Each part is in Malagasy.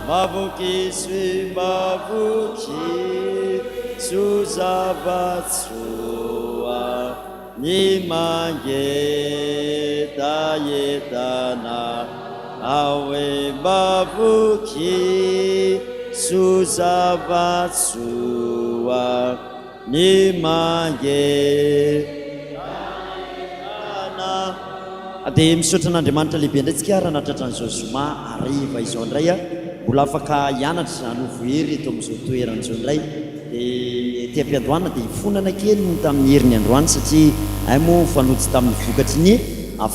Mavokiso mavokiso zava-tsoa ny mangetaheta aho e mavokiso zava-tsoa ny mangetaheta. Dia misaotra an'Andriamanitra lehibe indray tsika raha nahatratra an'izao zoma hariva izao indray a! Mbola afaka hianatra hanovo hery eto amin'izao toerana izao indray. Dia ety am-piandohana dia hifonana kely ny tamin'ny heriny androany satria hay moa mifanojo tamin'ny vokatry ny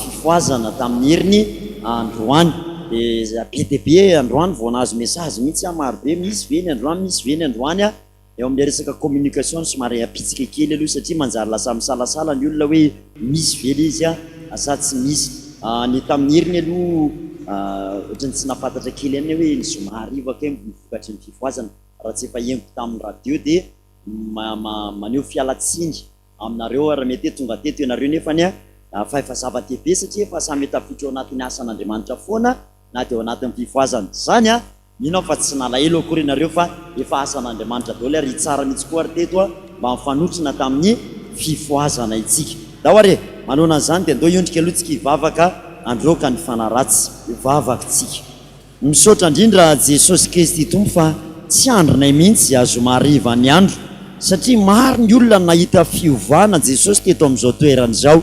fifohazana tamin'ny heriny androany. Dia be dia be androany vao nahazo message mihitsy aho maro be, misy ve ny androany, misy ve ny androany a! Eo amin'ilay resaka communication no somary apitsika kely aloha satria manjary lasa misalasala ny olona hoe misy ve ilay izy sa tsy misy. Ny tamin'ny heriny aloha ohatran'ny tsy nahafantatra kely ihany aho hoe ny zoma hariva kay ny vokatry ny fifohazana raha tsy efa henoko tamin'ny radio dia maneho fialantsiny aminareo aho raha mety hoe tonga teto ianareo nefany fa efa zava-dehibe satria efa samy tafiditra ao anatin'ny asan'Andriamanitra foana na dia ao anatin'ny fifohazana izany Mino aho fa tsy nalahelo akory ianareo fa efa asan'Andriamanitra daholo ary hitsara mihitsy koa ary teto mba mifanotrona tamin'ny fifohazana itsika. Ndao ary e! Manoana an'izany dia ndao hiondrika aloha tsika hivavaka handroaka ny fanahy ratsy. Hivavaka tsika. Misaotra indrindra Jesosy Kristy Tompo fa tsy andrinay mihitsy izay zoma hariva ny andro satria maro ny olona nahita fiovana Jesosy teto amin'izao toerana izao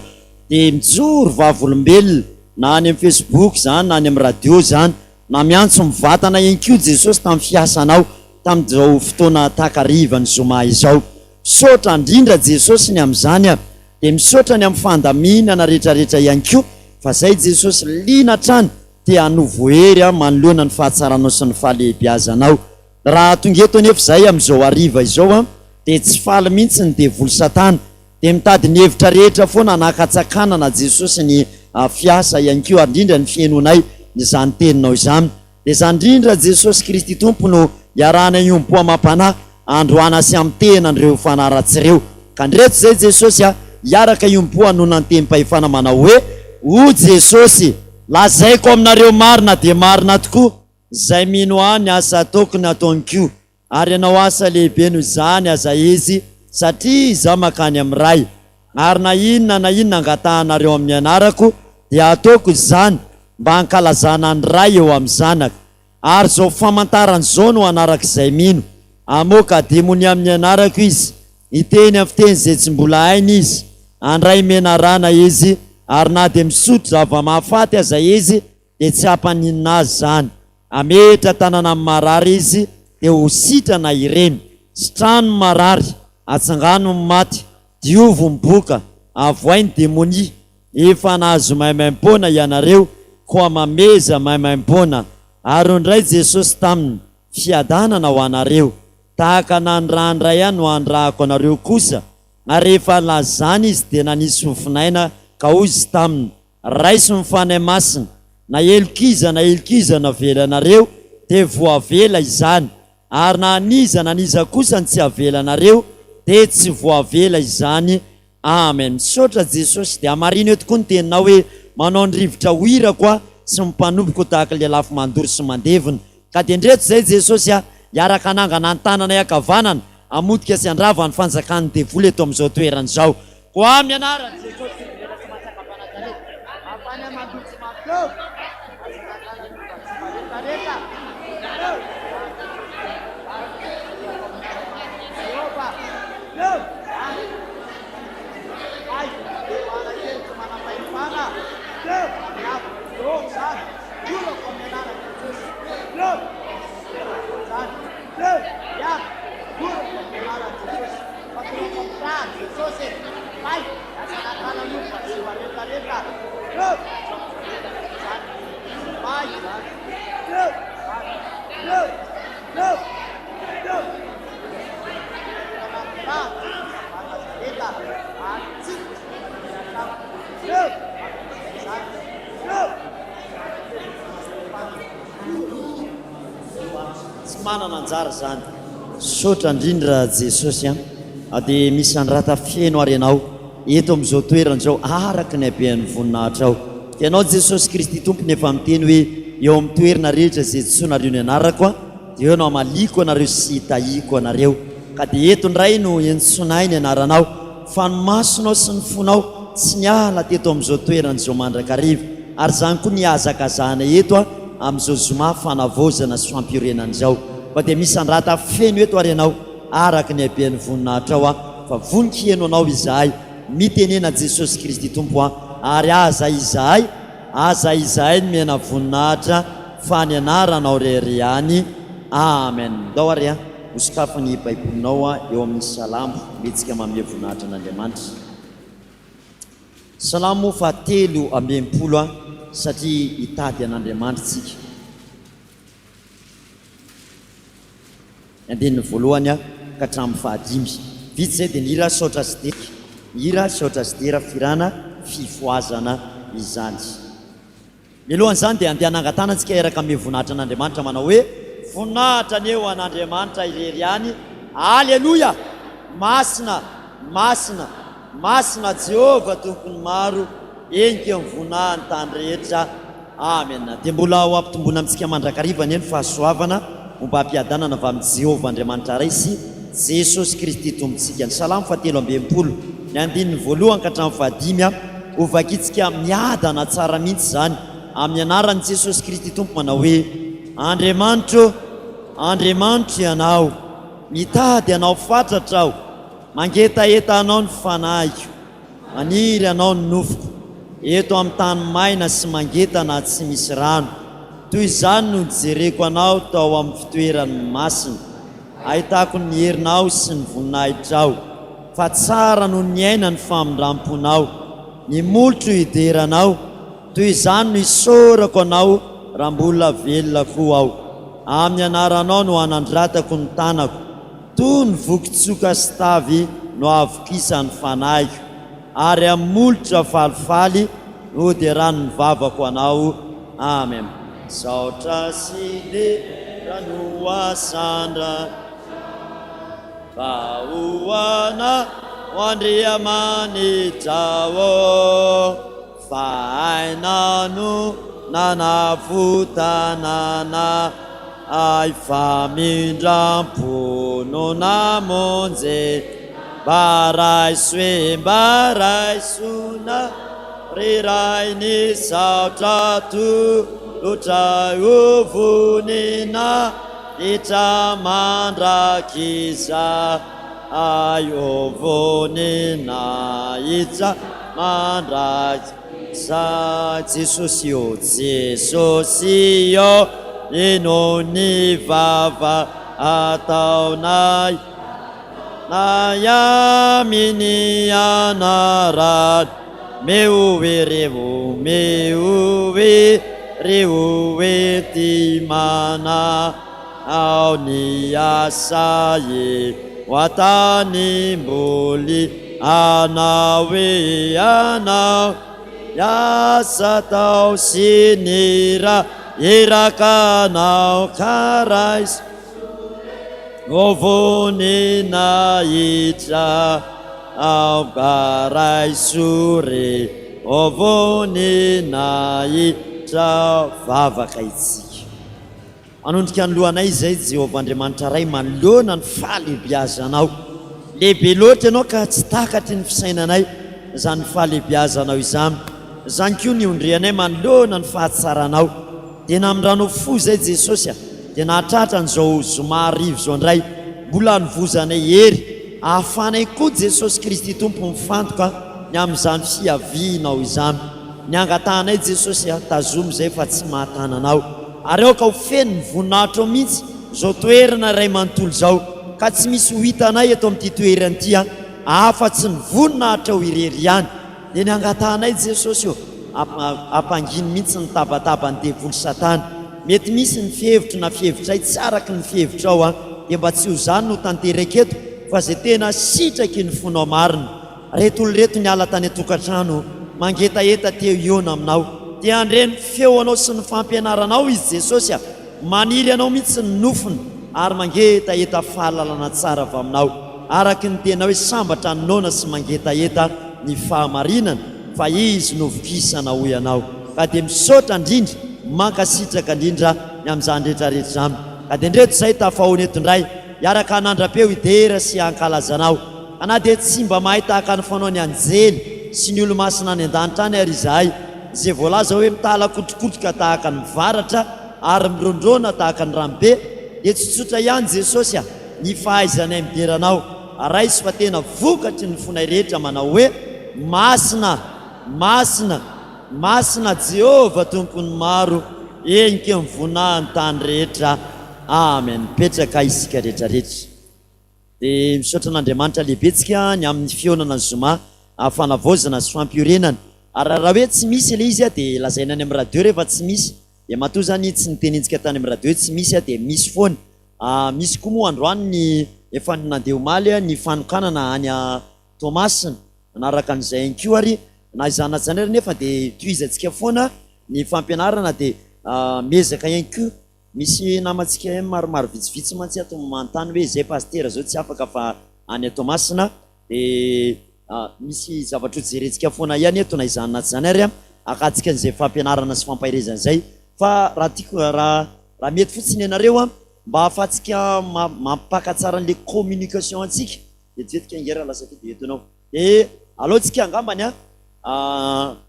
dia mijoro vavolombelona na any amin'ny Facebook izany na any amin'ny radio izany Na miantso mivantana ihany koa Jesosy tamin'ny fiasanao tamin'izao fotoana takarivan'ny zoma izao. Misaotra ndrindra Jesosy ny amin'izany a! Dia misaotra ny amin'ny fandaminana retraretra ihany koa fa zay Jesosy liana hatrany te hanovo hery aho manoloana ny fahatsaranao sy ny fahalehibiazanao. Raha tonga eto anefa izahay amin'izao hariva izao a! Dia tsy faly mihitsy ny devoly satana Dia mitady ny hevitra rehetra foana hanakatsakanana Jesosy ny fiasa ihany koa ary indrindra ny fihainoanay izany teninao izany. Dia izany indrindra Jesosy Kristy Tompo no iarahanay hiompo amam-panahy androana sy hamotehina an'ireo fanahy ratsy ireo. Ka ndreto izay Jesosy a, hiaraka hiompo hanoana ny tenim-pahefana manao hoe, O Jesosy! Lazaiko aminareo marina dia marina tokoa, izay mino Ahy ny asa ataoko no ataony koa. Ary hanao asa lehibe noho izany aza izy, satria Izaho mankany amin'ny Ray. Ary na inona na inona angatahanareo amin'ny anarako, dia hataoko izany, mba hankalazana ny Ray eo amin'ny Zanaka. Ary izao famantarana izao no hanaraka izay mino, Hamoaka demonia amin'ny anarako izy, hiteny amin'ny fiteny izay tsy mbola hainy izy, handray menarana izy, ary na dia misotro zava-mahafaty aza izy, dia tsy hampaninona azy izany. Hametra tanana amin'ny marary izy dia ho sitrana ireny. Sitrano ny marary, atsangano ny maty, diovy ny boka, avoay ny demonia. Efa nahazo maimaimpoana ianareo, koa mameza maimaimpoana. Ary hoy indray Jesosy taminy, Fiadanana ho anareo. Tahaka nanirahan'ny Ray Ahy no anirahako anareo kosa. Ary rehefa lazany izy dia nanisy fofonaina ka hoy Izy taminy, Raiso ny Fanahy Masina, na helok'iza na helok'iza navelanareo dia voavela izany, ary na an'iza na an'iza kosa no tsy avelanareo dia tsy voavela izany. Amen. Misaotra Jesosy, dia hamarino eo tokoa ny teninao hoe manao ny rivotra ho irako aho sy ny mpanompoko tahaka ilay lafo mandoro sy mandevona. Ka dia ndreto izay Jesosy a, hiaraka hanangana ny tananay ankavanana, hamotika sy handrava ny fanjakan'ny devoly eto amin'izao toerana izao. Koa amin'ny anaran'i Jesosy Tompo tsy matsaka mpanakarena, afany aman-doha tsy mampihova, aza nanala ny olona tsy marekareka, Teo, Teo, Tsy manana anjara izany. Misaotra indrindra Jesosy a! Dia misandrata feno ary Ianao eto amin'izao toerana izao araka ny habean'ny voninahitrao. Ianao Jesosy Kristy Tompo no efa miteny hoe. Eo amin'ny toerana rehetra izay antsoinareo ny anarako, dia eo no hamaliako anareo sy hitahiako anareo. Ka dia eto indray no iantsoanay ny anaranao, fa ny masonao sy ny fonao tsy niala teto amin'izao toerana izao mandrakariva. Ary izany koa ny hihazakazahanay eto amin'izao zoma fanavaozana sy fampiorenana izao. Koa dia misandrata feno eto ary ianao, araka ny haben'ny voninahitrao aho, fa vonon-kiheno anao izahay. Mitenena Jesosy Kristy Tompo a, ary aza izahay, aza izahay nomena voninahitra fa ny anaranao rery ihany. Amen. Ndao ary a, ho sokafy ny baibolinao a eo amin'ny Salamo, mihetsika manome voninahitra an'Andriamanitra. Salamo faha 63 a, satria hitady an'Andriamanitra tsika. Ny andininy voalohany ka hatramin'ny fahadimy. Vita izay dia ny hira Saotra sy Dera, ny hira Saotra sy Dera Fihirana Fifohazana izany. Mialohan'izany dia andeha hanangan-tanana isika hiaraka amin'ny voninahitra an'Andriamanitra manao hoe, Voninahitra anie ho an'Andriamanitra irery ihany. Aleloia! Masina, masina, masina Jehovah Tompon'ny maro, henika ny voninahiny tany rehetra. Amen. Dia mbola ho ampitomboina amintsika mandrakariva anie ny fahasoavana ombam-piadanana avy amin'i Jehovah Andriamanitra Ray sy Jesosy Kristy Tompontsika. Ny Salamo fahatelo amby 60, ny andininy voalohany ka hatramin'ny fahadimy, ho vakintsika miadana tsara mihitsy izany, amin'ny anaran'i Jesosy Kristy Tompo manao hoe, Andriamanitro, Andriamanitro Ianao, mitady Anao fatratra aho, mangetaheta Anao ny fanahiko. Maniry anao ny nofoko, eto amin'ny tany maina sy mangetana tsy misy rano. Toy izany no nijereko anao tao amin'ny fitoerany masina. Ahitako ny herinao sy ny voninahitrao, fa tsara noho ny aina ny famindram-ponao. Ny molotro hidera anao, toy izany no isaorako anao raha mbola velona koa aho. Amin'ny anaranao no hanandratako ny tanako. Toa ny vokin-tsoka sy tavy no havokisan'ny fanahiko, ary amin'ny molotra falifaly no hoderan'ny vavako Anao. Amen. Saotra sy dera no asandra fa ho Anao Andriamanitra ô. Fa aina no nanavotana anay, famindram-po no namonjy. Mba raiso e, mba raisona, ry Ray ny saotra atolotra ho voninahitra mandrakizay. Ay ô voninahitra mandrakizay Jesosy ô Jesosy ô ino ny vava ataonay nay aminy anarany meo ireo meo ireo ety mana Ao ny asa eo an-tanimboly Anao e anao ny asa atao sy ny ra iraka anao ka raiso ho voninahitra ao ka raiso re ho voninahitra vavaka itsika. Manondrika ny lohanay izay, Jehovah Andriamanitra Ray, manoloana ny fahalehibiazanao. Lehibe loatra Ianao ka tsy takatry ny fisainanay izany fahalehibiazanao izany. Izany koa ny ondrianay manoloana ny fahatsaranao. Dia namindranao fo izay Jesosy a! Dia nahatratra an'izao zoma hariva izao indray. Mbola anovozanay hery ahafahanay koa Jesosy Kristy Tompo mifantoka ny amin'izany fiavianao izany. Ny angatahanay Jesosy a, tazomy izay fa tsy mahatana Anao. Ary aoka ho feno ny voninahitrao mihitsy izao toerana iray manontolo izao, ka tsy misy ho hitanay eto amin'ity toerana ity a, afa-tsy ny voninahitrao irery ihany. Dia ny angatahanay Jesosy ô, ampangino mihitsy ny tabataban'ny devoly satana. Mety misy ny fihevitro na fihevitray tsy araky ny fihevitrao a, dia mba tsy ho izany no tanteraka eto fa izay tena sitraky ny fonao marina. Reto olona reto niala tany an-tokantrano, mangetaheta te hihaona aminao. Te handre ny feonao sy ny fampianaranao izy Jesosy a! Maniry anao mihitsy ny nofony ary mangetaheta fahalalana tsara avy aminao. Araky ny teninao hoe sambatra ny noana sy mangetaheta ny fahamarinana fa izy no vokisana hoy ianao. Ka dia misaotra indrindra. Mankasitraka indrindra ny amin'izany rehetra rehetra izany. Ka dia ndreto izay tafahoana eto indray, hiaraka hanandra-peo hidera sy hankalaza Anao. Ka na dia tsy mba mahay tahaka ny fanao ny anjely sy ny olo-masina any an-danitra any ary izahay, izay voalaza hoe mitalakotrokotroka tahaka ny varatra ary mirondrona tahaka ny ranobe, dia tsy tsotra ihany Jesosy a, ny fahaizanay midera Anao. Raiso fa tena vokatry ny fonay rehetra manao hoe, Masina! Masina! Masina Jehovah Tompon'ny maro, Henika ny voninahiny tany rehetra. Amen. Mipetraka isika rehetra rehetra. Dia misaotra an'Andriamanitra lehibe tsika ny amin'ny fihaonana ny zoma fanavaozana sy fampiorenana. Ary raha hoe tsy misy ilay izy dia lazaina any amin'ny radio rehefa tsy misy. Dia matoa izany tsy nitenentsika tany amin'ny radio hoe tsy misy dia misy foana. Misy koa moa androany ny efa nandeha omaly ny fanokanana any Toamasina. Manaraka an'izay ihany koa ary na izany na izany ary nefa dia tohizantsika foana ny fampianarana dia miezaka ihany koa. Misy namantsika ihany maromaro vitsivitsy mantsy ato manontany hoe izay pasitera izao tsy afaka fa any Toamasina dia misy zavatra ho jerentsika foana ihany eto na izany na tsy izany ary akatsika an'izay fampianarana sy fampaherezana izay fa raha tiako raha raha mety fotsiny ianareo mba ahafahantsika mampaka tsara an'ilay communication antsika. Vetivety ange raha lasa aty dia eto ianao. Dia aleo tsika angambany an,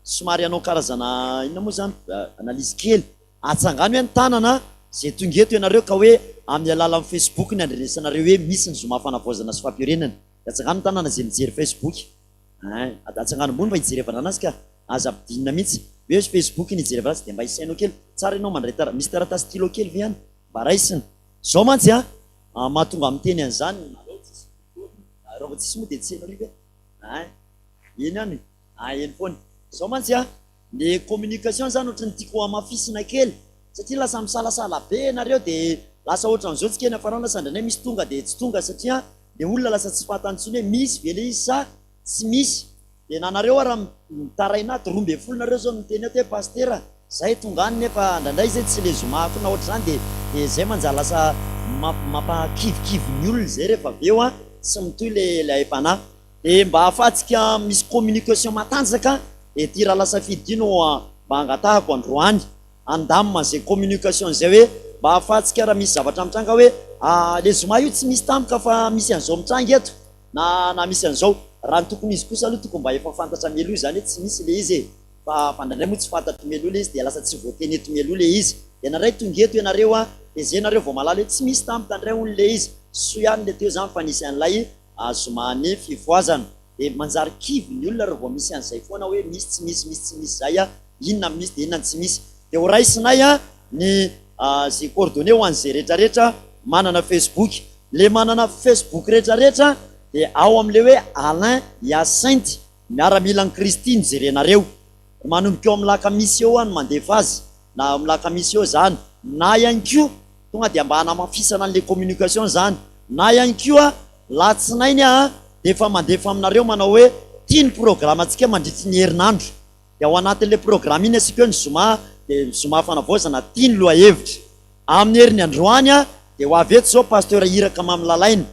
somary hanao karazana inona moa izany, analyse kely. Atsangano hoe ny tanana izay tonga eto ianareo ka hoe amin'ny alalan'ny Facebook ny andrenesanareo hoe misy ny zoma fanavaozana sy fampiorenana. Dia atsangano ny tanana izay mijery Facebook. Ein, atsangano ambony mba hijerevana anazy ka. Aza ampidinina mihitsy. Hoe Facebook ny hijerevana azy dia mba isainao kely. Tsara ianao mandray tara-, misy taratasy stylo kely ve any? Mba raisina. Izao mantsy an, mahatonga miteny an'izany, aleo tsisy raha vao tsisy moa dia tsy heno ery ve? Ein, eny ihany e, ah eny foana. Izao mantsy an, le communication zany ohatran'ny tiako hamafisina kely satria lasa misalasala be ianareo dia lasa ohatran'izao tsika eny am-farany lasa indraindray misy tonga dia tsy tonga satria le olona lasa tsy fantany intsony hoe misy ve le izy sa tsy misy. Dia na nareo ara mitaraina ato, 12 nareo zao no miteny ato hoe Pasitera zay tonga any nefa ndraindray zay tsy le zoma koa na ohatr'izany dia dia zay manjary lasa mampakivikivy ny olona zay rehefa avy eo an, tsy mitohy le le aim-panahy. Dia mba ahafahantsika misy communication matanjaka dia ity Ralasafidy ity no mba angatahako androany handamina an'izay communication izay hoe mba ahafahantsika raha misy zavatra mitranga hoe le zoma io tsy misy tampoka fa misy an'izao mitranga eto. Na na misy an'izao. Raha ny tokony izy kosa aloha tokony mba efa fantatra mialoha izany hoe tsy misy ilay izy e! Fa fa indraindray moa tsy fantatro mialoha ilay izy dia lasa tsy voateny eto mialoha ilay izy. Dia nandray tonga eto ianareo an, dia izay nareo vao mahalala hoe tsy misy tampoka indray hono ilay izy. Soa ihany ilay teo izany fa nisy an'ilay zoma-n'ny fifohazana. Dia manjary kivy ny olona raha vao misy an'izay foana hoe misy tsy misy misy tsy misy izay an, inona no misy dia inona no tsy misy. Dia ho raisinay an ny izay coordonnées ho an'izay rehetra rehetra manana Facebook. Le manana Facebook rehetra rehetra dia ao amle hoe Alain Hyacinthe miaramilan'i Kristy no jerenareo. Manomboka eo amin'ny lakamisy eo aho no mandefa azy na amin'ny lakamisy eo zany na ihany koa tonga dia mba hanamafisana an'le communication zany na ihany koa latsinainy aho dia efa mandefa aminareo manao hoe ty ny programantsika mandritry ny herinandro dia ao anatin'le programme iny asiako hoe ny zoma dia ny zoma fanavaozana ty ny lohahevitra. Amin'ny heriny androany dia ho avy eto izao Pasteur Iraka Mamy Lalaina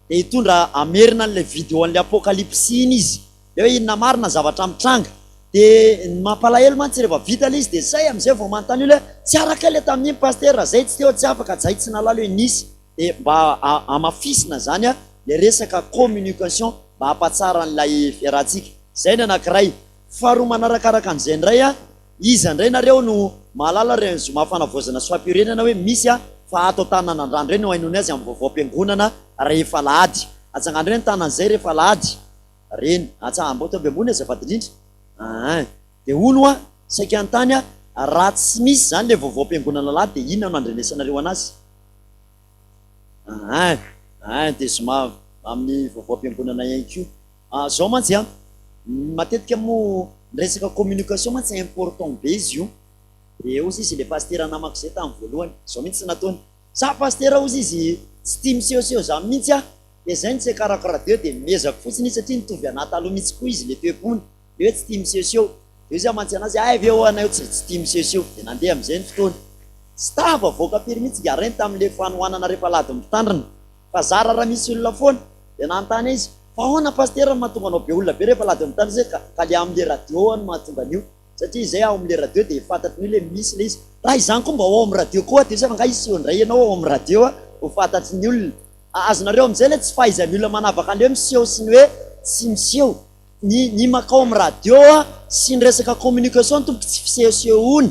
dia hitondra hamerina an'ilay video an'ilay Apokalypsy iny izy dia hoe inona marina ny zavatra mitranga dia ny mampalahelo mantsy rehefa vita ilay izy dia zay amin'izay vao manontany olona hoe tsy araka ilay tamin'iny Pasteur zay tsy teo tsy afaka zay tsy nahalala hoe nisy dia mba hamafisina izany ilay resaka communication mba hampatsara an'ilay fiarahantsika izay ny anankiray faharoa manarakaraka an'izay indray Iza indray nareo no mahalala ireny zoma fanavaozana sy fampiorenana hoe misy a fa ato Antananandrano ireny no hainoany azy amin'ny vaovaom-piangonana rehefa alahady. Atsangano ireny tanana izay rehefa alahady. Reny. Atsa amboatomby ambony azafady indrindra. Aa. Dia hono hoa, saika hanontany aho, raha tsy misy izany ilay vaovaom-piangonana alahady dia inona no andrenesanareo anazy? Aa. Aa. Dia zoma amin'ny vaovaom-piangonana ihany koa. Zao mantsy an, matetika moa ny resaka communication mantsy important be izy io, de ozy izy le pasitera namako zay tamin'ny voalohany, zao mintsy nataony, za pasitera ozy izy tsy tia misehoseho zany mintsy aho, de zay no tsy akarako radio de miezako fotsiny izy satria nitovy anah taloha mintsy koa izy le toe-pony, le hoe tsy tia misehoseho, de ozy aho mantsy anazy hay ve ho'a anao tsy tia misehoseho, de nandeha amizay ny fotoana, tsy tafavoaka firy mintsy nga reny tamin'le fanohanana rehefa alahady mpitandrina. Fa zara raha misy olona foana. Dia nanontany izy, fa ahoana Pasitera no mahatonga anao be olona be rehefa alahady mitandrina izay ka, ka le amin'le radio no mahatonga an'io. Satria izay ao amin'ilay radio dia fantatry ny olona hoe misy ilay izy. Raha izany koa mba ho ao amin'ny radio koa dia fa angaha hiseho indray ianao ao amin'ny radio ho fantatry ny olona. Azonareo amin'izay ilay tsy fahaizan'ny olona manavaka an'ilay hoe miseho sy ny hoe tsy miseho. Ny ny mankao amin'ny radio sy ny resaka communication tompoko tsy fisehosehoana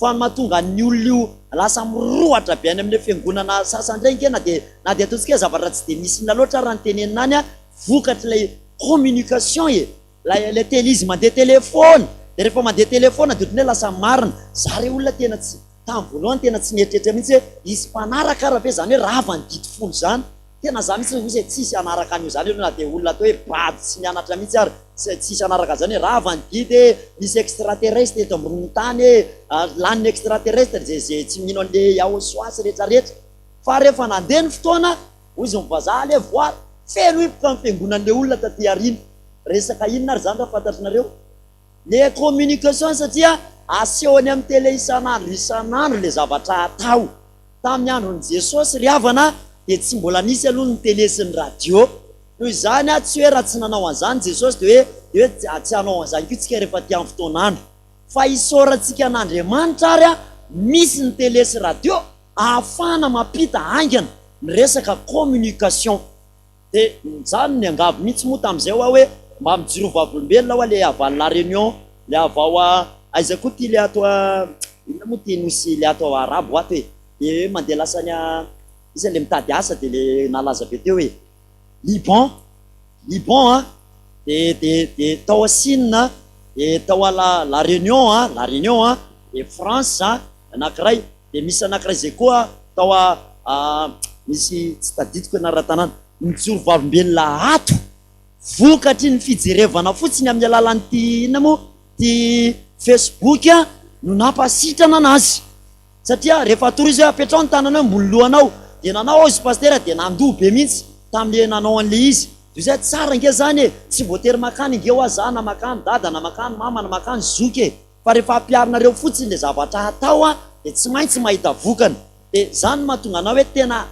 fa ny mahatonga ny olona io lasa mirohotra be any amin'ilay fiangonana sasany indray ange na dia na dia ataontsika hoe zavatra tsy dia misy inona loatra ary ny tenenina any vokatr'ilay communication e! Ilay ilay tele izy mandeha telephone dia rehefa mandeha telephone dia ohatran'ny hoe lasa marina. Za re olona tena tsy tamin'ny voalohany tena tsy nieritreritra mihitsy hoe hisy mpanaraka ara ve zany hoe rava ny didy folo zany. Tena za mihitsy hozy hoe tsisy hanaraka an'io zany aloha na dia olona atao hoe bado tsy nianatra mihitsy ary tsy tsisy hanaraka an'zany hoe rava ny didy e, misy extraterrestre eto ambonin'ny tany e, lanin'ny extraterrestre ze ze tsy mino an'le Yahoshua sy rehetra rehetra. Fa rehefa nandeha ny fotoana Hoy izy ny vazaha allez voir, feno hipoka ny fiangonan'le olona taty aoriana. Resaka inona ary zany raha fantatrinareo? Le communication satria aseho any amin'ny télé isan'andro isan'andro le zavatra atao. Tamin'ny andron'i Jesosy ry havana dia tsy mbola nisy aloha ny télé sy ny radio. Noho izany tsy hoe raha tsy nanao an'izany Jesosy dia hoe dia hoe tsy hanao an'izany koa tsika rehefa aty amin'ny fotoan'andro. Fa isaorantsika an'Andriamanitra ary misy ny télé sy radio ahafahana mampita haingana ny resaka communication. Dia nijanona niangavy mihitsy moa tamin'izay aho hoe mba mijoroa vavolombelona hoa le avy any La Réunion, le avy ao aiza koa ity le ato inona moa ity nosy le ato arabo ato e, le hoe mandeha lasa any iza le mitady asa dia le nalaza be teo e, Liban, Liban an, dia dia dia tao Chine, dia tao La La Réunion an, La Réunion an, dia France an, anankiray. Dia misy anakiray izay koa tao a misy tsy tadidiko anaran-tanàna, mijoro vavolombelona ato vokatry ny fijerevana fotsiny amin'ny alalan'ity inona moa ity Facebook no nampasitrana anazy. Satria rehefa atoro izy hoe apetraho ny tananao ambony lohanao dia nanao aho izy pasitera dia nandoa be mihitsy tamin'ilay nanao an'ilay izy. Dia izay tsara ange izany e, tsy voatery makany ange hoa za na makany dada na makany mama na makany zoky e. Fa rehefa ampiharinareo fotsiny le zavatra atao an dia tsy maintsy mahita vokany. Dia zany no mahatonga anah hoe tena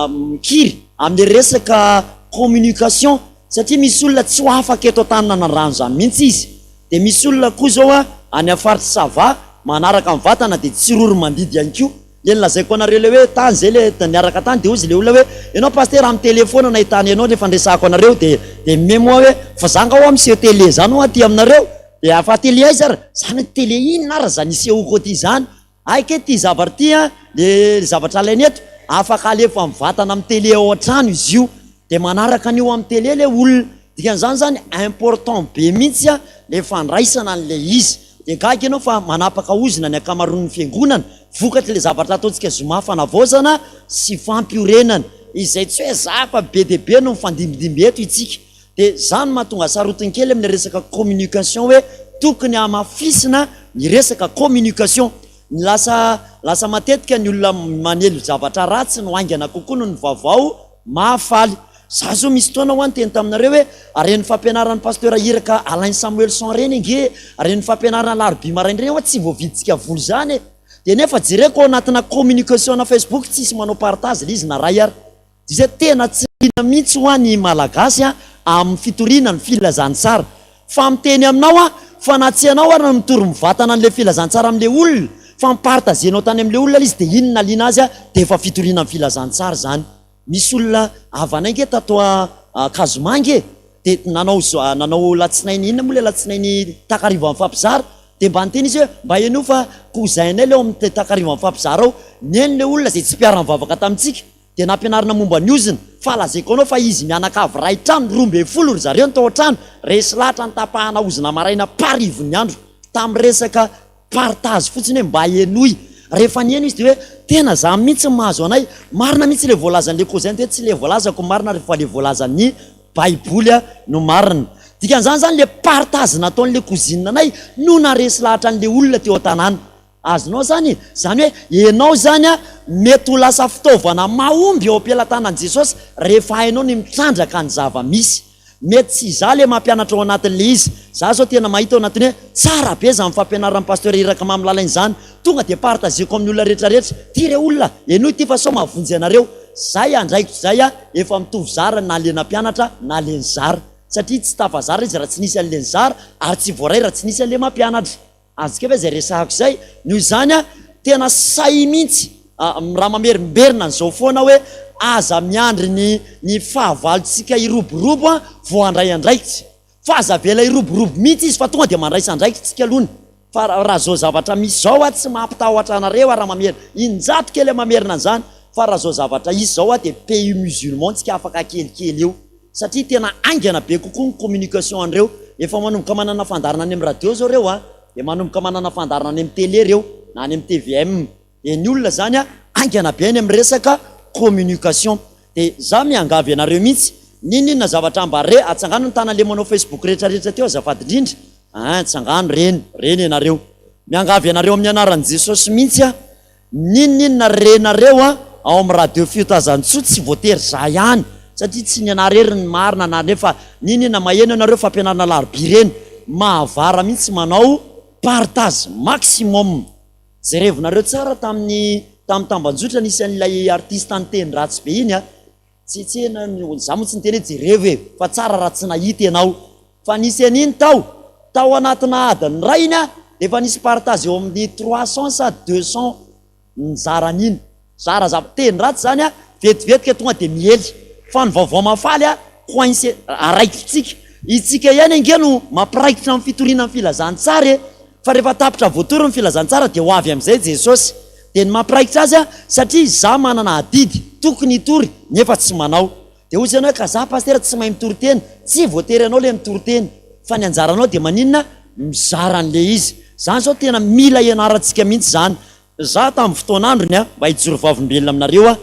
mikiry amin'le resaka communication satria misy olona tsy ho afaka eto Antananandrano zany mihitsy izy. Dia misy olona koa zao an any amin'ny faritr'i Sava manaraka mivantana dia tsy roro mandidy ihany koa. Le nolazaiko anareo le hoe tany zay le niaraka tany de hozy le olona hoe enao pasitera amin'ny télé foana nahitana enao rehefa niresahako anareo de de meme moi hoe fa za nga hoa miseho télé zany hoa aty aminareo de fa télé aiza ary zany hoe télé inona ary zany isehoako aty zany hay kay ty zavatra ty an le zavatra alaina eto afaka alefa mivantana amin'ny télé ao an-trano izy io de manaraka an'io amin'ny télé le olona dikan'izany zany important be mihitsy an le fandraisana an'le izy de gaga ianao fa manapaka ozona ny ankamaroan'ny fiangonana vokatry le zavatra ataontsika zoma fanavaozana sy fampiorenana izay tsy hoe za fa be dia be no mifandimbindimby eto itsika de zany mahatonga sarotiny kely amle resaka communication hoe tokony hamafisina ny resaka communication Ny lasa lasa matetika ny olona manely zavatra ratsy no haingana kokoa noho ny vaovao mahafaly. Za zao misy fotoana hoa niteny taminareo hoe reny fampianaran'ny pasteur Iraka Alain Samuelson reny ange reny fampianarana alarobia maraina reny hoa tsy voavidintsika vola izany e! Dia nefa jereko ao anatina communication na Facebook tsisy manao partage le izy na ray ary. Izay tena tsy liana mihitsy hoa ny Malagasy amin'ny fitoriana ny filazantsara. Fa miteny aminao aho fa na tsy ianao ary no mitory mivantana an'ilay filazantsara amin'ilay olona fa mi-partager-nao tany amin'ilay olona ilay izy dia iny naliana azy dia efa fitoriana ny filazantsara izany. Misy olona havanay nge tato Ankazomanga e! Dia nanao nanao latsinainy inona moa ilay latsinainy takariva mifampizara dia mba niteny izy hoe mba henoy fa cousin-nay ilay ao amin'ny takariva mifampizara ao. Nihaino ilay olona izay tsy mpiara-mivavaka tamintsika. Dia nampianarina momba ny ozona, fa lazaiko anao fa izy mianakavy iray trano, 12 ry zareo ny tao an-trano, resy lahatra nitapahana ozona maraina parivon'ny andro, tamin'ny resaka partage fotsiny hoe mba henoy. Rehefa niheno izy dia hoe tena za mihitsy no mahazo anay, marina mihitsy ilay voalazan'ilay cousin hoe tsy ilay voalazako no marina fa ilay voalazan'ny baiboly no marina. Dikan'izany izany ilay partage nataon'ilay cousine anay no naharesy lahatra an'ilay olona teo an-tanàna. Azonao zany e! Zany hoe enao zany a mety ho lasa fitaovana mahomby eo am-pelatanan'i Jesosy rehefa hainao ny mitrandraka ny zava-misy. Mety tsy izaho le mampianatra ao anatin'le izy. Za zao tena mahita ao anatin'ny hoe tsara be zany fampianaran'i Pasteur Iraka Mamy Lalaina izany. Tonga dia partageko amin'ny olona rehetra rehetra. Ty re olona, henoy ity fa sao mahavonjy anareo. Zay andraikitro zay a, efa mitovy zara na le nampianatra na le nizara. Satria tsy tafazara izy raha tsy nisy an'le nizara ary tsy voaray raha tsy nisy an'le mampianatra. Azontsika ve izay resahako izay? Noho izany an, tena sahy mihitsy raha mamerimberina an'izao foana hoe aza miandry ny ny fahavalontsika hiroborobo an vao handray andraikitra. Fa aza avela hiroborobo mihitsy izy fa tonga dia mandraisa andraikitra tsika alohany. Fa raha zao zavatra misy zao aho tsy mampitahotra anareo aho raha mamerina injato kely aho mamerina an'izany fa raha zao zavatra hisy zao aho dia pays musulman tsika afaka kelikely eo satria tena haingana be kokoa ny communication an'ireo efa manomboka manana fandaharana any amin'ny radio zao reo a dia manomboka manana fandaharana any amin'ny télé reo na any amin'ny tvm dia ny olona zany a haingana be any amin'ny resaka communication dia za miangavy anareo mihitsy n'inon'inona zavatra ambare atsangano ny tanan'le manao facebook rehetrarehetra teo azafady indrindra Ein, tsangano reny, reny ianareo. Miangavy anareo amin'ny anaran'i Jesosy mihitsy aho, n'inon'inona renareo an, ao amin'ny radio Fiotazantsoa tsy voatery za ihany, satria tsy ny anah rery ny marina na nefa n'inon'inona maheno ianareo fampianarana alarobia ireny, mahavara mihitsy manao partage maximum. Jerevonareo tsara tamin'ny tamin'ny tambanjotra nisy an'ilay artiste niteny ratsy be iny an, Tsy tsena ny za moa tsy niteny hoe jerevo e, fa tsara raha tsy nahita ianao. Fa nisy an'iny tao, tao anatina adiny iray iny an, dia efa nisy partage eo amin'ny 300 sa 200 nizara an'iny. Zara zava, teny ratsy izany an, vetivetika tonga dia miely. Fa ny vaovao mahafaly an, coincé, araikitritsika. Itsika ihany ange no mampiraikitra amin'ny fitoriana ny filazantsara e. Fa rehefa tapitra voatory ny filazantsara dia ho avy amin'izay Jesosy. Dia ny mampiraikitra azy aho satria izaho manana adidy tokony hitory nefa tsy manao. Dia hoy ianao hoe ka za pasitera tsy mahay mitory teny. Tsy voatery ianao le mitory teny fa ny anjaranao dia maninona? Mizara an'le izy. Zany zao tena mila ianarantsika mihitsy zany. Za tamin'ny fotoan'androny a, mba hijoro vavolombelona aminareo aho,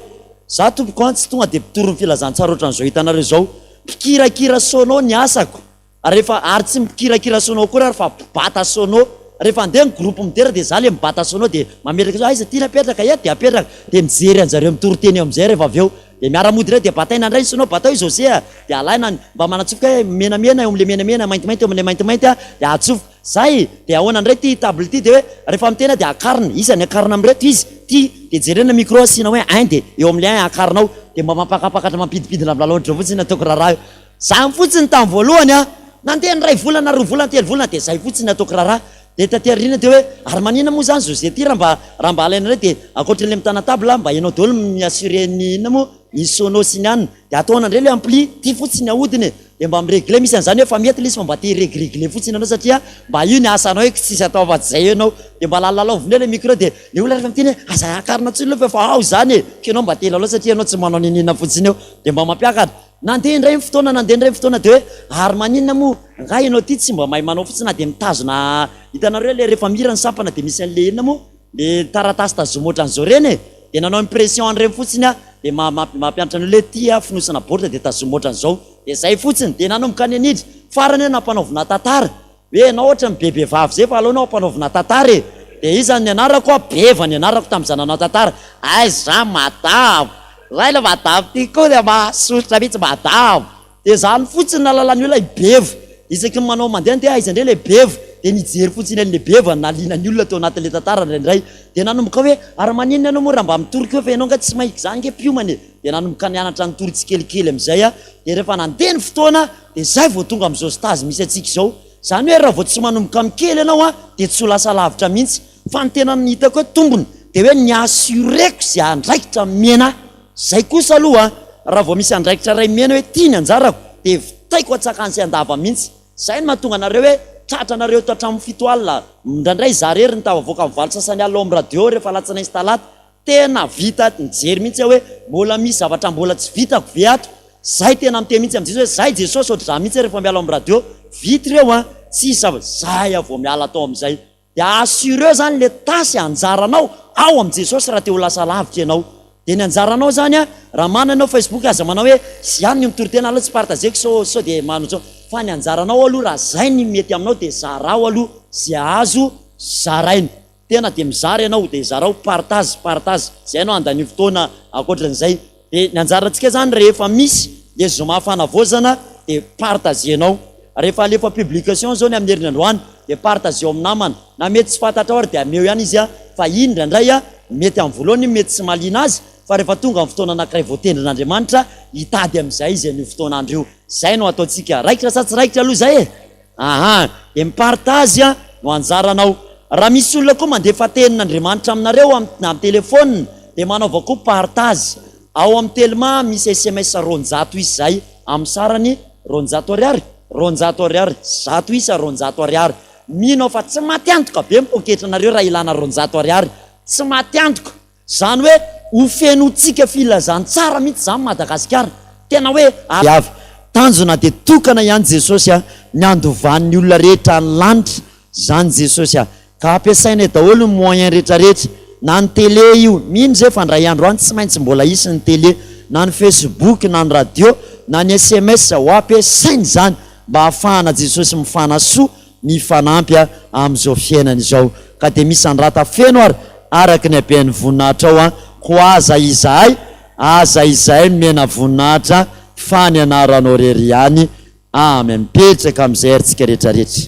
za tompoko an tsy tonga dia mpitory ny filazantsara ohatran'izao hitanareo izao. Mpikirakira sono ny asako. Rehefa ary tsy mikirakira sono akory ary fa mpibata sono. Rehefa andeha ny groupe midera dia za le mibata sono dia mametraka hoe aiza ty ny apetraka eto dia apetraka dia mijery anjareo mitory teny eo amizay rehefa avy eo dia miara mody indray dia bataina indray ny sono batao i José a dia alaina ny mba manatsofoka hoe menamena eo amle menamena maintimainty eo amle maintimainty a dia atsofoka zay dia ahoana indray ty table ty dia hoe rehefa miteny aho dia akarina iza ny akarina amin'ireto izy ty dia jerena micro asiana hoe un dia eo amle un akarina ao dia mba mampakapakatra mampidipidina milalao ohatr'izao fotsiny ataoko raharaha io. Zany fotsiny tamin'ny voalohany an! Nandeha ny iray volana, roa volana, telo volana dia zay fotsiny ataoko raharaha. Dia taty aoriana dia hoe ary maninona moa zany José ty raha mba raha mba alaina indray dia ankoatran'ilay mitana table mba ianao daholo mi-assurer ny inona moa ny sono sy ny anona. Dia atao ahoana indray ilay ampli? Ty fotsiny ahodina e! Dia mba mi-regler misy an'izany hoe efa mety ilay izy fa mba te hi-regregler fotsiny ianao satria mba io ny asanao hoe tsisy atao afa-tsy izay eo ianao. Dia mba lalalaovina eo ilay micro dia ilay olona rehefa miteny hoe aza akarina intsony aloha fa efa ao izany e! K'ianao mba te hilalao satria ianao tsy manao n'inon'inona fotsiny eo. Dia mba mampiakatra. Nandeha indray ny fotoana, nandeha indray ny fotoana dia hoe ary maninona moa angaha ianao ity tsy mba mahay manao fotsiny na dia mitazona, hitanareo ilay rehefa mihira ny sampana dia misy an'ilay inona moa ilay taratasy tazomy ohatran'izao ireny e, dia nanao impression an'ireny fotsiny aho dia mampianatra ny olona hoe ity fonosana baoritra dia tazomy ohatran'izao, dia izay fotsiny, dia nanomboka nianidra, farany hoe nampanaovina tantara. Hoe ianao ohatran'ny be vehivavy zay fa aleo anao ampanaovina tantara e! Dia iza ny anarako a? Beva ny anarako tamin'izaho nanao tantara. Aiza madamo! Zay ilay madamo ty koa dia mahasosotra mihitsy madamo! Dia izany fotsiny nahalalan'ny olona i Beva. Isaky ny manao mandeha dia aiza indray ilay Beva? Dia nijery fotsiny an'ilay Beva no nahaliana ny olona tao anatin'ilay tantara indraindray. Dia nanomboka hoe ary maninona ianao moa raha mba mitory koa fa ianao angaha tsy mahay izany ange mpiomana e! Dia nanomboka nianatra nitory tsikelikely amin'izay aho. Dia rehefa nandeha ny fotoana Dia izay vao tonga amin'izao stage misy antsika izao. Izany hoe raha vao tsy manomboka amin'ny kely ianao an, dia tsy ho lasa lavitra mihitsy. Fa ny tena hitako hoe tombony dia hoe ny assurer-ko izay andraikitra omena ahy. Izay kosa aloha an, raha vao misy andraikitra iray omena hoe ity ny anjarako, dia vitaiko an-tsakany sy an-dava mihitsy. Izay no mahatonga anareo hoe tratra anareo eto hatramin'ny fito alina. Indraindray izaho irery no tafavoaka amin'ny valo sasany alina ao amin'ny radio rehefa alatsinainy sy talata. Tena vita nijery mihitsy aho hoe mbola misy zavatra mbola tsy vitako ve ato? Zay tena miteny mihitsy amin'i Jesosy hoe zay Jesosy ohatr'izany mihitsy rehefa miala ao amin'ny radio, vita ireo an, tsisy zavatra, zay aho vao miala tao amin'izay. Dia assureo zany le tâche anjaranao ao amin'i Jesosy raha te ho lasa lavitra ianao. Dia ny anjaranao zany an, raha manana ianao Facebook aza manao hoe zay ny mitory tena aleo tsy partageko sao sao dia manao zao. Fa ny anjaranao aloha raha zay ny mety aminao dia zarao aloha ze azo zaraina. Tena dia mizara ianao dia zarao partage partage zay ianao andanio fotoana ankoatran'izay dia ny anjarantsika zany rehefa misy le zoma fanavaozana dia partager-nao rehefa alefa publication zao ny amin'ny heriny androany dia partager-o amin'ny namana na mety tsy fantatrao ary dia ameo ihany izy fa iny indraindray mety amin'ny voalohany iny mety tsy mahaliana azy fa rehefa tonga ny fotoana anankiray voatendrin'Andriamanitra hitady amin'izay izy an'io fotoan'andro io zay no ataontsika raikitra sa tsy raikitra aloha izay e? Aha, dia mi-partage no anjaranao. Raha misy olona koa mandefa tenin'Andriamanitra aminareo amin'ny telephone dia manaova koa partage. Ao amin'ny telma misy sms 200 isa izay amin'ny sarany 200 ariary, 200 ariary, 100 isa 200 ariary. Mino aho fa tsy maty antoka be ny poketranareo raha ilana 200 ariary. Tsy maty antoka. Izany hoe ho fenointsika filazantsara mihitsy izany Madagasikara. Tena hoe avy. Tanjona dia tokana ihany Jesosy a, ny handovan'ny olona rehetra ny lanitra. Izany Jesosy a. Ka ampiasainay daholo ny moyen rehetra rehetra. Na ny télé io, mino zay fa ndray andro any tsy maintsy mbola hisy ny télé, na ny facebook, na ny radio, na ny sms, ho ampiasaina izany mba hahafahana Jesosy mifanasoa mifanampy amin'izao fiainana izao ka dia misandrata feno ary araka ny haben'ny voninahitrao an, koa aza izahay aza izahay nomena voninahitra fa ny anaranao rery ihany Amen mipetraka amin'izay ary tsika rehetra rehetra.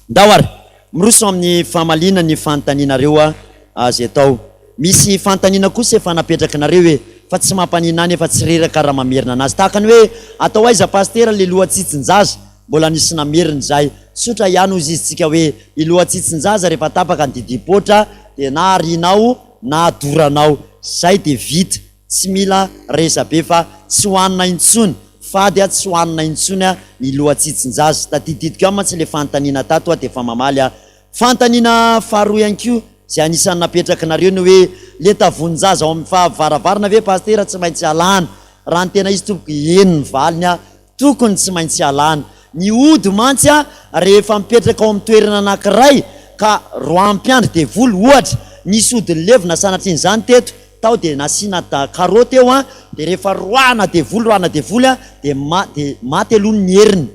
Ndao ary miroso amin'ny famaliana ny fanontanianareo azy atao. Misy fanontaniana kosa efa napetrakinareo e, fa tsy mampanina ahy nefa tsy reraka raha mamerina anazy. Tahaka ny hoe atao aiza pasitera le lohatsitsin-jaza? Mbola nisy namerina izay. Tsotra ihany hozy izy tsika hoe i lohatsitsin-jaza rehefa tapaka ny didim-poatra dia na arianao na adoranao. Zay dia vita. Tsy mila resabe fa tsy hohanina intsony, fady a tsy hohanina intsony a ny lohatsitsin-jaza. Tadididiko ihany mantsy le fanontaniana tato a dia efa mamaly aho. Fanontaniana faharoa ihany koa izay anisan'ny napetrakinareo ny hoe le tavonin-jaza ao amin'ny faha varavarana ve Pasitera tsy maintsy alana? Raha ny tena izy tompoko eny ny valiny a. Tokony tsy maintsy alana. Ny ody mantsy a rehefa mipetraka ao amin'ny toerana anankiray ka roaham-piandry devoly ohatra, nisy ody nilevina sanatrian'izany teto, tao dia nasiana carreau teo an, dia rehefa roahana devoly roahana devoly an, dia ma dia maty aloha ny heriny,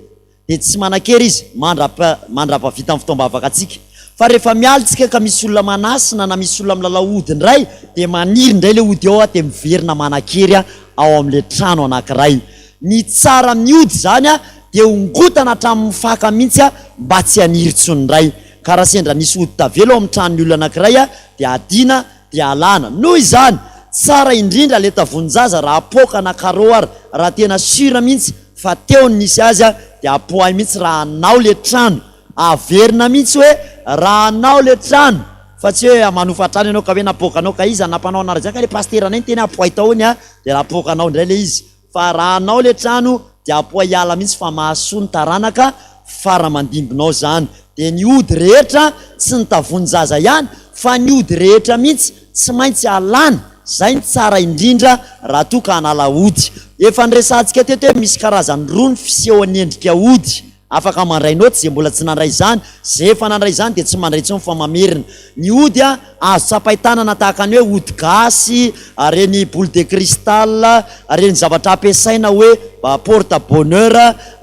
dia tsy manan-kery izy mandrapa mandrapavitan'ny fotoam-bavaka antsika. Fa rehefa miala tsika ka misy olona manasina na misy olona milalao ody indray dia maniry indray ilay ody ao an, dia miverina manan-kery ao amin'ilay trano anankiray. Ny tsara amin'ny ody izany dia ongotana hatramin'ny faka mihitsy mba tsy haniry intsony indray. Ka raha sendra misy ody tavela ao amin'ny tranon'ny olona anankiray dia adina dia alana. Noho izany, tsara indrindra ilay tavonin-jaza raha apoaka na carreau ary raha tena sûr mihitsy fa teo no nisy azy dia apoahy mihitsy raha anao ilay trano. Averina mihitsy hoe raha anao ilay trano fa tsy hoe manofa trano ianao ka hoe napoakanao ka iza nampanao anareo izany ka ilay pasiteranay niteny apoahy tao hono dia napoakanao indray ilay izy. Fa raha anao le trano dia apoay hiala mihitsy fa mahasoa ny taranaka fara mandimbinao zany. Dia ny ody rehetra tsy ny tavon-jaza ihany fa ny ody rehetra mihitsy tsy maintsy alana, zay ny tsara indrindra raha toa ka hanala ody. Efa niresahantsika teto hoe misy karazany roa ny fisehoan'ny endrika ody. Afaka mandray naoty izay mbola tsy nandray izany, izay efa nandray izany dia tsy mandray intsony fa mamerina. Ny ody azo tsapain-tanana tahaka ny hoe ody gasy, ireny boule de cristal, ireny zavatra ampiasaina hoe porte bonheur,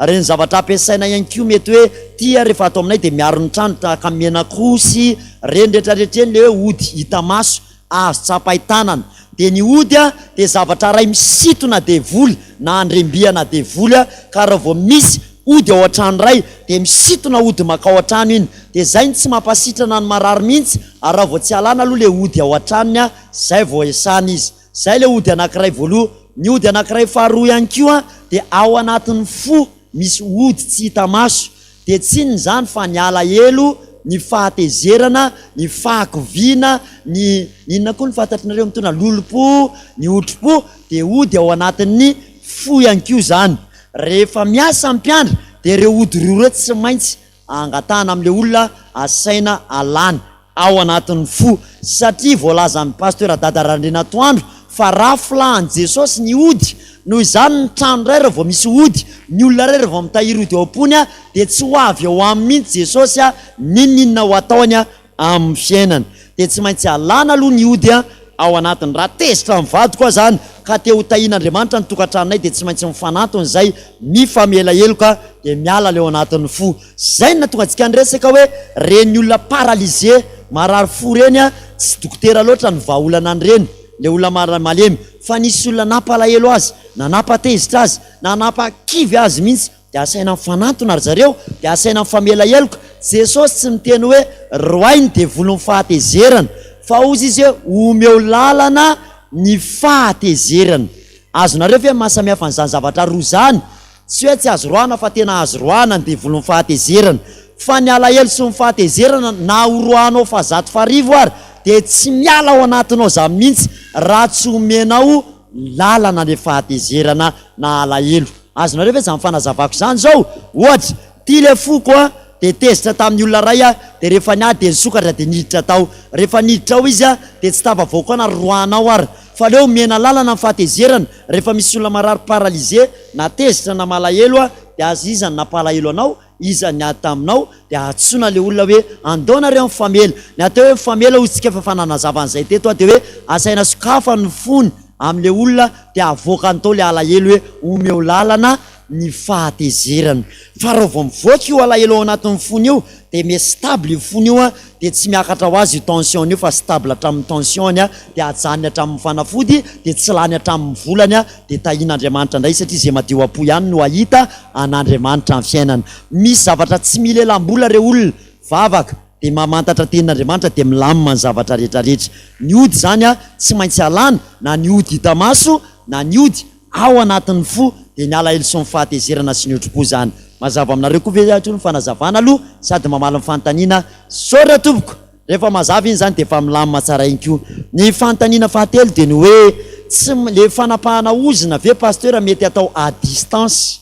ireny zavatra ampiasaina ihany koa mety hoe ity rehefa ato aminay dia miaro ny trano tahaka ny menakosy, ireny rehetra rehetra ireny ilay hoe ody hita maso. Azo tsapain-tanana. Dia ny ody dia zavatra iray misintona devoly na andrembihana devoly ka raha vao misy ody ao an-trano iray dia misintona ody mankao an-trano iny. Dia izay no tsy mampasitrana ny marary mihitsy ary raha vao tsy alana aloha ilay ody ao an-tranony izay vao esana izy. Izay ilay ody anankiray voaloha. Ny ody anankiray faharoa ihany koa dia ao anatin'ny fo misy ody tsy hita maso. Dia tsy inona izany fa ny alahelo, ny fahatezerana, ny fahakiviana, ny inona koa no fantatrinareo mitondra lolompo, ny otripo, dia ody ao anatin'ny fo ihany koa izany. Rehefa miasa ny mpiandry dia ireo ody roa ireo tsy maintsy angatahana amin'ilay olona asaina alany. ao anatin'ny fo satria voalazan'ny Pasteur Dada Randrianatoandro fa rafla an'i Jesosy ny ody, noho izany ny trano iray raha vao misy ody, ny olona iray raha vao mitahiry ody ao am-pony dia tsy ho avy ao aminy mihitsy Jesosy n'inon'inona ho ataony amin'ny fiainany dia tsy maintsy alana aloha ny ody ao anatiny. Raha tezitra amin'ny vadiko aho izany ka te ho tahian'Andriamanitra ny tokantranonay dia tsy maintsy mifanantona izay, mifamela heloka dia miala ilay ao anatin'ny fo. Zay no nahatonga antsika niresaka hoe reny olona paralysé, marary fo reny a, tsy dokotera loatra no vahaolana an'ireny, le olona marary malemy, fa nisy olona nampalahelo azy, na nampatezitra azy, na nampakivy azy mihitsy, dia asaina mifanantona ry zareo, dia asaina mifamela heloka, Jesosy tsy miteny hoe roahy ny devolin'ny fahatezerana, fa hozy izy hoe omeo lalana ny fahatezerana. Azonareo ve ny mahasamihafa an'izany zavatra roa izany? Tsy hoe tsy azo roahana fa tena azo roahana ny devolin'ny fahatezerana. Fa ny alahelo sy ny fahatezerana na horoahanao fahazato faharivo ary dia tsy miala ao anatinao zany mihitsy raha tsy omenao lalana le fahatezerana na alahelo. Azonareo ve zany fanazavako zany zao? Ohatra, ty le foko a, dia tezitra tamin'ny olona ray aho, dia rehefa niady dia nisokatra dia niditra tao. Rehefa niditra ao izy a, dia tsy tafavoaka ao na roahanao ary. Fa aleo omena lalana ny fahatezerana, rehefa misy olona marary paralysé na tezitra na malahelo a, dia aza iza no nampalahelo anao, Iza niady taminao? Dia antsoina ilay olona hoe, Andao nareo mifamela. Ny atao hoe mifamela hoy isika efa nanazava an'izay teto aho dia hoe asaina sokafany ny fony amin'ilay olona dia avoakany tao ilay alahelo hoe omeo lalana ny fahatezerana. Fa raha vao mivoaka io alahelo ao anatin'ny fony io dia miha stable io fony io dia tsy miakatra ho azy io tension-ny io fa stable hatramin'ny tension-ny dia ajanony hatramin'ny fanafody dia tsy lany hatramin'ny volany dia tahian'Andriamanitra indray satria izay madio am-po ihany no hahita an'Andriamanitra amin'ny fiainana. Misy zavatra tsy mila elam-bola re olona, vavaka dia mamantatra tenin'Andriamanitra dia milamina ny zavatra rehetra rehetra. Ny ody izany tsy maintsy alana na ny ody hita maso na ny ody ao anatin'ny fo dia ny alahelo sy ny fahatezerana sy ny otri-po izany. Mazava aminareo koa ve aloha ny fanazavana aloha sady mamaly ny fanontaniana? Misaotra tompoko! Rehefa mazava iny izany dia efa milamina tsara ihany koa. Ny fanontaniana fahatelo dia ny hoe tsy le fanapahana ozona ve Pasteur mety atao à distance?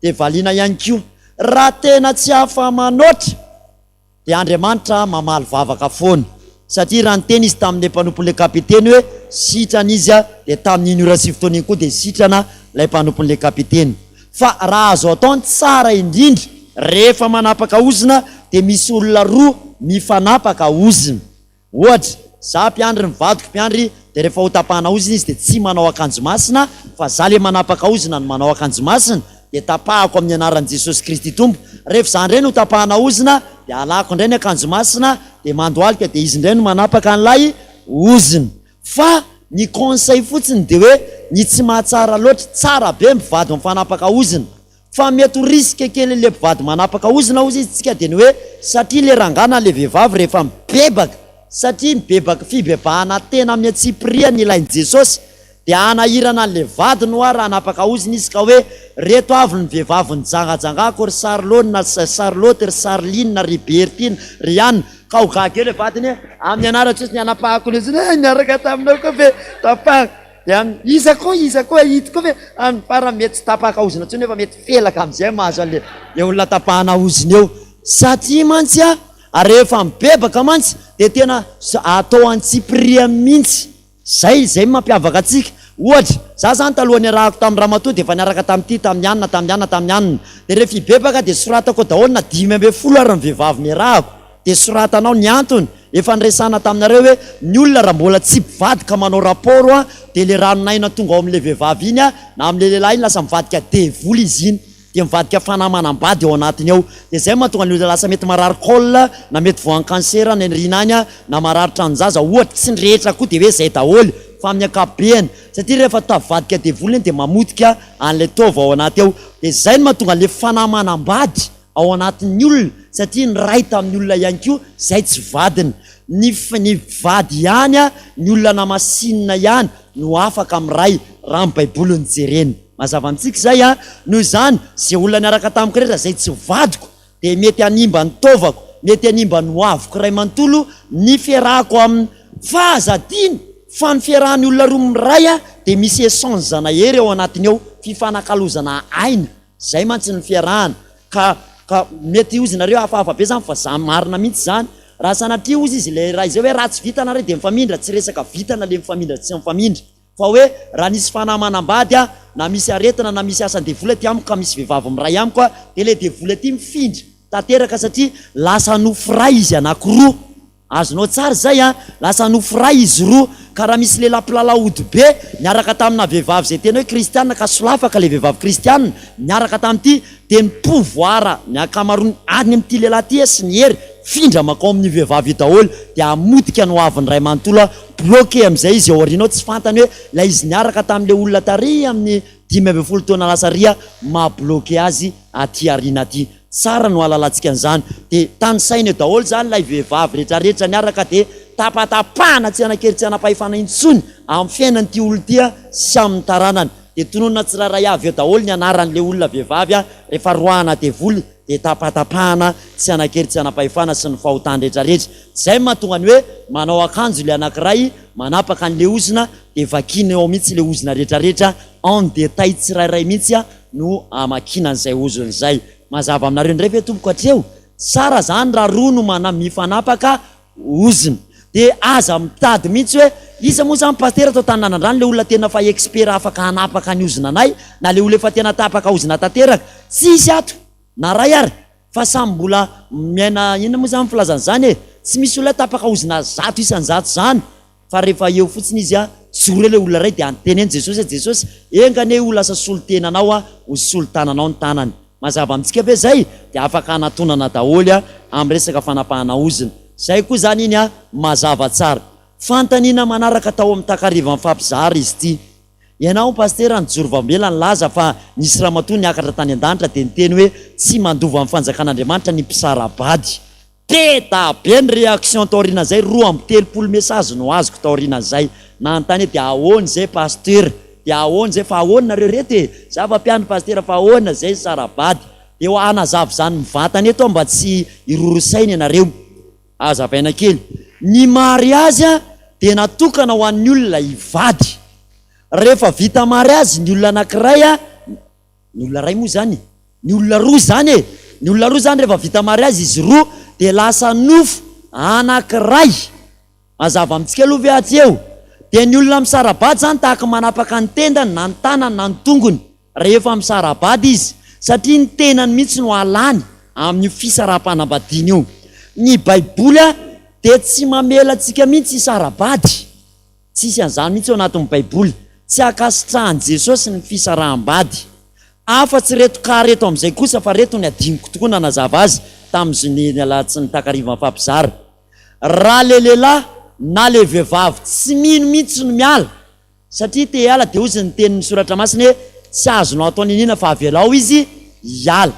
Dia valiana ihany koa, raha tena tsy afa-manoatra dia Andriamanitra mamaly vavaka foana. Satria raha niteny izy tamin'ilay mpanompon'ilay kapiteny hoe sitrana izy dia tamin'iny ora sy fotoana iny koa dia sitrana ilay mpanompon'ilay kapiteny. Fa raha azo atao ny tsara indrindra rehefa manapaka ozona dia misy olona roa mifanapaka ozona. Ohatra, za mpiandry ny vadiko mpiandry dia rehefa ho tapahana ozona izy dia tsy manao akanjo masina fa za le manapaka ozona no manao akanjo masina dia tapahako amin'ny anaran'i Jesosy Kristy Tompo. Rehefa za indray no tapahana ozona dia alako indray ny akanjo masina dia mandohalika dia izy indray no manapaka an'ilay ozona. Fa ny conseil fotsiny de hoe ny tsy mahatsara loatra, tsara be mpivady mifanapaka ozona, fa mety ho risque kely le mpivady manapaka ozona ozy izy tsika de ny hoe satria le rangahy na le vehivavy rehefa mibebaka, satria mibebaka fibebahana tena amin'ny antsipiriany ilain'i Jesosy, de hanahirana an'le vadiny hoa raha hanapaka ozona izy ka hoe reto avy ny vehivavy nijangajangako ry Sarlone na Sarlotte ry Sarline ry Bertine ry anona, Ka ho gaga eo le vadiny hoe amin'ny anaran'i Jesosy ny hanapahako le zony eh niaraka taminao koa ve tapahako dia amin'ny iza koa iza koa ito koa ve amin'ny farany mety tsy tapaka ozona intsony nefa mety felaka amin'izay mahazo an'le le olona tapahana ozona eo satria mantsy a rehefa mibebaka mantsy dia tena atao antsipiriany mihitsy Zay, zay no mampiavaka antsika. Ohatra, za zany taloha niarahako tamin'ny ramatoa dia efa niaraka tamin'ity, tamin'ny anona, tamin'ny anona, tamin'ny anona. Dia rehefa hibebaka dia soratako ao daholo na 15 ary ny vehivavy niarahako. Dia soratana ao ny antony. Efa niresahana taminareo hoe ny olona raha mbola tsy mpivady ka manao rapport an, dia le ranon'aina tonga ao amin'ilay vehivavy iny an, na amin'ilay lehilahy iny lasa mivadika devoly izy iny. dia mivadika fanahy manambady ao anatiny ao, dia izay mahatonga ny olona lasa mety marary col na mety voan'ny cancer any aoriana any na marary tranon-jaza ohatra, tsy ny rehetra koa dia hoe izay daholo fa amin'ny ankapobeny satria rehefa tavadika devoly iny dia mamotika an'ilay taova ao anaty ao, dia izay no mahatonga an'ilay fanahy manambady ao anatin'ny olona satria niray tamin'ny olona ihany koa izay tsy vadiny, ny ny vady ihany ny olona namasinina ihany no afaka miray raha ny baiboly no jerena. Mazava amintsika izay an! Noho izany, izay olona niaraka tamiko rehetra izay tsy vadiko dia mety hanimba ny taovako, mety hanimba ny hoaviko iray manontolo ny fiarahako aminy. Fa aza adino fa ny fiarahan'ny olona roa miray dia misy échange-na hery ao anatiny ao, fifanakalozana aina. Izay mantsy ny fiarahana. Ka, ka mety hozy nareo hafahafa be izany fa za marina mihitsy izany. Raha sanatria hozy izy ilay iray izay hoe raha tsy vita nareo dia mifamindra, tsy resaka vitana le mifamindra tsy mifamindra. Fa hoe raha nisy fanahy manambady aho, na misy aretina na misy asan-devoly aty amiko ka misy vehivavy miray amiko aho, dia ilay devoly aty mifindra tanteraka satria lasa nofo iray izy anankiroa. Azonao tsara izay an! Lasa nofo iray izy roa. Ka raha misy lehilahy mpilalao ody be niaraka tamina vehivavy izay tena hoe kristiana ka solafaka ilay vehivavy kristiana niaraka tamin'ity, dia ny pouvoir ny ankamaroany any amin'ity lehilahy ity sy ny hery mifindra mankao amin'io vehivavy io daholo dia hamotika ny hoaviny iray manontolo aho. Bloqué amin'izay izy ao aoriana ao tsy fantany hoe ilay izy niaraka tamin'ilay olona tary amin'ny 15 taona lasa ary maha bloqué azy aty aoriana aty. Tsara no hahalalantsika an'izany. Dia tanisaina eo daholo izany ilay vehivavy rehetrarehetra niaraka dia tapatapahana tsy hanan-kery tsy hanam-pahefana intsony amin'ny fiainan'ity olona ity sy amin'ny taranany. Dia tononina tsirairay avy eo daholo ny anaran'ilay olona vehivavy rehefa roahana devoly dia tapatapahana tsy hanan-kery tsy hanam-pahefana sy ny fahotany rehetra rehetra. Izay no mahatonga ny hoe manao akanjo ilay anankiray manapaka an'ilay ozona dia vakiana eo mihitsy ilay ozona rehetra rehetra en détail tsirairay mihitsy no amakiana an'izay ozona izay. Mazava aminareo indray ve tompoko hatreo? Tsara zany raha roa no mana mifanapaka ozona. Dia aza mitady mihitsy hoe iza moa zany pasitera tao Tananandrano le olona tena fa expert afaka hanapaka ny ozona anay na le olona efa tena tapaka ozona tanteraka. Tsisy ato na ray ary fa samy mbola miaina inona moa zany filazana izany e? Tsy misy olona tapaka ozona 100% zany. Fa rehefa eo fotsiny izy a, joro eo ilay olona iray dia anteneno Jesosy hoe, Jesosy, enga anie ho lasa solontenanao aho, ho solon-tananao ny tanany. Mazava amintsika ve izay? Dia afaka hanatonana daholo a, amin'ny resaka fanapahana ozona. Izay koa izany iny a, mazava tsara. Fanontaniana manaraka tao amin'ny takariva mifampizara izy ity. Ianao Pasitera nijoro vavolombelona nilaza fa nisy ramatoa niakatra tany an-danitra dia niteny hoe tsy mandova ny fanjakan'Andriamanitra ny mpisara-bady. Be da be ny réaction taorianan'izay, 32 message no azoko taorianan'izay, nanontany hoe dia ahoana izay Pasteur, dia ahoana izay fa ahoana nareo reto e, za fa mpiandry Pasteur fa ahoana izay sara-bady, dia hanazava izany mivantana eto aho mba tsy hiroro saina ianareo. Hazavaina kely, ny mariazy dia natokana ho an'ny olona hivady, rehefa vita mariazy ny olona anankiray, Ny olona iray moa izany e! Ny olona roa izany e! Ny olona roa izany rehefa vita mariazy izy roa dia lasa nofo anankiray. Mazava amintsika aloha ve atsy eo? Dia ny olona misara-bady izany tahaka manapaka ny tendany na ny tanany na ny tongony rehefa misara-bady izy satria ny tenany mihitsy no alany amin'io fisaraham-panambadiana io. Ny baiboly dia tsy mamela antsika mihitsy hisara-bady. Tsisy an'izany mihitsy ao anatin'ny Baiboly. Tsy ankasitrahan'i Jesosy ny fisaraham-bady. Afa-tsy ireto cas ireto amin'izay kosa fa ireto ny adinoko tokoa nanazava azy tamin'ny alatsinainy takariva mifampizara. Raha le lehilahy na le vehivavy tsy mino mihitsy no miala satria te hiala dia hozy ny tenin'ny soratra masina hoe tsy azonao atao niniana fa avelao izy hiala.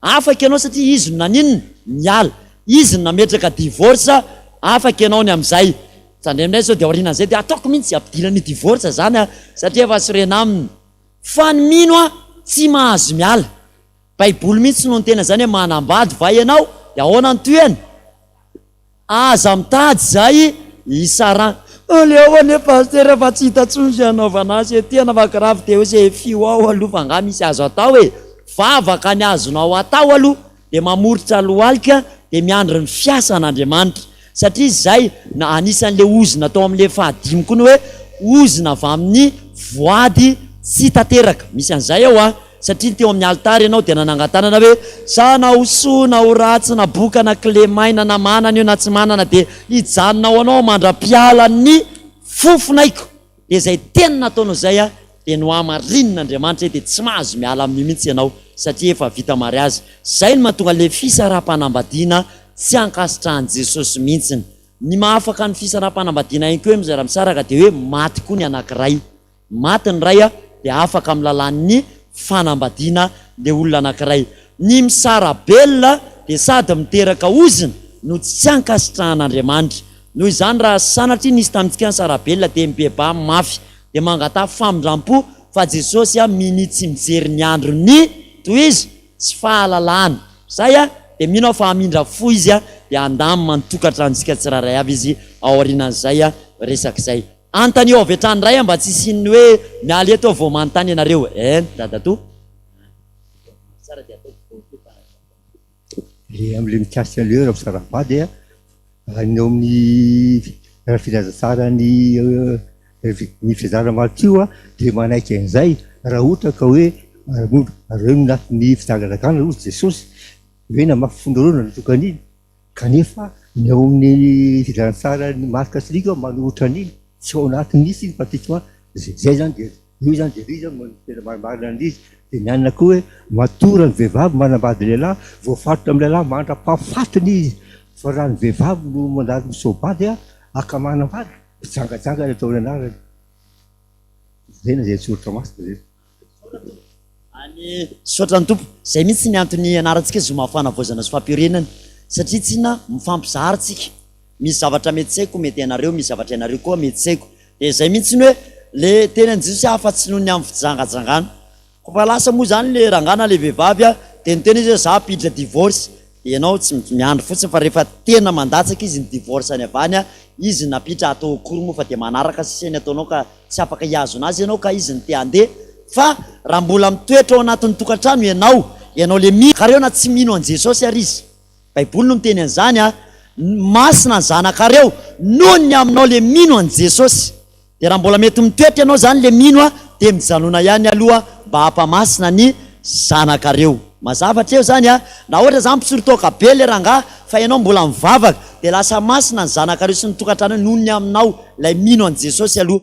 Afaka ianao satria izy no naninona? Niala. Izy no nametraka divorce, afaka ianao ny amin'izay. Tandremo indray sao dia aorianan'izay dia ataoko mihitsy ampidirana io divorce zany a, satria efa sorena aminy. Fa ny mino a tsy mahazo miala. Baiboly mihitsy no niteny an'izany hoe manambady va ianao? Dia ahoana ny tohiny? Aza mitady izay hisarahana. Aleo anie Pasitera fa tsy hita intsony izay hanaovana azy e, tena fa grave dia hoe izay fio ao aloha fa angaha misy azo atao e, vavaka ny azonao atao aloha dia mamoritra lohalika dia miandry ny fiasan'Andriamanitra satria izay na anisan'ilay ozona tao amin'ilay fahadimy koa ny hoe ozona avy amin'ny voady tsy tanteraka, misy an'izay ao an. Satria teo amin'ny alitara ianao dia nanangan-tanana hoe, Za na ho soa na ho ratsy na boka na kilemaina na manana io na tsy manana dia hijanona ao anao mandra-pialan'ny fofon'aiko. Dia izay teny nataonao izay dia nohamarinin'Andriamanitra hoe dia tsy mahazo miala amin'io mihitsy ianao satria efa vita mariazy. Izay no mahatonga ilay fisaraham-panambadiana tsy ankasitrahan'i Jesosy mihitsiny. Ny mahafaka ny fisaraham-panambadiana ihany koa hoe raha misaraka dia hoe maty koa ny anankiray. Maty ny ray dia afaka amin'ny lalàn'ny fanambadiana le olona anankiray. Ny misara-belona dia sady miteraka ozona no tsy ankasitrahan'Andriamanitra. Noho izany raha sanatria nisy tamintsika nisara-belona dia mibebaha mafy dia mangataha famindram-po fa Jesosy minia tsy mijery ny andron'ny, tohizo, tsy fahalalana. Zay dia mino aho fa hamindra fo Izy dia handamina ny tokantranontsika tsirairay avy Izy aorianan'izay resaka izay. Anontanio avy hatrany indray aho mba tsy hisian'ny hoe miala eto aho vao manontany ianareo eh dadatoa. Le amle mikasika anle hoe raha misara-bady a, raha ny ao amin'ny raha filazantsaran'ny ny filazan'i Matio a dia manaiky an'izay raha ohatra ka hoe reo no anatin'ny fijangajangana hozy Jesosy hoe namafy fonareo nandroaka an'iny Kanefa ny ao amin'ny filazantsaran'i Marka sy Lioka manohitra an'iny, tsy ao anatiny mihitsy iny pratiquement, zay zany dia io zany dia ry zany no tena marimarina an'izy, dia ny anona koa hoe matoa raha ny vehivavy manambady lehilahy, voafaritra amin'ny lehilahy mandra-pahafatiny izy, fa raha ny vehivavy no mandady misoa-bady aka manambady, mpijangajanga ny ataony anarany, zay no izay soratra masina zay. Any Misaotra ny Tompo. Izay mihitsy ny antony ianarantsika zoma fanavaozana sy fampiorenana satria tsinona mifampizara tsika. Misy zavatra mety tsy haiko mety hainareo, misy zavatra hainareo koa mety tsy haiko. Dia izay mihitsy ny hoe. Le teny an'i Jesosy afa-tsy noho ny amin'ny fijangajangana. Koa fa lasa moa izany le rangahy na le vehivavy a, dia niteny izy hoe za hampiditra divorce, dia ianao tsy miandry fotsiny fa rehefa tena mandatsaka izy ny divorce-ny avy any a, izy no nampiditra atao akory moa fa dia manaraka sisa ny ataonao ka tsy afaka hihazona azy ianao ka izy no te handeha fa raha mbola mitoetra ao anatin'ny tokantrano ianao, ianao le mino, kareo na tsy mino an'i Jesosy ary izy, baiboly no miteny an'izany a, masina ny zanakareo noho ny aminao le mino an'i Jesosy. Dia raha mbola mety mitoetra ianao izany le mino a, dia mijanona ihany aloha mba hampamasina ny zanakareo. Mazava hatreo izany a! Raha ohatra izany mpisoro toaka be le rangahy fa ianao mbola mivavaka dia lasa masina ny zanakareo sy ny tokantrano noho ny aminao ilay mino an'i Jesosy aloha.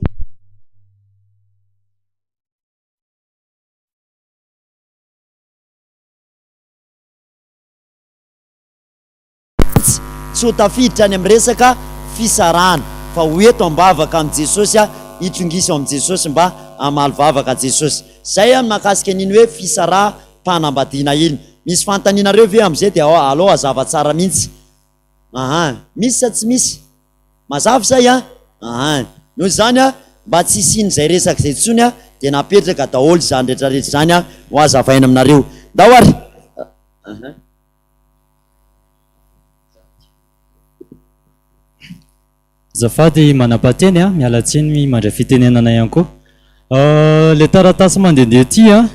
Tsy ho tafiditra any amin'ny resaka fisarahana fa ho eto am-bavaka amin'i Jesosy aho, hitrongiso amin'i Jesosy mba hamaly vavaka Jesosy. Zay ny mahakasika an'iny hoe fisaraham-panambadiana iny. Misy fanontanianareo ve amin'izay dia alao hazava tsara mihitsy. Aha, misy sa tsy misy? Mazava izay an? Aha. Noho izany an, mba tsy hisian'izay resaka izay intsony an, dia napetraka daholo izany rehetrarehetra izany an, ho hazavaina aminareo. Ndao ary. Aha. Azafady manam-pahateny a, miala tsiny mandray fitenenana ihany koa. Ilay taratasy mandehandeha ity a,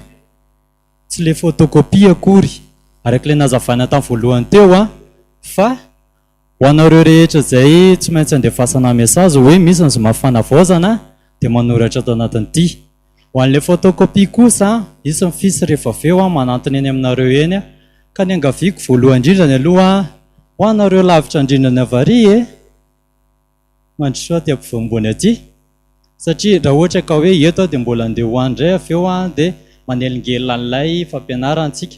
tsy ilay photocopie akory, araka ilay nazavaina tamin'ny voalohany teo a, fa ho anareo rehetra izay tsy maintsy andefasana message hoe misy ny zoma fanavaozana dia manoratra ato anatin'ity. Ho an'ilay photocopie kosa, hisy ny fiche rehefa avy eo manantona eny aminareo eny ka ny angaviako voalohany indrindrany aloha ho anareo lavitra indrindra ny avy ary e! Mandrosoa aty ampovoambony aty satria raha ohatra ka hoe eto aho dia mbola andeha ho any indray avy eo dia manelingelina an'ilay fampianarantsika.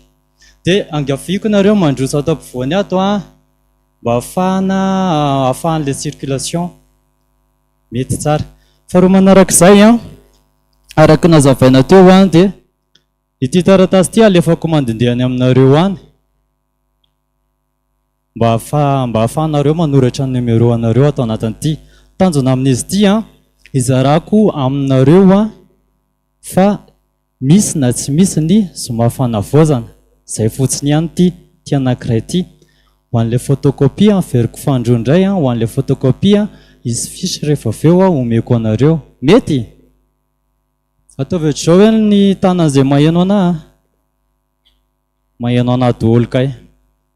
Dia angaviako nareo mandroso ato ampovoany ato mba ahafahana ahafahan'ilay circulation. Mety tsara. Faharoa manarak'izay an, araka ny nazavaina teo an dia ity taratasy ity alefako mandehandeha any aminareo any mba ahafaha mba ahafahanareo manoratra ny numéro anareo ato anatin'ity. Tanjona amin'izy ity an, hizarako aminareo an fa Misy na tsy misy ny zoma fanavaozana, zay fotsiny ihany ity, ity anankiray ity. Ho an'ilay photocopie averiko fanindroa indray an, ho an'ilay photocopie hisy fiche rehefa avy eo aho omeko anareo. Mety? Ataovy ohatr'izao hoe ny tanan'izay maheno anà an. Maheno anà daholo kay.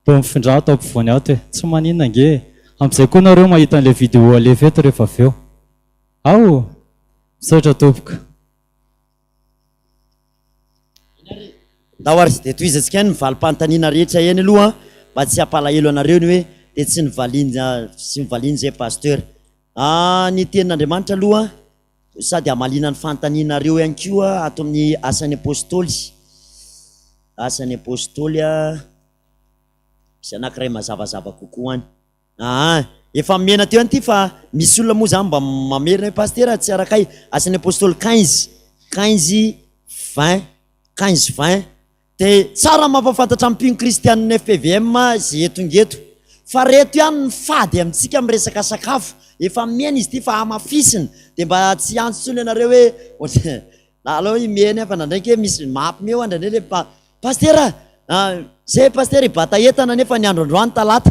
Toa mifindra ato ampovoany ato e. Tsy maninona ange e. Amin'izay koa nareo mahita an'ilay vidéo alefa eto rehefa avy eo. Ao! Misaotra tompoko. Ndao ary dia tohizantsika ihany ny valim-panontaniana rehetra eny aloha mba tsy hampalahelo anareo ny hoe dia tsy nivaliana tsy nivaliana izay Pasteur. Ah, ny tenin'Andriamanitra aloha sady hamaliana ny fanontanianareo ihany koa ato amin'ny Asan'ny Apostoly. Asan'ny Apostoly misy anankiray mazavazava kokoa any. Aa efa mena teo ihany ity fa misy olona moa zany mba mamerina hoe pasitera tsy arakay asan'ny apostoly quinze, quinze, vingt, quinze, vingt de tsara ny mampahafantatra ny mpino kristianina fpvm ze tonga eto fa reto ihany ny fady amintsika amin'ny resaka sakafo efa mena izy ity fa hamafisina de mba tsy hiantso intsony ianareo hoe aleo i mena fa ndraindraiky hoe misy mampime hoa ndraindray le Pasitera a! Zay pasitera hibata entana nefa ny andro androany talata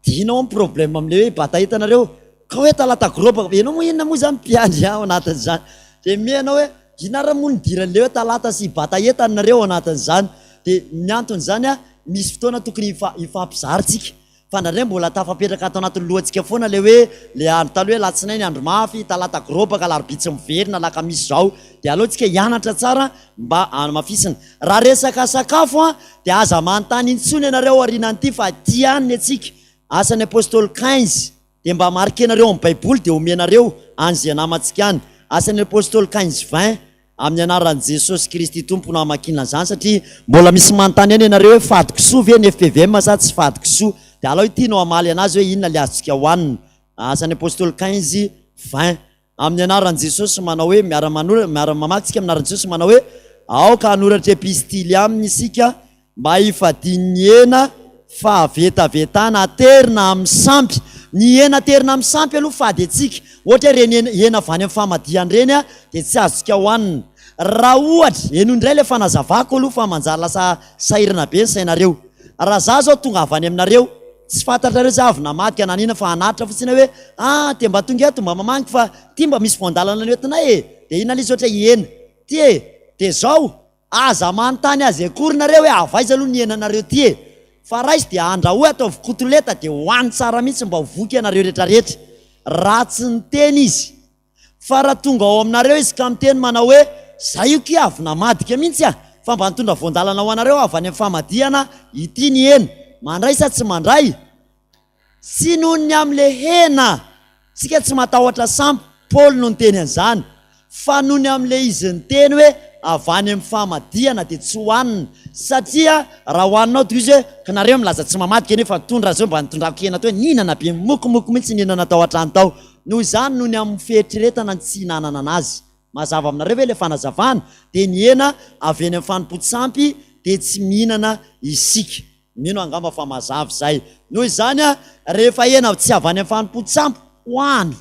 de inona moa ny problème amle hoe hibata entana reo? Ka hoe talata grobaka enao moa inona moa zany mpiandry ao anatin'izany? De me anao hoe inona ary moa nidiran'le hoe talata sy hibata entana nareo ao anatin'izany? De ny anton'izany a misy fotoana tokony hifampizara tsika Fa indraindray mbola tafapetraka ato anatin'ny lohantsika foana ilay hoe ilay andro taloha hoe alatsinainy andro mafy, talata gorobaka, alarobia tsy miverina, alakamisy izao. Dia aleo tsika hianatra tsara mba hanamafisina. Raha resaka sakafo an, dia aza manontany intsony ianareo aorianan'ity fa ity ihany ny antsika. Asan'ny Apostoly quinze. Dia mba marquer-nareo amin'ny baiboly dia omenareo an'izay namantsika any. Asan'ny Apostoly quinze vingt. Amin'ny anaran'i Jesosy Kristy Tompo no hamakiana an'izany satria mbola misy manontany ihany ianareo hoe fady kisoa ve ny fpvm sa tsy fady kisoa? Dia alao ity no hamaly anazy hoe inona ilay azontsika hohanina. Asan'ny Apostoly quinze, vingt. Amin'ny anaran'i Jesosy manao hoe, miara-manora, miara-mamaky tsika amin'ny anaran'i Jesosy manao hoe, aoka hanoratra epistily aminy isika mba hifadian'ny hena fahavetavetana aterina amin'ny sampy. Ny hena aterina amin'ny sampy aloha fady antsika. Ohatra hoe ireny hena avy any amin'ny famadihana ireny dia tsy azontsika hohanina. Raha ohatra, henoy indray ilay fanazavako aloha fa manjary lasa sahirana be ny sainareo. Raha za zao tonga avy any aminareo, tsy fantatrareo za avy namadika na nina fa hanatitra fotsiny aho hoe ah dia mba tonga eto mba mamangy fa ty mba misy voandalana noentinay e! Dia inona ilay izy ohatra hoe hena ty e! Dia zao, Aza manontany azy akory nareo hoe avy aiza aloha ny henanareo ty e! Fa raiso dia andrahoy ataovy kotoleta dia hohano tsara mihitsy mba ho voky ianareo retraretra. Raha tsy niteny izy. Fa raha tonga ao aminareo izy ka miteny manao hoe zay io kia avy namadika mihitsy a! Fa mba nitondra voandalana ho anareo avy any amin'ny famadihana ity ny hena. Mandray sa tsy mandray? Tsy noho ny amin'ilay hena, isika tsy matahotra sampy, Paoly no niteny an'izany, fa noho ny amin'ilay izy niteny hoe avy any amin'ny famadihana dia tsy hohanina, satria raha hohaninao dia izy hoe ka nareo milaza tsy mamadika nefa nitondra zao mba nitondrako hena teo, nihinana be mokomoko mihitsy nihinana tao an-trano tao, noho izany noho ny amin'ny fieritreretana ny tsy hihinanana anazy. Mazava aminareo ve ilay fanazavana? Dia ny hena avy eny amin'ny fanompoan-tsampy dia tsy mihinana isika. Mino angamba fa mazava izay. Noho izany, rehefa hena tsy avy any amin'ny fanompoan-tsampy, hohano,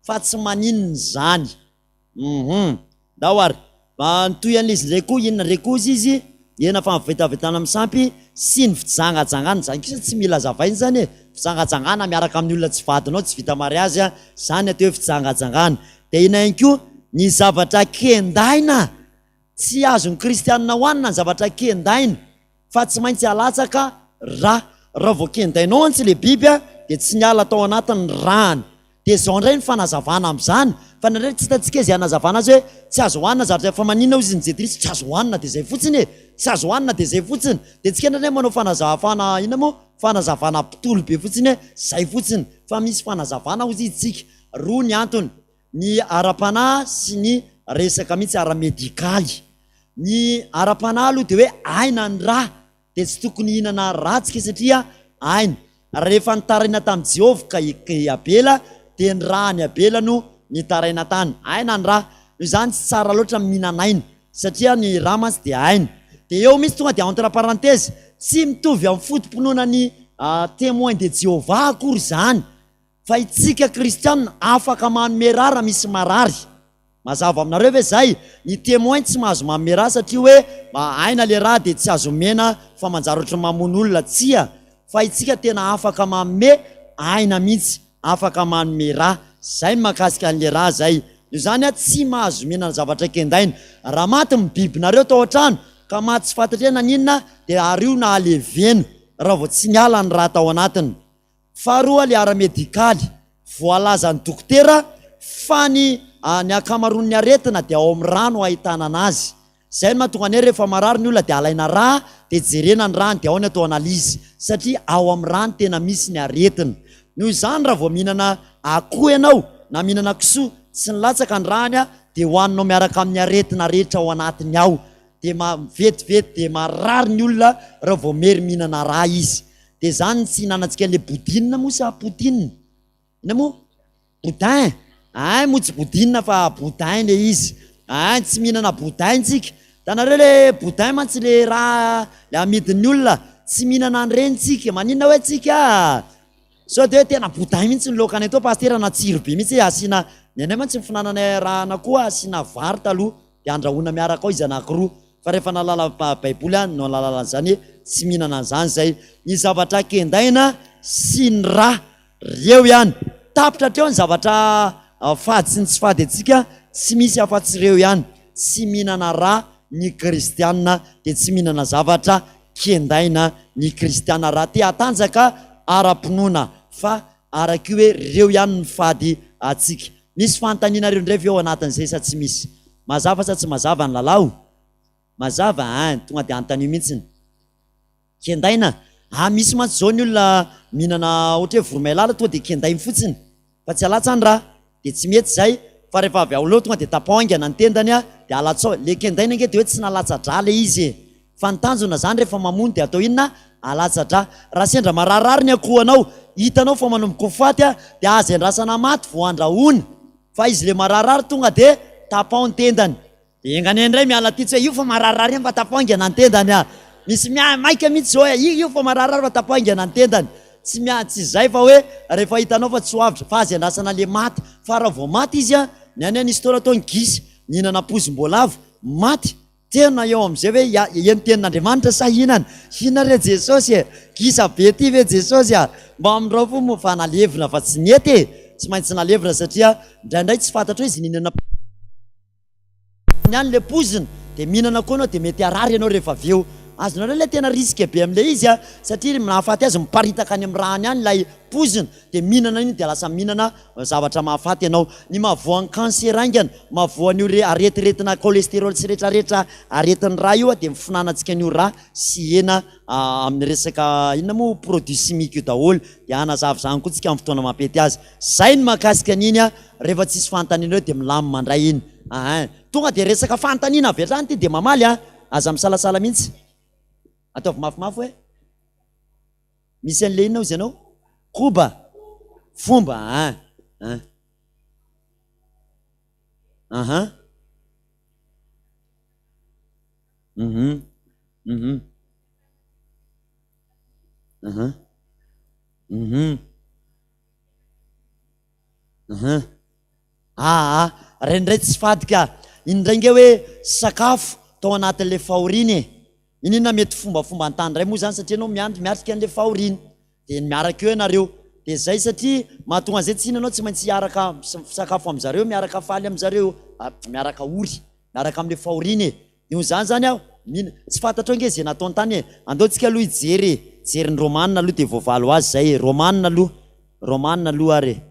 fa tsy maninona izany. Hum. Ndao ary. Mba nitohy an'ilay izy indray koa, inona indray koa hozy izy? Hena famivetavetana amin'ny sampy sy ny fijangajangana. Izany kosa tsy mila azavaina izany e. Fijangajangana miaraka amin'ny olona tsy vadinao, tsy vita mariazy, izany atao hoe fijangajangana. Dia inona ihany koa? Ny zavatra kendaina. Tsy azon'ny kristianina hohanina ny zavatra kendaina fa tsy maintsy alatsaka ra. Raha vao kendainao mantsy ilay biby dia tsy niala tao anatiny ny rany. Dia izao indray ny fanazavana amin'izany, fa indraindray tsy hitantsika izay hanazavana azy hoe tsy azo hohanina zavatra fa maninona hozy ny jentilisa tsy azo hohanina dia izay fotsiny e! Tsy azo hohanina dia izay fotsiny. Dia tsika indraindray manao fanazavana inona moa? Fanazavana mpitoly be fotsiny hoe izay fotsiny. Fa misy fanazavana hozy izy tsika. Roa ny antony. Ny ara-panahy sy ny resaka mihitsy ara-medikaly. Ny ara-panahy aloha dia hoe aina ny ra, dia tsy tokony hihinana ra tsika satria aina. Rehefa nitaraina tamin'i Jehovah ka i Abela dia ny ra an'i Abela no nitaraina tany. Aina ny ra. Noho izany tsy tsara loatra ny mihinana aina satria ny ra mantsy dia aina. Dia eo mihitsy tonga dia entre parenthèse, tsy mitovy amin'ny foto-pinoana ny Témoins de Jehovah akory izany. Fa itsika kristiana afaka manome ra raha misy marary. Mazava aminareo ve zay? Ny temoin tsy mahazo manome ra satria hoe aina le ra dia tsy azo omena fa manjary ohatry ny mamono olona. Tsia! Fa itsika tena afaka manome aina mihitsy, afaka manome ra. Zay ny mahakasika an'le ra zay. Noho izany a, tsy mahazo mihinana zavatra kendaina. Raha maty ny bibinareo tao an-trano ka maty tsy fantatra hoe naninona dia ario na aleveno raha vao tsy niala ny ra tao anatiny. Faharoa le ara-medikaly, voalazan'ny dokotera fa ny ny ankamaroan'ny aretina dia ao amin'ny rà no ahitana anazy. Izay no mahatonga ny hoe rehefa marary ny olona dia alaina rà dia jerena ny ràny dia ao ny atao analyse satria ao amin'ny rà no tena misy ny aretina. Noho izany raha vao mihinana akoho ianao na mihinana kisoa tsy nilatsaka ny ràny dia hohaninao miaraka amin'ny aretina rehetra ao anatiny ao. Dia vetivety dia marary ny olona raha vao mery mihinana rà izy. Dia zany tsy hinanantsika an'le boudine moa sa poutine? Inona moa? Boudin? Hay moa tsy boudine fa boudin le izy. Hay tsy mihinana boudin tsika. Hitanareo le boudin mantsy le raha le amidin'ny olona, tsy mihinana an'ireny tsika. Maninona hoe tsika? Sao dia hoe tena boudin mihitsy ny laoka any atao pasitera natsiro be mihitsy hoe asiana, ny anay mantsy ny fihinananay raha koa asiana vary taloha dia andrahoina miaraka ao izy anankiroa. Fa rehefa nahalala baiboly aho no nahalala an'izany hoe tsy mihinana an'izany izay. Ny zavatra kendaina sy ny ra, reo ihany. Tapitra hatreo ny zavatra fady sy ny tsy fady antsika, tsy misy afa-tsy ireo ihany. Tsy mihinana ra ny kristiana dia tsy mihinana zavatra kendaina ny kristiana raha te hatanjaka ara-pinoana fa araka io hoe reo ihany ny fady antsika. Misy fanontanianareo indray ve ao anatin'izay sa tsy misy? Mazava sa tsy mazava ny lalao? Mazava ein, tonga dia anontanio mihitsiny. Kendaina, ah misy mantsy izao ny olona mihinana ohatra hoe voromailala tonga dia kendainy fotsiny fa tsy alatsany ra, dia tsy mety izay fa rehefa avy ao tonga dia tapaho haingana ny tendany dia alatsao, le kendaina ange dia hoe tsy nalatsa-drà le izy e, fa ny tanjona izany rehefa mamono dia atao inona? Alatsa-drà. Raha sendra mararirary ny akohonao, hitanao fa manomboka ho faty dia aza endrasana maty vao andrahoina. Fa izy le mararirary tonga de tapaho ny tendany. De enga anie indray miala aty tsy hoe io fa mararirary ihany fa tapaho haingana ny tendany ah. Misy miahy maika mihitsy zao eh, io io fa mararirary fa tapaho haingana ny tendany. Tsy mia, tsy izay fa hoe rehefa hitanao fa tsy ho avotra, fa aza iandrasana le maty, fa raha vao maty izy an, ny anay nisy fotoana tao ny gisa, nihinana pozim-boalavo, maty, tena eo amin'izay hoe ia, heno tenin'Andriamanitra sa hinana? Inona re Jesosy e? Gisa be ty ve Jesosy a? Mba amindrao fo moa fa nalevina fa tsy nety e! Tsy maintsy nalevina satria indraindray tsy fantatrao izy nihinana. Any le poizina de mihinana koa anao de mety harary ianao rehefa avy eo. Azonareo ilay tena risque be amin'ilay izy a, satria mahafaty azy miparitaka any amin'ny ràny any ilay poizina de mihinana iny de lasa mihinana zavatra mahafaty ianao. Ny mahavoa ny cancer haingana, mahavoa an'io re aretiretina cholestérol sy retraretra aretin'ny rà io a de ny fihinanantsika an'io rà sy hena amin'ny resaka inona moa produit chimique io daholo de hanazava izany koa tsika amin'ny fotoana mampety azy. Zay ny mahakasika an'iny a, rehefa tsisy fanontaniana eo dia milamina indray iny. Ahin. Tonga dia resaka fanontaniana avy hatrany ity dia mamaly a. Aza misalasala mihitsy. Ataovy mafimafy hoe. Misy an'le inona hozy ianao? Koba. Fomba an. An. Aha. Mhm. Mhm. Aha. Mhm. Aha. Aa, ireny indray tsy fady ka. Iny indray nge hoe sakafo tao anatin'ilay fahoriana e. Iny inona mety fombafomba an-tany indray moa izany satria ianao miandry miatrika an'ilay fahoriana. Dia miaraka eo ianareo. Dia izay satria mahatonga an'izay tsy inona ianao tsy maintsy hiaraka misakafo amin'zareo, miaraka faly amin'zareo, miaraka ory, miaraka amin'ilay fahoriana e. Noho izany izany aho mino. Tsy fantatrao ange izay nataony tany e. Andao tsika aloha hijery e. Hijery ny Romana aloha dia voavaly ho azy izay e. Romana aloha. Romana aloha ary e.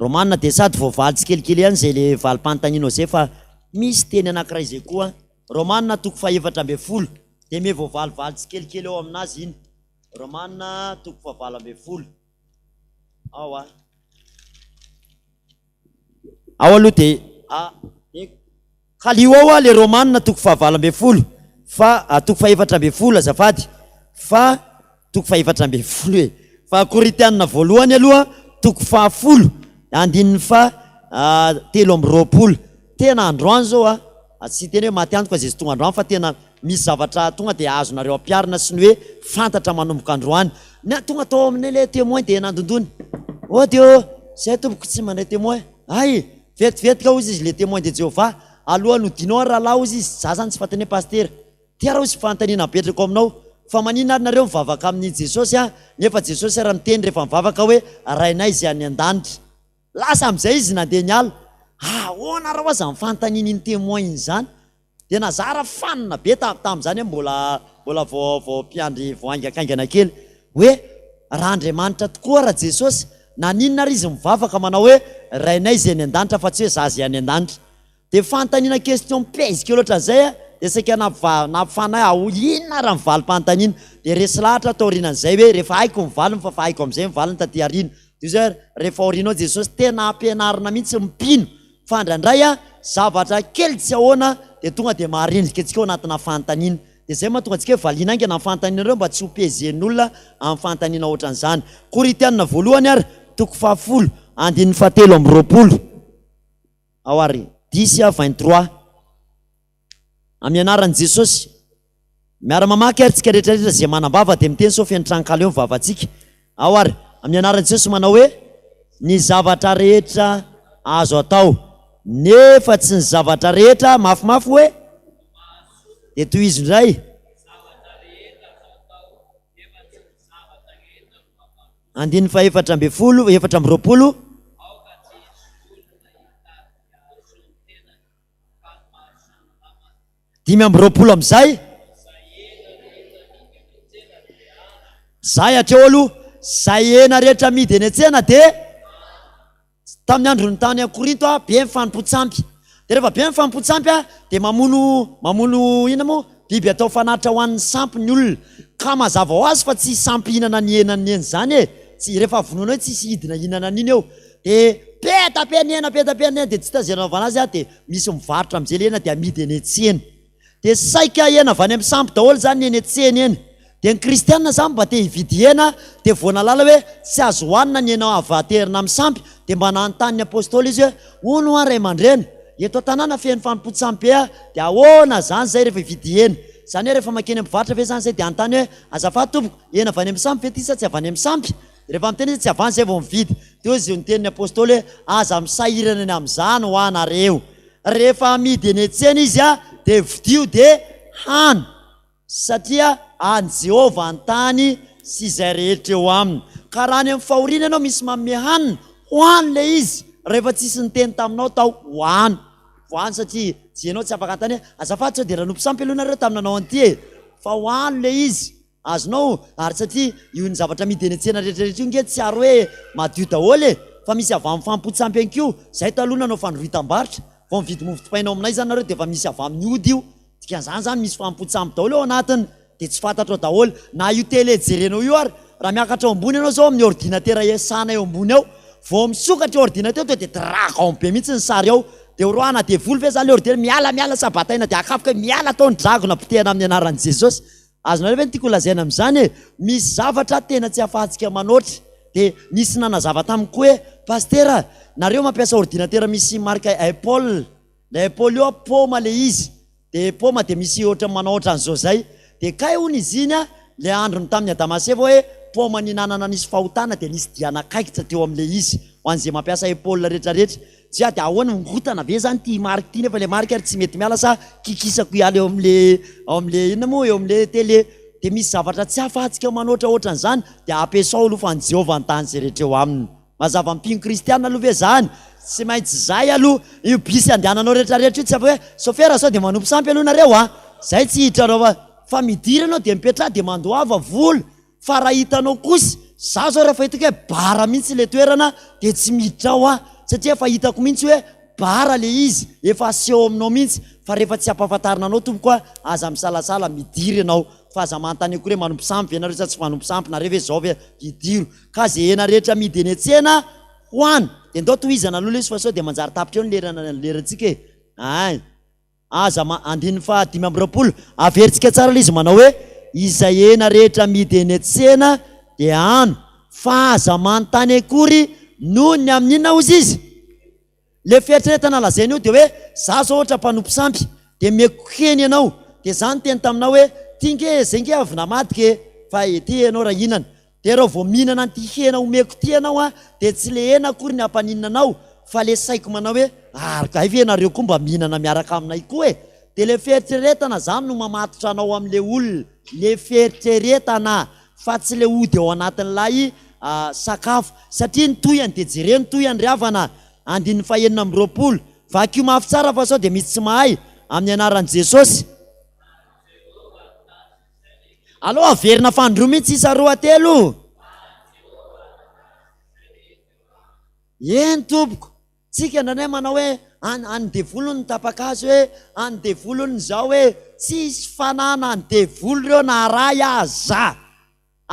Romana dia sady voavaly tsikelikely ihany izay le valim-panontanianao izay fa misy teny anankiray izay koa. Romana toko faha-14. Dia me voavalivaly tsikelikely ao aminazy iny. Romana toko faha-18. Ao a. Ao aloha dia a dia kalio ao a le Romana toko faha-18 fa toko faha-14 azafady fa toko faha-14 e fa Korintiana voalohany aloha toko fahafolo andininy faha 23 tena androany zao a tsy hiteny hoe maty antoka izay tsy tonga androany fa tena Misy zavatra tonga dia azonareo ampiharina sy ny hoe fantatra manomboka androany. Ny ahy tonga tao aminay ilay témoin dia nandondona. Ody ô! Izay tompoko tsy mandray témoin. Hay! Vetivetika hozy izy ilay témoin de Jehovah. Alohan'ny hodianao ary rahalahy hozy izy, za zany tsy fantany hoe pasitera. Ty ary hozy fanontaniana apetrako aminao, fa maninona ary nareo mivavaka amin'i Jesosy an, nefa Jesosy ary miteny rehefa mivavaka hoe Rainay izay any an-danitra. Lasa amin'izay izy nandeha niala. Ahoana ary ho'a zany fanontaniana iny témoin iny zany? Dia nazara fanina be tamin'izany aho mbola mbola vao vao mpiandry vao haingankaingana kely hoe raha Andriamanitra tokoa ra Jesosy naninona ary izy mivavaka manao hoe Rainay izay any an-danitra fa tsy hoe za izay any an-danitra. Dia fanontaniana question piège kely ohatran'izay a, dia saika nampiva nampifanahy aho inona ary ny valim-panontaniana. Dia resy lahatra aho taorianan'izay hoe rehefa haiko ny valiny fa fa haiko amin'izay ny valiny taty aoriana. Dia hoy izy hoe rehefa aoriana ao Jesosy tena ampianarina mihitsy ny mpino Fa indraindray a, zavatra kely tsy ahoana dia tonga dia maharendrika antsika ao anatina fanontaniana. Dia izay mahatonga antsika hoe valiana haingana ny fanontanianareo mba tsy ho pezen'olona amin'ny fanontaniana ohatran'izany. Korintiana voalohany ary, toko fahafolo, andininy fahatelo amby 20. Ao ary, dix à 23. Amin'ny anaran'i Jesosy. Miara-mamaky ary tsika rehetra rehetra izay manam-bava dia miteny sao feno tranonkala eo ny vavantsika. Ao ary, amin'ny anaran'i Jesosy manao hoe, Ny zavatra rehetra azo atao, nefa tsy ny zavatra rehetra, mafimafy hoe? Dia tohizo indray. Andininy faha-14, 24. 25 amin'izay. Zay hatreo aloha, zay hena rehetra amidy eny an-tsena dia tamin'ny andron'ny tany Korinto a, be ny fanompoan-tsampy. Dia rehefa be ny fanompoan-tsampy a, dia mamono mamono inona moa? Biby atao fanatitra ho an'ny sampy ny olona. Ka mazava ho azy fa tsy hisy sampy hihinana ny henan'ny hena izany e. Tsy rehefa vonoina eo tsisy hidina hihinana an'iny eo. Dia be da be ny hena, be da be ny hena, dia tsy hita izay anaovana azy a, dia misy mivarotra amin'izay ilay hena dia amidy eny an-tsena. Dia saika hena avy any amin'ny sampy daholo izany ny eny an-tsena eny. Dia ny kristiana izany mba te hividy hena dia vao nahalala hoe tsy azo hohanina ny hena avy aterina amin'ny sampy dia mba nanontany ny apostoly izy hoe hono hoa ray aman-dreny, eto an-tanàna feno fanompoan-tsampy be a, dia ahoana izany izay rehefa hividy hena? Izany hoe rehefa mankeny amin'ny mpivarotra ve izany izay dia hanontany hoe, azafady tompoko, hena avy any amin'ny sampy ve ity sa tsy avy any amin'ny sampy? Dia rehefa miteny izy hoe tsy avy any izay vao mividy. Dia hoy izy niteny ny apostoly hoe, aza misahirana ny amin'izany hoa nareo. Rehefa amidy eny an-tsena izy dia vidio dia hano. Satria an'i Jehovah ny tany sy izay rehetra eo aminy. Ka raha any amin'ny fahoriana ianao misy manome hanina, hohano ilay izy, rehefa tsisy niteny taminao tao, hohano. Hohano satria tsy ianao tsy afaka hanontany hoe, azafady sao dia nanompo sampy aloha nareo tamin'ny nanao an'ity e? Fa hohano ilay izy. Azonao? Ary satria io ny zavatra amidy eny an-tsena rehetra rehetra io nge tsy ary hoe madio daholo e! Fa misy avy amin'ny fanompoan-tsampy ihany koa. Izahay taloha nanao fandrohitam-barotra. Vao mividy mofo dipaina ao aminay izany nareo dia efa misy avy amin'ny ody io. Dikan'izany zany misy fanompoan-tsampy daholo ao anatiny dia tsy fantatrao daholo na io télé jerenao io ary raha miakatra ao ambony ianao zao amin'ny ordinateur iasana eo ambony ao vao misokatra io ordinateur tonga dia dragon be mihitsy ny sary ao dia horoahana devoly ve zany le ordinateur miala miala sabataina dia akapoka hoe miala tao ny dragona potehana amin'ny anaran'i Jesosy. Azonareo ve ny tiako holazaina amin'izany e? Misy zavatra tena tsy ahafahantsika manoatra dia nisy nanazava tamiko hoe Pasitera nareo mampiasa ordinateur misy marque Apple Ilay Apple io an, paoma ilay izy, dia paoma dia misy ohatran'ny manao ohatran'izao izay, dia kay hono izy iny an, ilay androny tamin'i Adama sy Eva hoe paoma nihinanana nisy fahotana dia nisy diana kaikitra teo amin'ilay izy, ho an'izay mampiasa Apple rehetrarehetra, tsy hay dia ahoana, ongotana ve izany ity marque ity nefa ilay marque ary tsy mety miala sa kikisako hiala eo amin'ilay ao amin'ilay inona moa eo amin'ilay télé, dia misy zavatra tsy ahafahantsika manoatra ohatran'izany dia ampiasao aloha fa an'i Jehovah ny tany izay rehetra eo aminy. Mazava mpino kristiana aloha ve zany? Tsy maintsy zay aloha, io bus andehananao rehetra rehetra io tsy afaka hoe sofera sao dia manompo sampy aloha nareo a! Zay tsy hiditra anao fa fa midira ianao dia mipetraha dia mandoava vola fa raha hitanao kosa, za zao rehefa hitako hoe bar mihitsy le toerana dia tsy miditra ao aho satria efa hitako mihitsy hoe bar le izy, efa aseho aminao mihitsy fa rehefa tsy ampahafantarina anao tompoko a, aza misalasala midira ianao fa aza manontany akory hoe manompo sampy ve nareo sa tsy manompo sampy nareo ve zao ve, idiro. Ka ze hena rehetra amidy eny an-tsena ho any. Dia ndao tohizana aloha lesy fa sao dia manjary tapitra eo ny lerana lerantsika e. Ay. Aza ma, andininy faha 25, averintsika tsara ilay izy manao hoe, izay hena rehetra amidy eny an-tsena dia hano, fa aza manontany akory noho ny amin'ny inona hozy izy? Le fieritreretana lazainy io dia hoe za zao ohatra mpanompo sampy dia meko hena ianao dia za niteny taminao hoe ty nge zay nge avy namadika e fa ety ianao raha hihinana dia raha vao mihinana an'ity hena omeko ty ianao an dia tsy le hena akory ny hampaninona anao fa le saiko manao hoe ary kay ve nareo koa mba mihinana miaraka aminay koa e dia le fieritreretana zany no mamatotra anao amin'le olona le fieritreretana fa tsy le ody ao anatin'ilay sakafo satria ny tohiny dia jereo ny tohiny ry havana andininy fahenina amby 20 vakio mafy tsara fa sao dia misy tsy mahay amin'ny anaran'i Jesosy aleo averina fanindroa mihitsy isa roa telo eny tompoko tsika indraindray manao hoe any any devoly ny tapakazo hoe any devoly ny zao hoe tsisy fanana ny devoly ireo na ray aza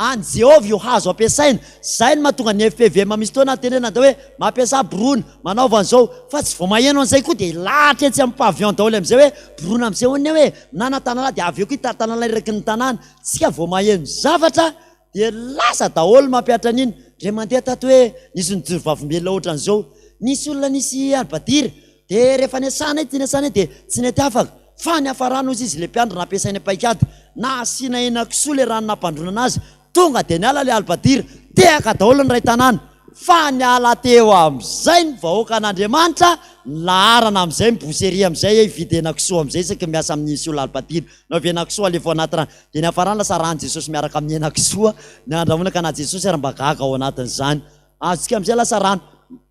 An'i Jehovah io hazo ampiasaina. Izay no mahatonga ny fpvm misy fotoana tenenina atao hoe mampiasà borona, manaova an'izao, fa tsy vao maheno an'izay koa dia lahatra etsy amin'ny pavillon daholo amin'izay hoe borona amin'izay hono hoe nana tanàna dia avy eo koa ita tanàna eraky ny tanàna. Tsika vao maheno zavatra dia lasa daholo mampihatra an'iny. Indray mandeha tato hoe nisy nijoro vavolombelona ohatran'izao. Nisy olona nisy albadira Dia rehefa niasana ity niasana ity dia tsy nety afaka. Fa niafarany hozy izy ilay mpiandry nampiasainy paikady. Nasiana henakisoa ilay rano nampandronana azy. Tonga dia niala ilay albadira. Tehaka daholo ny iray tanàna. Fa niala teo amin'izay ny vahoakan'Andriamanitra, nilaharana amin'izay ny boucherie amin'izay hoe hividy henakisoa amin'izay isaky ny miasa amin'ny misy olona albadira. Nao avy henakisoa alefa ao anaty rano. Dia niafarany lasa ran'i Jesosy miaraka amin'ny henakisoa ny andrahoina ka na Jesosy ary mba gaga ao anatin'izany. Azontsika amizay lasa rano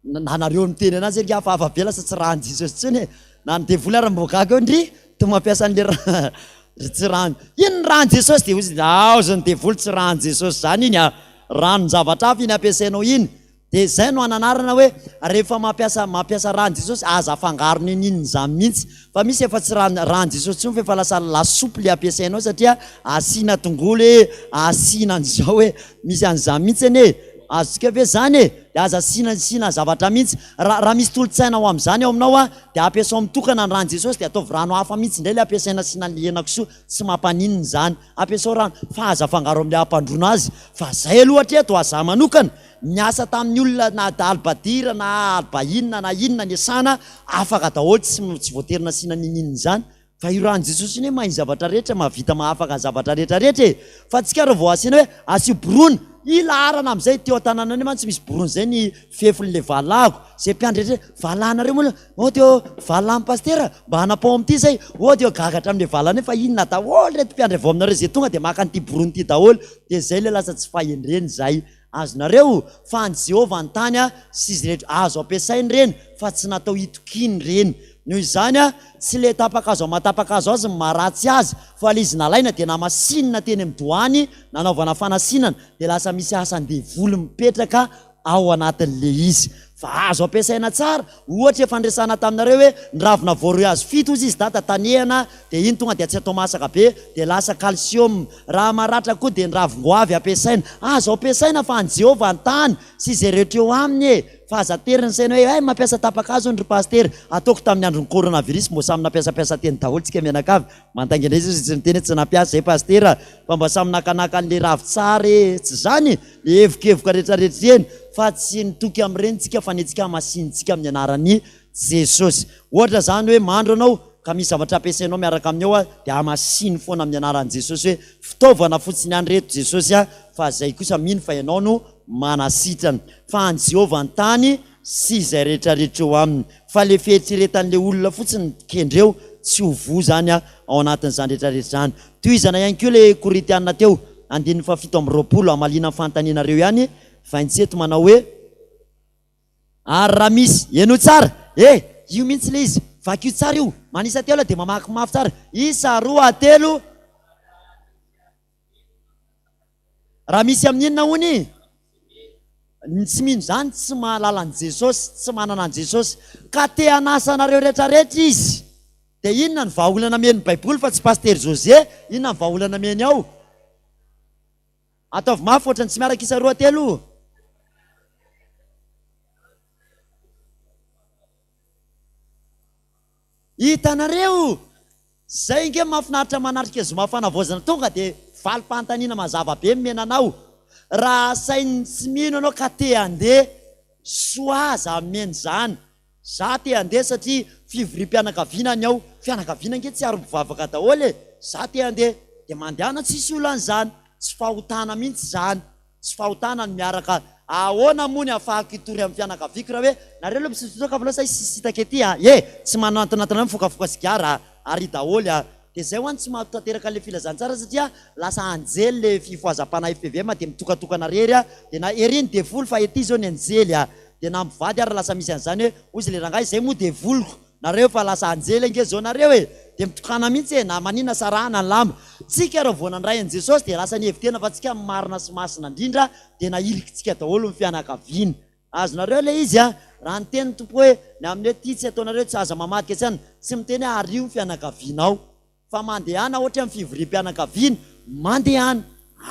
na nareo miteny anazy anie hafahafa be lasa tsy ran'i Jesosy intsony e! Na ny devoly ary mbo gaga eo ndry to mampiasa an'le ra tsy rano iny ny ran'i Jesosy de ozy aozy ny devoly tsy ran'i Jesosy zany iny a! Ranon-javatra hafa iny ampiasainao iny de zay no ananarana hoe rehefa mampiasa mampiasa ran'i Jesosy aza afangaro n'inon'inona izany mihitsy fa misy efa tsy ran ran'i Jesosy intsony fa efa lasa lasopy le ampiasainao satria asiana tongolo e asiana an'izao e misy an'izany mihitsy anie e! Azontsika ve zany e? Dia aza asiana asiana zavatra mihitsy. Raha raha misy tolo-tsaina ho amin'izany ao aminao an, dia ampiasao mitokana ny ran'i Jesosy dia ataovy rano hafa mihitsy indray ilay ampiasaina asiana an'ilay henakisoa, tsy mampaninona izany. Ampiasao rano, fa aza afangaro amin'ilay hampandroana azy. Fa zay aloha hatreto, ho za manokana, niasa tamin'ny olona na alibadira na aliba inona na inona niasana, afaka daholo, tsy tsy voatery nasiana n'inon'inona izany. Fa io ràn'i Jesosy io anie mahay ny zavatra rehetra, mahavita mahafaka ny zavatra rehetra rehetra e! Fa antsika raha vao asiana hoe asio borona, ilaharana amin'izay, teo an-tanànanay mantsy misy borona izay ny fefin'ilay valahako, izay mpiandry rehetra hoe valahanareo moa oh teo valahan'i pasitera, mba hanapao amin'ity izay, oh teo gaga hatramin'ilay valahana hoe fa inona daholo ireto mpiandry avy ao aminareo izay tonga dia maka an'ity borona ity daholo, dia izay ilay lasa tsy fahendrena izay. Azonareo? Fa an'i Jehovah ny tany sy izy rehetra. Azo ampiasaina ireny, fa tsy natao hitokiana ireny. Noho izany, tsy ilay tapa-kazo aman-tapa-kazo azy no maharatsy azy, fa ilay izy nalaina dia namasinina teny amin'ny doany nanaovana fanasinana, dia lasa misy asan-devoly mipetraka ao anatin'ilay izy. Fa azo ampiasaina tsara. Ohatra efa niresahana taminareo hoe ny ravina voaroihazo fito hozy izy dada tanehana dia iny tonga dia tsy atao masaka be dia lasa calcium. Raha maratra koa dia ny ravin-goavy ampiasaina. Azo ampiasaina fa an'i Jehovah ny tany sy izay rehetra eo aminy e! Fa aza aterina ny saina hoe hay mampiasa tapa-kazo hono ry pasitera. Ataoko tamin'ny andron'ny coronavirus mbo samy nampiasampiasa teny daholo tsika mianakavy. Mandainga indray izy tsy miteny hoe tsy nampiasa izay pasitera fa mba samy nakanaka an'ilay ravintsara e! Tsy izany? Le evokevoka retraretra ireny fa tsy nitoky amin'ireny tsika fa ny antsika hamasinintsika amin'ny anaran'i Jesosy. Ohatra zany hoe mandro anao ka misy zavatra ampiasainao miaraka aminy ao dia hamasino foana amin'ny anaran'i Jesosy hoe fitaovana fotsiny ihany reto Jesosy a fa zay kosa mino fa ianao no manasitrana. Fa an'i Jehovah ny tany sy izay retraretra eo aminy. Fa le fieritreretan'le olona fotsiny kendreo tsy ho voa zany ao anatin'izany retraretra izany. Tohizana ihany koa le Korintiana teo, andininy faha 27, hamaliana ny fanontanianareo ihany, 27 manao hoe, Ary raha misy, henoy tsara, e! Io mihitsy le izy, vakio tsara io, manisa telo dia mamaky mafy tsara, isa, roa, telo, Raha misy amin'ny inona hono i? Ny tsy mino izany tsy mahalala an'i Jesosy, tsy manana an'i Jesosy. Ka te hanasa anareo rehetrarehetra izy. Dia inona ny vahaolana amen'ny Baiboly fa tsy Pasitera José? Inona ny vahaolana ameny ao? Ataovy mafy ohatran'ny tsy miaraka isa roa telo. Hitanareo? Zay nge mahafinaritra manatrika zoma fanavaozana tonga de valim-panontaniana mazava be nomena anao. Raha asain'ny tsy mino ianao ka te handeha, soa aza ameno zany. Za te handeha satria fivoriam-pianakaviana ny ao, fianakaviana nge tsy ary mpivavaka daholo e! Za te handeha, de mandehana tsisy olana zany, tsy fahotana mihitsy zany. Tsy fahotana ny miaraka Ahoana moa ny ahafahako hitory amin'ny fianakaviako raha hoe nareo aloha misotro toaka avy sa hisisitaka ety a! E! Tsy manantonantona mifokafoka sigara a! Ary daholo a! Dia izay ho'a no tsy mahatanteraka an'ilay filazantsara satria lasa anjely ilay fifohazam-panahy fpvm dia mitokatokana rery a! Dia na ery ny devoly fa ety izao ny anjely a! Dia na mivady ary lasa misy an'izany hoe hozy ilay rangahy izay moa devoliko Nareo fa lasa anjely ange zao nareo e! Dia mitokana mihitsy e! Na maninona sarahana ny lamba. Tsika raha vao nandray an'i Jesosy dia lasa nihevi-tena fa tsika marina sy masina indrindra dia nahilikintsika daholo ny fianakaviana. Azonareo ilay izy a! Raha niteny ny Tompo hoe ny amin'ny hoe tia tsy ataonareo tsy aza mamadika tsy anona. Tsy miteny hoe ario ny fianakavianao. Fa mandehana ohatra amin'ny fivoriam-pianakaviana, mandehana.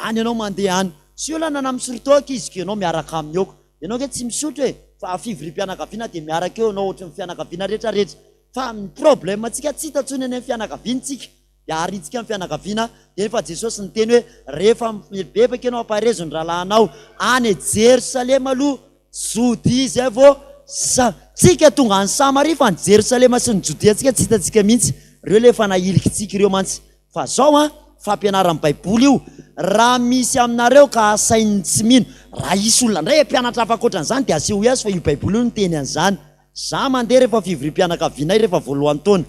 Any ianao mandeha any. Tsy olana na misotro toaka izy ko ianao miaraka aminy eo ko. Ianao ange tsy misotro e! Fa fivoriam-pianakaviana dia miaraka eo ianao ohatry ny fianakaviana rehetra rehetra. Fa ny problème tsika tsy hita intsony any amin'ny fianakaviana tsika. Dia arintsika ny fianakaviana. Dia efa Jesosy niteny hoe rehefa mibebaka ianao ampaherezo ny rahalahinao any Jerosalema aloha Jodia izay vao sa tsika tonga any Samaria fa ny Jerosalema sy ny Jodia tsika tsy hitantsika mihitsy. Ireo ilay efa nahilikintsika ireo mantsy. Fa zao an, fampianaran'ny baiboly io, raha misy aminareo ka asain'ny tsy mino, raha hisy olona indray hampianatra hafa ankoatran'izany dia asehoy azy fa io baiboly io no niteny an'izany. Za mandeha rehefa fivoriam-pianakavianay rehefa voalohan'ny taona.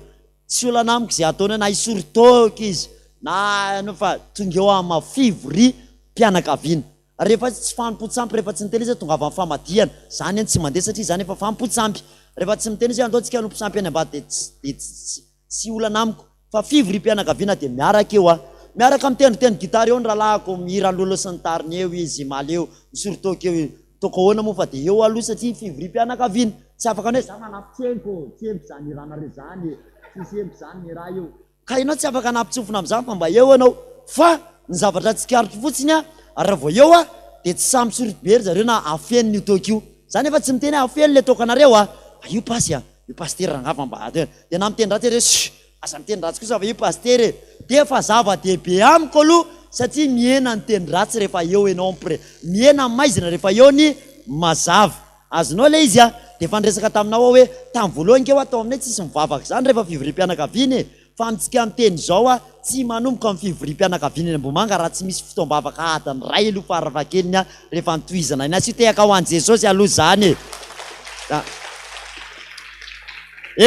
Tsy olana amiko izay ataony na hisory toaka izy na fa tonga eo ama fivoriam-pianakaviana. Rehefa tsy fanompoan-tsampy, rehefa tsy niteny izy hoe tongava amin'ny famadihana, zany eny tsy mandeha satria zany efa fanompoan-tsampy. Rehefa tsy miteny izy hoe andao tsika hanompo sampy any ambady dia tsy dia tsy tsy olana amiko. Fa fivoriam-pianakaviana dia miaraka eo aho. Miaraka mitendritendry gitara eo ny rahalahiko, mihira lolo sy ny tariny eo izy, mahaleo, misorotoaka eo izy. Ataoko ahoana moa fa dia eo aloha satria fivoriam-pianakaviana. Tsy afaka ny hoe za manampy tsy henoko ô, tsy henoko zany hiranareo zany e, tsisy henoko zany ny raha io. Ka ianao tsy afaka hanampitsofina amin'izany fa mba eo ianao. Fa ny zavatra tsikaritro fotsiny an, raha vao eo aho dia tsy samy sorito be ry zareo na afenina io toaka io. Za nefa tsy miteny hoe afeno ilay toakanareo a! Fa io pasy a! Io pasitera rangahy fa mba ato e! Dia na miteny ratsy iareo chut! Aza miteny ratsy kosa fa io pasitera e! Dia efa zava-dehibe amiko aloha satria mihena ny teny ratsy rehefa eo ianao en mihena ny maizina rehefa eo ny mazava. Azonao ilay izy a! Dia efa niresaka taminao aho hoe tamin'ny voalohany nge hoa tao aminay tsisy mivavaka izany rehefa fivoriam-pianakaviana e! Fa amintsika miteny izao a, tsy manomboka ny fivoriam-pianakaviana eny Ambohimanga raha tsy misy fotoam-bavaka adiny iray aloha farafahakeliny a, rehefa notohizana iny. Asio tehaka ho an'i Jesosy aloha izany e!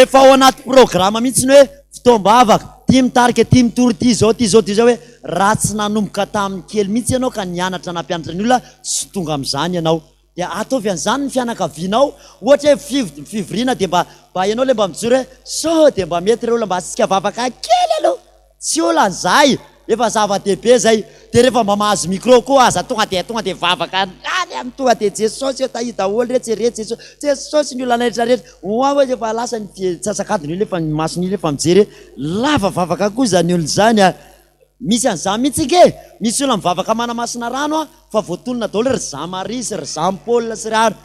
Efa ao anaty programa mihitsy ny hoe fotoam-bavaka, ity mitarika, ity mitory, ity izao, ity izao, ity izao hoe raha tsy nanomboka tamin'ny kely mihitsy ianao ka nianatra nampianatra ny olona, tsy tonga amin'izany ianao. Dia ataovy an'izany ny fianakavianao, ohatra hoe fiv- fivoriana dia mba mba ianao ilay mba mijoro hoe sao dia mba mety ireo olona mba asiaka vavaka kely aloha, tsy olana izay, efa zava-dehibe izay, dia rehefa mba mahazo micro koa aza tonga dia tonga dia vavaka any amin'ny tonga dia Jesosy ô tahio daholo retsy e retsy Jesosy, Jesosy ny olona rehetra rehetra, ho aho efa lasa ny fi- antsasak'adiny io efa ny masony iny efa mijery hoe lava vavaka koa izany olona izany a. Misy an'izany mihitsy ange e! Misy olona mivavaka manamasina rano an, fa voatonona daholo ry Jean Marie sy ry Jean Paul sy ry ary.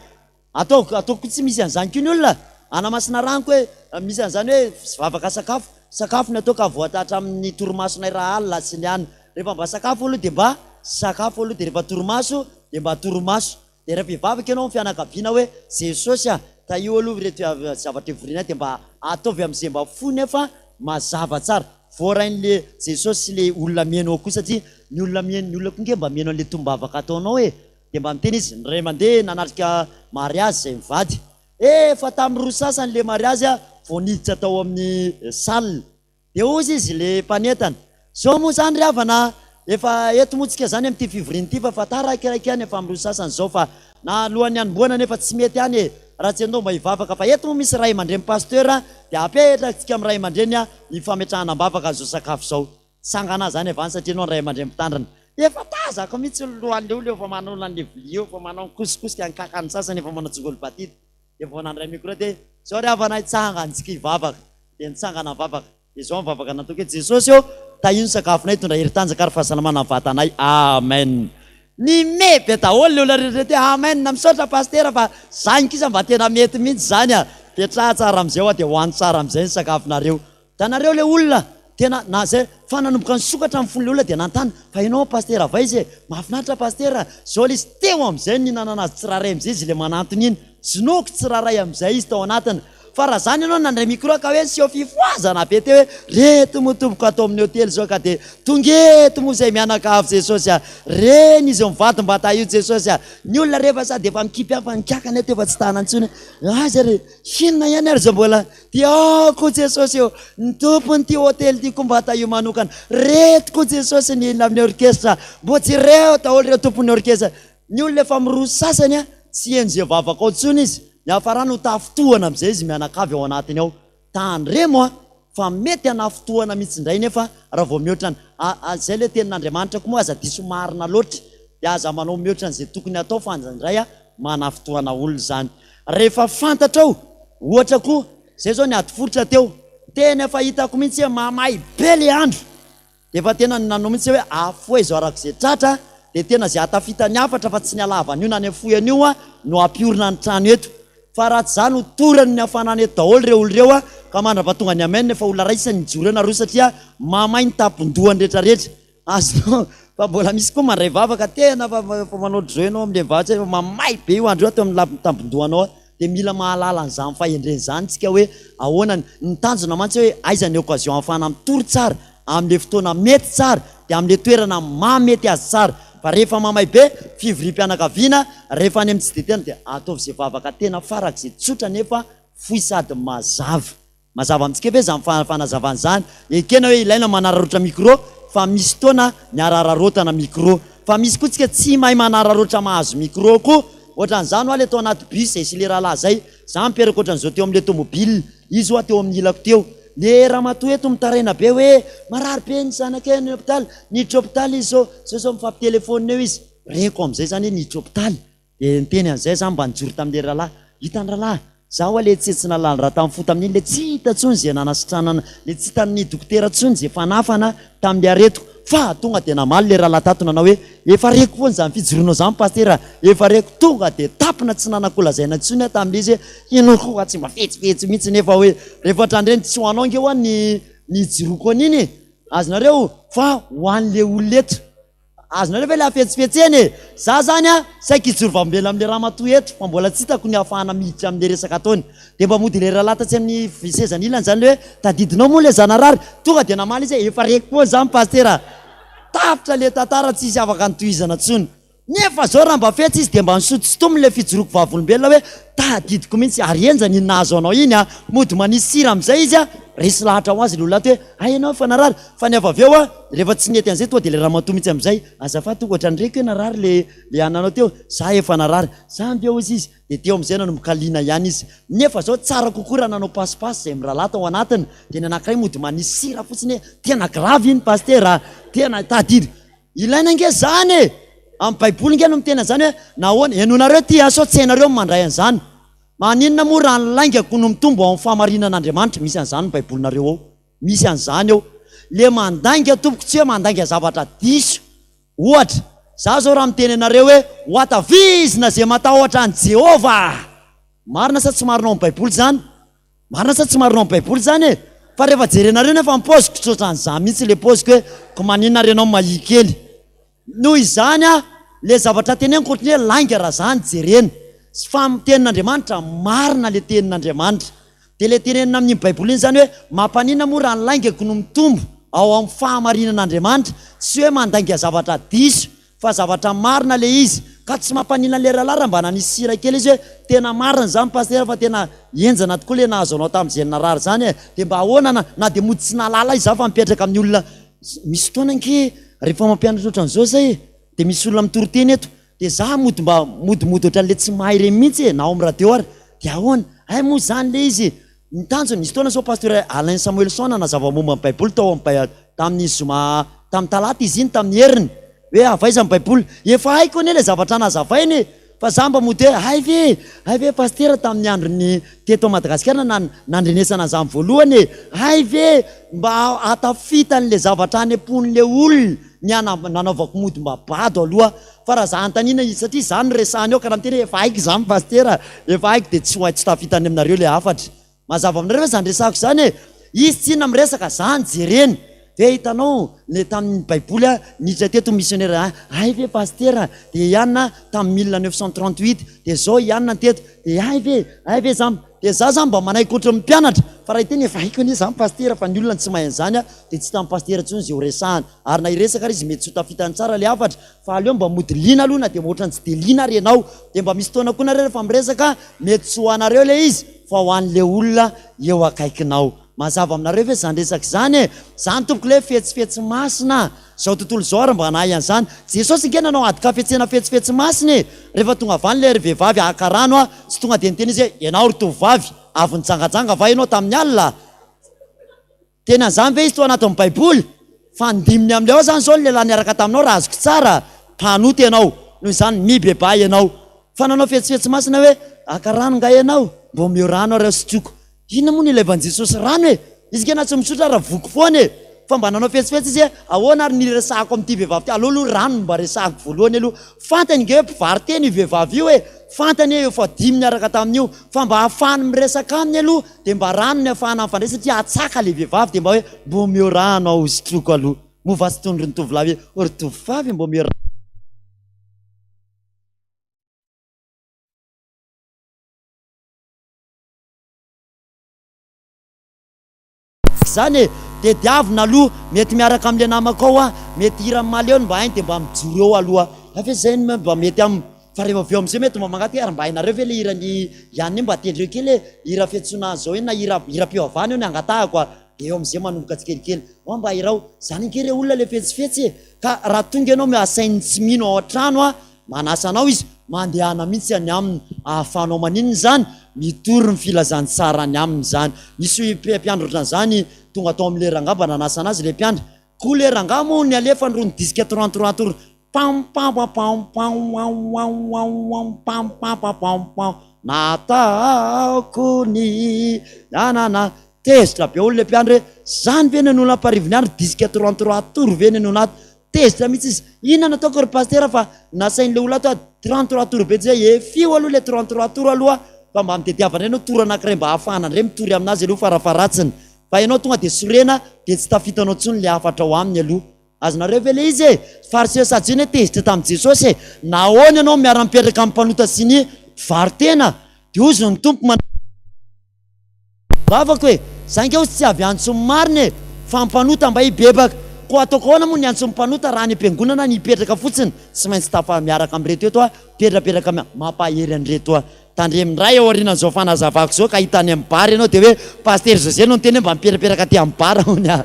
Ataoko, ataoko koa tsy misy an'izany koa ny olona. Hanamasina rano koa hoe, misy an'izany hoe vavaka sakafo, sakafo ny atao ka voata hatramin'ny torimasonay rahalina sy ny anona. Rehefa mba sakafo aloha dia mba sakafo aloha dia rehefa torimaso dia mba torimaso. Dia rehefa hivavaka ianao amin'ny fianakaviana hoe, Jesosy a, tahio aloha ireto zavatra ivorianay dia mba ataovy amin'izay mba fo nefa mazava tsara. Voarain'le Jesosy sy le olona mihaino ao koa satria ny olona mihaino, ny olona koa nge mba mihaino an'le tombavaka ataonao e! Dia mba miteny izy, indray mandeha nanatrika mariazy izay mivady. Efa tamin'ny roa sasany le mariazy vao niditra tao amin'ny salle. Dia hozy izy le mpanentana, Zao moa zany ry havana a, efa eto moa tsika zany amin'ity fivoriana ity fa efa taraikiraiky ihany efa amin'ireo sasany zao fa na alohan'ny hanombohana anefa tsy mety ihany e, raha tsy andao mba hivavaka fa eto moa misy ray aman-dreny pasteur dia apetrakintsika amin'ny ray aman-dreny ny fametrahana am-bavaka an'izao sakafo izao. Sangana zany avy any satria ianao ny ray aman-dreny mpitandrina. Efa tazako mihitsy ny lohan'le olona efa manao an'le vilia eo, efa manao mikosokosika ny kakan'ny sasany efa manao tsingolo batity. Dia vao nandray micro dia, Zao ry havana hitsangana-tsika hivavaka. Dia nitsangana nivavaka. Dia izao ny vavaka nataoko hoe, Jesosy ô, tahio ny sakafonay, hitondra hery tanjaka ary fahasalamana ny vatanay. Amen. Nimehy be daholo ny olona rehetra teo, Amen, misaotra Pasitera fa zany kisa mba tena mety mihitsy zany a. Petraha tsara amizay hoa dia hohano tsara amizay ny sakafonareo. Hitanareo le olona tena na zay fa nanomboka nisokatra ny fon'le olona dia nanontany fa ianao Pasitera avy aiza e? Mahafinaritra Pasitera zao le izy teo amizay nihinanana azy tsirairay amizay izy le manantona iny zinoko tsirairay amizay izy tao anatiny fa raha zany ianao nandray micro ka hoe niseho fifohazana be teo hoe reto moa tompoko ato amin'ny hotely zao ka dia tonga eto moa zay mianakavy Jesosy a reny izy mivady mba tahio Jesosy a ny olona rehefa sady efa mikipy any fa nikakana eto efa tsy tana intsony aiza re inona ihany ary zao mbola Dia ao koa Jesosy ô, ny tompon'ity hotely ity koa mba tahio manokana. Reto koa Jesosy ny amin'ny orkestra. Mbo jereo daholo ireo tompon'ny orkestra. Ny olona efa miroso sasany a, tsy heno izay vavaka ao intsony izy. Ny hafarany ho tafintohana amin'izay izy mianakavy ao anatiny ao. Tandremo a, fa mety hanafintohana mihitsy indray nefa raha vao mihoatra ny, a, a, izay ilay tenin'Andriamanitra koa moa aza diso marina loatra. Dia aza manao mihoatra an'izay tokony hatao fa indraindray a, manafintohana olona izany. Rehefa fantatrao, ohatra koa, zay zao niady foritra teo, tena efa hitako mihitsy hoe mamay be le andro, de efa tena nanao mihitsy hoe afohezo araka izay tratra, de tena izay ahatafita ny hafatra fa tsy ny halavany io na ny hafohy an'io an no hampiorina ny trano eto, fa raha tsy izany ho toran'ny hafanana eto daholo ireo olona ireo an, ka mandrapatonga ny amen efa olona raisiny nijoro eo nareo satria mamay ny tampon-dohany retraretra. Azonao fa mbola misy koa mandray vavaka tena fa fa manao ohatr'izao ianao amin'ilay mivavaka fa mamay be io andro io ato amin'ny lap- tampon-dohanao ato dia mila mahalala an'izany fahendrena izany tsika hoe ahoana ny ny tanjona mantsy hoe aiza ny occasion ahafahana mitory tsara amin'ilay fotoana mety tsara dia amin'ilay toerana mahamety azy tsara fa rehefa mamay be fivoriam-pianakaviana rehefa any amin'ny tsy dia tena dia ataovy izay vavaka tena farak'izay tsotra nefa fohy sady mazava. Mazava amintsika ve izany fanazavana izany? Ekena hoe ilaina manararaotra micro fa misy fotoana ny arararaotana micro. Fa misy koa tsika tsy mahay manararaotra mahazo micro koa. Ohatran'izany hoa le tao anaty bus zay sy le rahalahy zay. Za miperaka ohatran'izao teo amin'le tomobile. Izy hoa teo amin'ny ilako teo. Le ramatoa eto mitaraina be hoe marary be ny zanakay any hôpital. Niditra hôpital izy zao. Zao zao mifampitelephone eo izy. Reko amin'izay zany hoe niditra hôpitaly. Dia niteny an'izay za mba nijoro tamin'ilay rahalahy. Hitan'ny rahalahy, za ho'a le tsetsina lalan-drà tamin'ny fo tamin'iny, le tsy hita intsony izay nanasitranana, le tsy hitan'ny dokotera intsony izay fanafana tamin'ilay aretiko. Fa tonga dia namaly ilay rahalahy tato nanao hoe, efa reko foana izany fijoroanao izany pasitera a, efa reko. Tonga dia tapina tsy nanan-kolazaina intsony aho tamin'ilay izy hoe, ianao koa tsy mba fetsifetsy mihitsy nefa hoe rehefa ohatran'ireny tsy ho anao ange ho'a ny nijoroako an'iny e! Azonareo? Fa ho an'ilay olona eto. Azonareo ve ilay hafetsifetsena e? Za zany a, saika hijoro vavolombelona amin'ilay ramatoa eto fa mbola tsy hitako ny hahafahana miditra amin'ilay resaka ataony. Dia mba mody ilay rahalahy tatsy amin'ny seza anilany izany ilay hoe, tadidinao moa ilay za narary? Tonga dia namaly izy hoe, efa reko foana izany Pasitera a! Tapitra ilay tantara tsisy afaka notohizana intsony. Nefa zao raha mba fetsy izy dia mba nisotosotominy ilay fijoroako vavolombelona hoe tadidiko mihitsy ary henjana iny nahazo anao iny a! Mody manisy sira amin'izay izy a! Resy lahatra ho azy ilay olona ato hoe hay ianao efa narary! Fa ny avy avy eo a! Rehefa tsy nety an'izay tonga dia ilay ramatoa mihitsy amin'izay, azafady tompoko ohatran'ny reko hoe narary ilay ilay ananao teo, za efa narary, za ve hozy izy? Dia teo amin'izay nanomboka liana ihany izy. Nefa zao tsara kokoa raha nanao pasipasy izay mirahalahy tao anatiny, dia ny anankiray mody manisy sira fotsiny hoe tena grave iny pasitera a! Tena tadidy. Ilaina ange izany e! Amin'ny baiboly ange no miteny an'izany hoe nahoana, henoinareo ity an, sao tsy hainareo ny mandray an'izany. Maninona moa raha ny laingako no mitombo ao amin'ny fahamarinan'Andriamanitra? Misy an'izany ny baibolinareo ao. Misy an'izany ao. Le mandainga tompoko tsy hoe mandainga zavatra diso. Ohatra, za zao raha miteny anareo hoe ho atavizina ze matahotra an'i Jehovah! Marina sa tsy marina ao amin'ny baiboly izany? Marina sa tsy marina ao amin'ny baiboly izany e? Fa rehefa jerenareo nefa ny paoziko tsy ohatran'izany mihitsy ilay paoziko hoe ko maninona ary ianao mahia kely. Noho izany aho, ilay zavatra teneniko ohatran'ny hoe lainga raha izany jerena. Fa ny tenin'Andriamanitra, marina ilay tenin'Andriamanitra. Dia ilay tenenina amin'iny baiboly iny izany hoe mampaninona moa raha ny laingako no mitombo ao amin'ny fahamarinan'Andriamanitra, tsy hoe mandainga zavatra diso Fa zavatra marina le izy ka tsy mampanina le rahalahy raha mba nanisy sira kely izy hoe tena marina izany pasitera fa tena henjana tokoa le nahazo anao tamin'izay narary izany e! dia mba ahoana na na dia mody tsy nahalala izy za fa mipetraka amin'ny olona misy fotoana ange rehefa mampianatra ohatran'izao zay e dia misy olona mitory teny eto dia za mody mba modimody ohatran'le tsy mahay ireny mihitsy e na ao amin'ny radio ary dia ahoana hay moa izany le izy Ny tanjona, nisy fotoana sao Pasteur Alain Samuelson nanazava momba ny Baiboly tao amin'ny Bai, tamin'ny zoma, tamin'ny talata izy iny, tamin'ny heriny, hoe avy aiza ny Baiboly. Efa haiko anie ilay zavatra nazavainy e! Fa za mba mody hoe hay ve, hay ve Pasitera tamin'ny andron'ny teto Madagasikara na nandrenesana an'izany voalohany e! Hay ve mba hahatafita an'ilay zavatra any am-pon'ilay olona ny nanaovako mody mba bado aloha Fa raha za anontaniana izy satria za no resahany eo ka raha miteny hoe efa haiko izany Pasitera, efa haiko dia tsy ho tsy tafita any aminareo ilay hafatra. Mazava aminareo ve izany resahako izany e? Izy tsinona miresaka, za no jerena. Dia hitanao le tamin'ny baiboly a, niditra teto ny missionnaire a, hay ve Pasitera dia i Anna tamin'ny 1938 dia zao i Anna teto dia hay ve, hay ve zany, dia za zany mba manaiky ohatran'ny mpianatra fa raha hiteny efa haiko anie izany Pasitera fa ny olona no tsy mahay an'izany a, dia tsy hitan'i Pasitera intsony izay ho resahana. Ary na hiresaka ary izy mety tsy ho tafitany tsara ilay hafatra fa aleo mba mody liana aloha na dia ohatrany tsy dia liana ary ianao dia mba misy fotoana koa nareo rehefa miresaka mety tsy ho anareo ilay izy fa ho an'ilay olona eo akaikinao. Mazava aminareo ve izany resaka izany e? Izany tompoko ilay hoe fetsifetsy masina a! Izao tontolo izao ary mba nahay an'izany. Jesosy ange nanao adin-kafetsena fetsifetsy masina e! Rehefa tonga avy any ilay vehivavy haka rano a, tsy tonga dia niteny izy hoe ianao ry tovovavy, avy nijangajanga va ianao tamin'ny alina? Tena izany ve izy tao anatin'ny baiboly? Fa andininy amin'ilay ao izany izao ny lehilahy niaraka taminao raha azoko tsara, mpanota ianao, noho izany mibebaha ianao. Fa nanao fetsifetsy masina hoe, haka rano nga ianao? Mba omeo rano ary aho sotroiko. Inona moa no ilaivan'i Jesosy rano e? Izy nge na tsy misotro ary voky foana e! Fa mba nanao fetsifetsy izy hoe, ahoana ary ny hiresahako amin'ity vehivavy ity? Aleo aloha rano no mba resahako voalohany aloha. Fantany nge hoe mpivaro-tena io vehivavy io e! Fantany hoe efa dimy niaraka tamin'io. Fa mba hahafahany miresaka aminy aloha Dia mba rano ny afahana mifandray satria hatsaka le vehivavy dia mba hoe mba omeo rano aho hosotroiko aloha. Moa va tsy tondro ny tovolahy hoe ô ry tovovavy mba omeo rano. Izany e! Tediavina aloha, mety miaraka amin'ilay namako ao aho, mety hiran'i Mahaleo no mba hainy dia mba mijoro eo aloha aho. Fa izay no mba mety aminy. Fa rehefa avy eo amizay mety mba mangataka hoe ary mba hainareo ve le hiran'i Yann iny mba tendreo kely e, hira fiantsoana an'izao iny na hira hiram-pivavahana io ny angatahako a, dia eo amizay manomboka tsikelikely, hoa mba hirao, zany ange re olona le fetsifetsy e, ka raha tonga ianao mi asain'ny tsy mino ao an-trano a, manasa anao izy, mandehana mihitsy any aminy, ahafahanao maninona izany? Mitory ny filazantsara any aminy izany, nisy mpiandry ohatran'izany tonga tao amin'ilay rangahy mba nanasa anazy ilay mpiandry, koa le rangahy moa ny alefany rony disque 33 tours Pam pam pam pam pam wam wam wam wam pam pam pam pam pam Nataoko ny nanana Tezitra be olona mpiandry hoe zany ve ny anona amparivony andro disque 33 tours ve ny anona ato Tezitra mihitsy izy Inona no ataoko ry pasitera fa nasain'ilay olona ato aho 33 tours be tsy zay Efio aloha ilay 33 tours aloha fa mba mitediava indray ianao tour anankiray mba ahafahana indray mitory aminazy aloha farafaharatsiny fa ianao tonga dia sorena dia tsy tafitanao intsony ilay hafatra ao aminy aloha. Azonareo ve ilay izy e? Fariseo Sadio anie tezitra tamin'i Jesosy e! Nahoana ianao miara-mipetraka amin'ny mpanota sy ny mpivaro-tena? Dia hozy ny Tompo manao vavako e! Za ange hozy tsy avy antso ny marina e! Fa mpanota mba hibebaka. Koa ataoko ahoana moa ny antso ny mpanota raha any am-piangonana ny hipetraka fotsiny? Tsy maintsy tafa miaraka amin'ireto eto aho, mipetrapetraka mampahery an'ireto aho. Tandremo indray aorianan'izao fanazavako izao ka hita any amin'ny bar ianao dia hoe Pasitera José no niteny hoe mba miperaperaka aty amin'ny bar hono aho.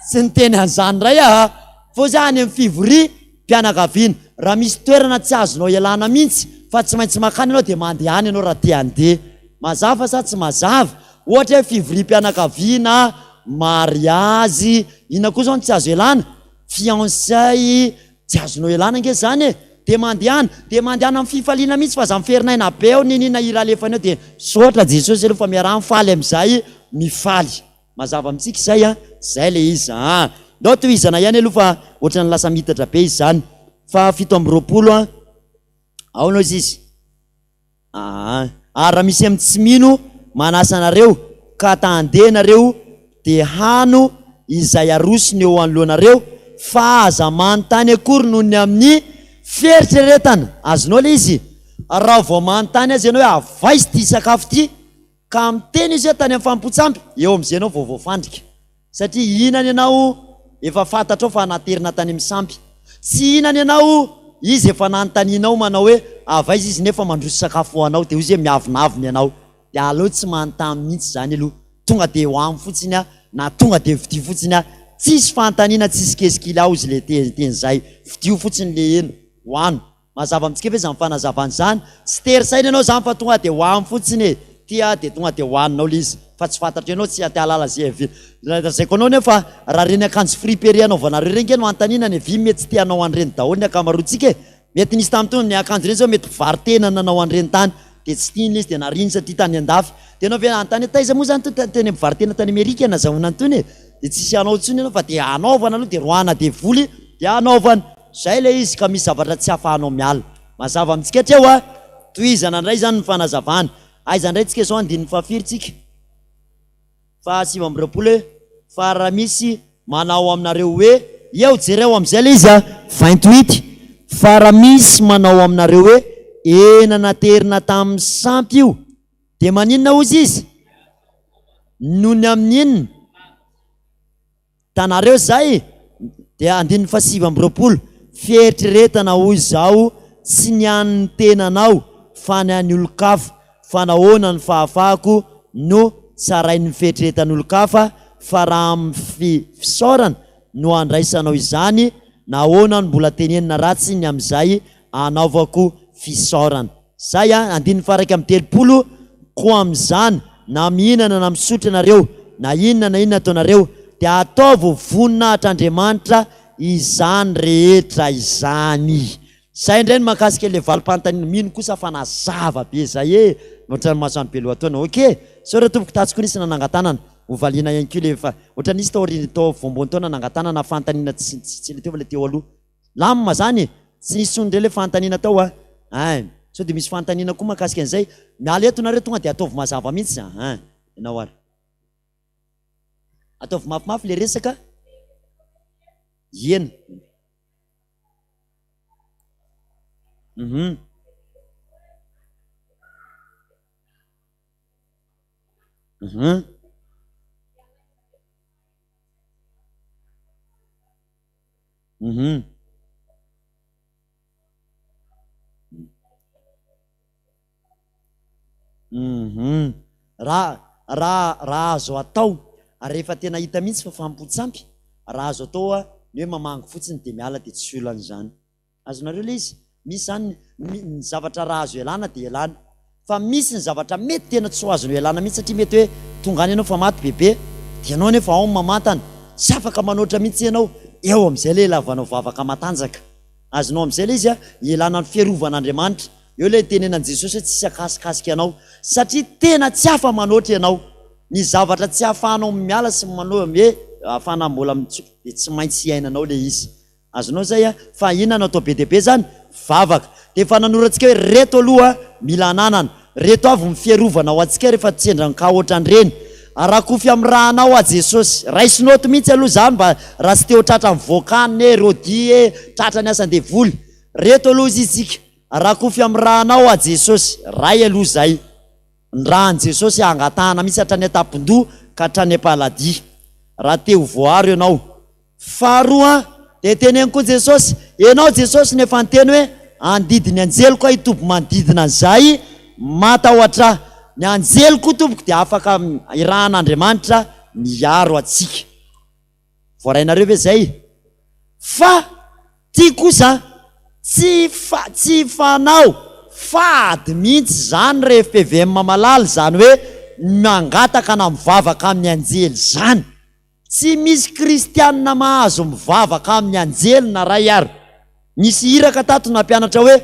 Tsy niteny an'izany indray aho a! Fa ozy aho any amin'ny fivoria mpianakaviana. Raha misy toerana tsy azonao ialana mihitsy fa tsy maintsy makany ianao dia mandeha any ianao raha te handeha. Mazava sa tsy mazava? Ohatra hoe fivoriam-pianakaviana, mariazy, inona koa izao no tsy azo ialana? Fiançailles, Tsy azonao ialana ange zany e! Dia mandehana, dia mandehana amin'ny fifaliana mihitsy fa aza miferinaina be ao n'inona hira alefany eo dia misaotra Jesosy aloha fa miaraha mifaly amin'izay mifaly. Mazava amintsika izay an! Zay le izy an! Ndao tohizana ihany aloha fa ohatran'ny lasa miitatra be izy zany. Faha 27 an! Aona ozy izy? Aa. Ary raha misy amin'ny tsy mino manasa anareo ka ta handeha ianareo dia hano izay arosony eo anoloanareo fa aza manontany akory noho ny amin'ny fieritreretana. Azonao ilay izy? Raha vao manontany azy ianao hoe avaiza ity sakafo ity ka miteny izy hoe tany amin'ny fanompoan-tsampy, eo amin'izay ianao vao voafandrika. Satria hihinana ianao efa fantatrao fa naterina tany amin'ny sampy. Tsy hihinana ianao izy efa nanontanianao manao hoe avy aiza izy nefa mandroso sakafo ho anao dia hoy izy hoe miavonavona ianao. Dia aleo tsy manontany mihitsy izany aloha. Tonga dia ho any fotsiny aho na tonga dia vidio fotsiny aho. Tsisy fanontaniana tsisy kesikily ao izy le teny izay. Vidio fotsiny le hena. Hoano. Mazava amintsika ve izany fanazavana izany? Tsy tery saina ianao izany fa tonga dia ho any fotsiny e! Tia dia tonga dia hohaninao ilay izy fa tsy fantatrao ianao tsy te hahalala izay avy. Lazaiko anao nefa raha ireny akanjo friperie anaovanareo ireny ange no anontaniana ny avy mety tsy te hanao an'ireny daholo ny ankamaroantsika e! Mety nisy tamin'itony ny akanjo ireny izao mety mpivaro-tena nanao an'ireny tany dia tsy tiany ilay izy dia nariany satria tany andafy. Dia ianao ve hanontany hoe taiza moa izany itony teny mpivaro-tena tany Amerika nazahoana an'itony e? Dia tsisy hanao intsony ianao fa dia hanaovana aloha dia roahana devoly dia hanaovana. Zay ilay izy ka misy zavatra tsy afahanao miala. Mazava amintsika hatreo a! Tohizana indray izany ny fanazavana. Aiza indray tsika izao andininy fahafiry tsika? Faha 29 hoe, Fa raha misy manao aminareo hoe, Eo, jereo amin'izay ilay izy a! 28, Fa raha misy manao aminareo hoe, Hena naterina tamin'ny sampy io, dia maninona hozy izy? Noho ny amin'ny inona? Hitanareo izay? Dia andininy faha-29, Fieritreretana hoy izaho, tsy ny an'ny tenanao, fa ny an'ny olon-kafa, fa nahoana ny fahafahako no tsarain'ny fieritreretan'olon-kafa, fa raha amin'ny fisaorana no andraisanao izany, nahoana no mbola tenenina ratsy ny amin'izay anaovako fisaorana? Zay an, andininy faha 31, Koa amin'izany, na mihinana na misotro ianareo, na inona na inona ataonareo, dia ataovy ho voninahitr'Andriamanitra izany rehetra izany. Zay indray ny mahakasika ilay valim-panontaniana, mino kosa fa nazava be zay e, ohatran'ny masoandro be lohataona. Ok, misaotra tompoko, tatsy koa nisy nanangan-tanana, ho valiana ihany koa ilay fa, ohatran'ny nisy tao aoriana tao voamboan'ny taona nangan-tanana fanontaniana tsy tsy ilay teo fa ilay teo aloha. Lamina zany e! Tsy nisy tsony ndray le fanontaniana tao a! Ein! Sao dia misy fanontaniana koa mahakasika an'izay? Miala eto nareo tonga dia ataovy mazava mihitsy a! Ein! Ianao ary. Ataovy mafimafy le resaka. Ieny. Mhm. Mhm. Mhm. Mhm. Raha raha raha azo atao ary rehefa tena hita mihitsy fa fanompoan-tsampy, raha azo atao ny hoe mamangy fotsiny dia miala dia tsy olana izany. Azonareo ilay izy? Misy izany ny ny zavatra raha azo ialana dia ialana. Fa misy ny zavatra mety tena tsy ho azonao ialana mihitsy satria mety hoe tonga any ianao fa maty bebe, dia ianao anefa ao mamantana, tsy afaka manoatra mihitsy ianao, eo amin'izay ilay ilavanao vavaka matanjaka. Azonao amin'izay ilay izy a, ialana ny fiarovan'Andriamanitra. Eo ilay nitenenan'i Jesosy hoe tsisy hakasikasika anao satria tena tsy afa-manoatra ianao. Ny zavatra tsy ahafahanao miala sy manoa hoe ahafahana mbola mitsoka dia tsy maintsy iainanao ilay izy. Azonao zay a! Fa inona no atao be dia be zany? Vavaka. Dia efa nanoratsika hoe reto aloha mila ananana, reto avy ny fiarovana ho antsika rehefa sendra ny cas ohatran'ireny. Arakofy amin'ny rànao aho Jesosy. Raiso note mihitsy aloha izany mba raha tsy te ho tratran'ny voakany e, Rody e, tratran'ny asan-devoly. Reto aloha izy isika. Arakofy amin'ny rànao aho Jesosy. Ray aloha izay. Ny ràn'i Jesosy angatahana mihitsy hatrany an-tampon-doha ka hatrany am-paladia. Raha te ho voaaro ianao. Faharoa, dia teneno koa Jesosy, Ianao Jesosy no efa niteny hoe, Handidy ny anjeliko aho hitoby manodidina an'izay matahotra ahy. Ny anjely koa tompoko dia afaka irahan'Andriamanitra miaro antsika. Voarainareo ve izay? Fa ty kosa tsy fa tsy fanao fady mihitsy izany ry fpvm malala izany hoe mangataka na mivavaka amin'ny anjely izany. Tsy misy kristianina mahazo mivavaka amin'ny anjely na ray ary. Nisy iraka tato nampianatra hoe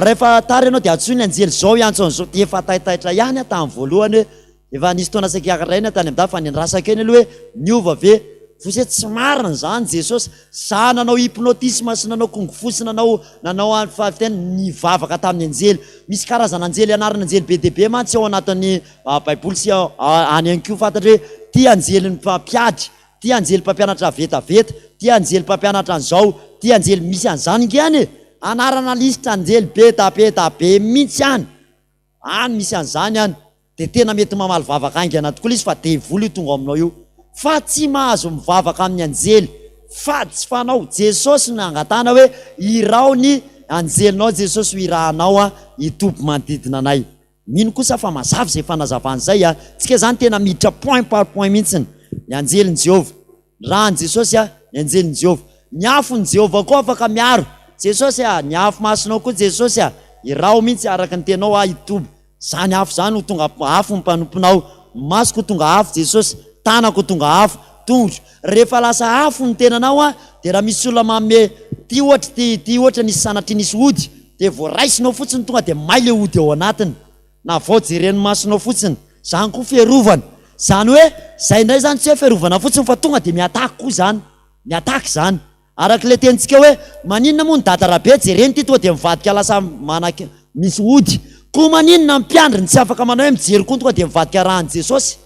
rehefa tara ianao dia antsoy ny anjely izao hiantso an'izao. Dia efa taitaitra ihany aho tamin'ny voalohany hoe efa nisy fotoana saika hiakatra eny aho tany am-dafy fa niandrasako eny aloha hoe niova ve? Fotsy hoe tsy marina izany Jesosy. Za nanao hypnotisme sy nanao kung fu sy nanao nanao fiteny nivavaka tamin'ny anjely. Misy karazana anjely anarana anjely be dia be mantsy ao anatin'ny Baiboly sy any ihany koa fantatra hoe ty anjelin'ny mpampiady, ty anjely mpampianatra vetaveta, ty anjely mpampianatra an'izao, ty anjely misy an'izany nge any e! Anarana lisitra anjely be da be da be mihitsy any, any misy an'izany any, dia tena mety mamaly vavaka haingana tokoa ilay izy fa devoly io tonga ao aminao io, fa tsy mahazo mivavaka amin'ny anjely, fady tsy fanao, Jesosy no angatahana hoe iraho ny anjelinao Jesosy ho irahanao hitoby manodidina anay. Mino kosa fa mazava izay fanazavana izay a! Tsika izany tena miditra point par point mihitsiny. Ny anjelin'i Jehovah. Ny ràn'i Jesosy a! Ny anjelin'i Jehovah. Ny afon'i Jehovah koa afaka miaro. Jesosy a! Ny afo masinao koa Jesosy a! Iraho mihitsy araka ny teninao aho hitoby. Izany afo izany ho tonga afo ny mpanomponao. Ny masoko ho tonga afo Jesosy. Tanako ho tonga afo. Tongotro. Rehefa lasa afo ny tenanao a! Dia raha misy olona manome, ty ohatra ty, ty ohatra nisy sanatria nisy ody, Dia vao raisinao fotsiny tonga dia may le ody ao anatiny na vao jeren'ny masonao fotsiny. Zany koa fiarovana. Zany hoe zay indray zany tsy hoe fiarovana fotsiny fa tonga dia mi-attaque koa zany. Mi-attaque zany. Araka ilay tenintsika hoe maninona moa ny dada Rabe jereny ity tonga dia mivadika lasa manak misy ody. Koa maninona ny mpiandry no tsy afaka manao hoe mijery koa tonga dia mivadika rahan'i Jesosy.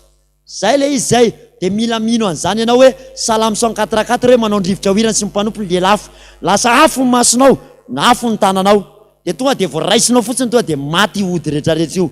Zay ilay izy zay, dia mila mino an'izany ianao hoe salamo 104 quatre hoe manao ny rivotra ho hirany sy ny mpanompony lelafo. Lasa afo ny masonao, na afo ny tananao. Dia tonga dia vao raisinao fotsiny tonga dia maty io ody rehetrarehetra io.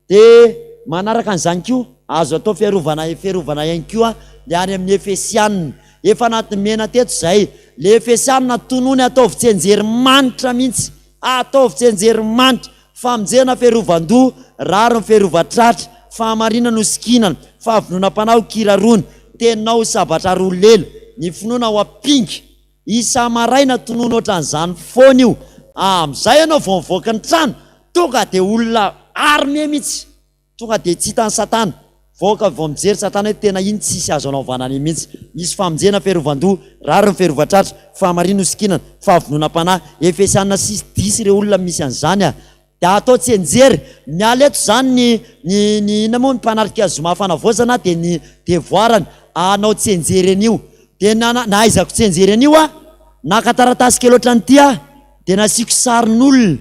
Dia manaraka an'izany koa, azo atao fiarovana fiarovana ihany koa ny any amin'ny Efesiana. Efa nomena teto izay. Ilay Efesiana tonony ataovy tsianjery manitra mihitsy. Ataovy tsianjery manitra. Famonjena fiarovan-doha, rariny fiarovan-tratra, fahamarinana ho sikinana, fahavononam-panahy ho kiraroana, teninao ho sabatra roa lela, ny finoana ho ampinga. Isa-maraina tonony ohatran'izany foana io. Amin'izay ianao vao mivoaka ny trano, tonga dia olona armé mihitsy. Tonga dia tsy hitan'i satana. Vahoaka vao mijery satana hoe tena iny tsisy azo anaovana an'iny mihitsy. Misy famonjena, fiarovan-doha, rariny, fiarovan-tratra, fahamarina hosikinana, fahavononam-panahy. Efesiana six dix ireo olona misy an'izany a! Dia atao tsianjery. Miala eto izany ny ny ny inona moa ny mpanatrika zoma fanavaozana dia ny devoarany hanao tsianjery an'io. Dia nana nahaizako tsianjery an'io aho, naka taratasy kely ohatran'ity aho, dia nasiako sarin'olona,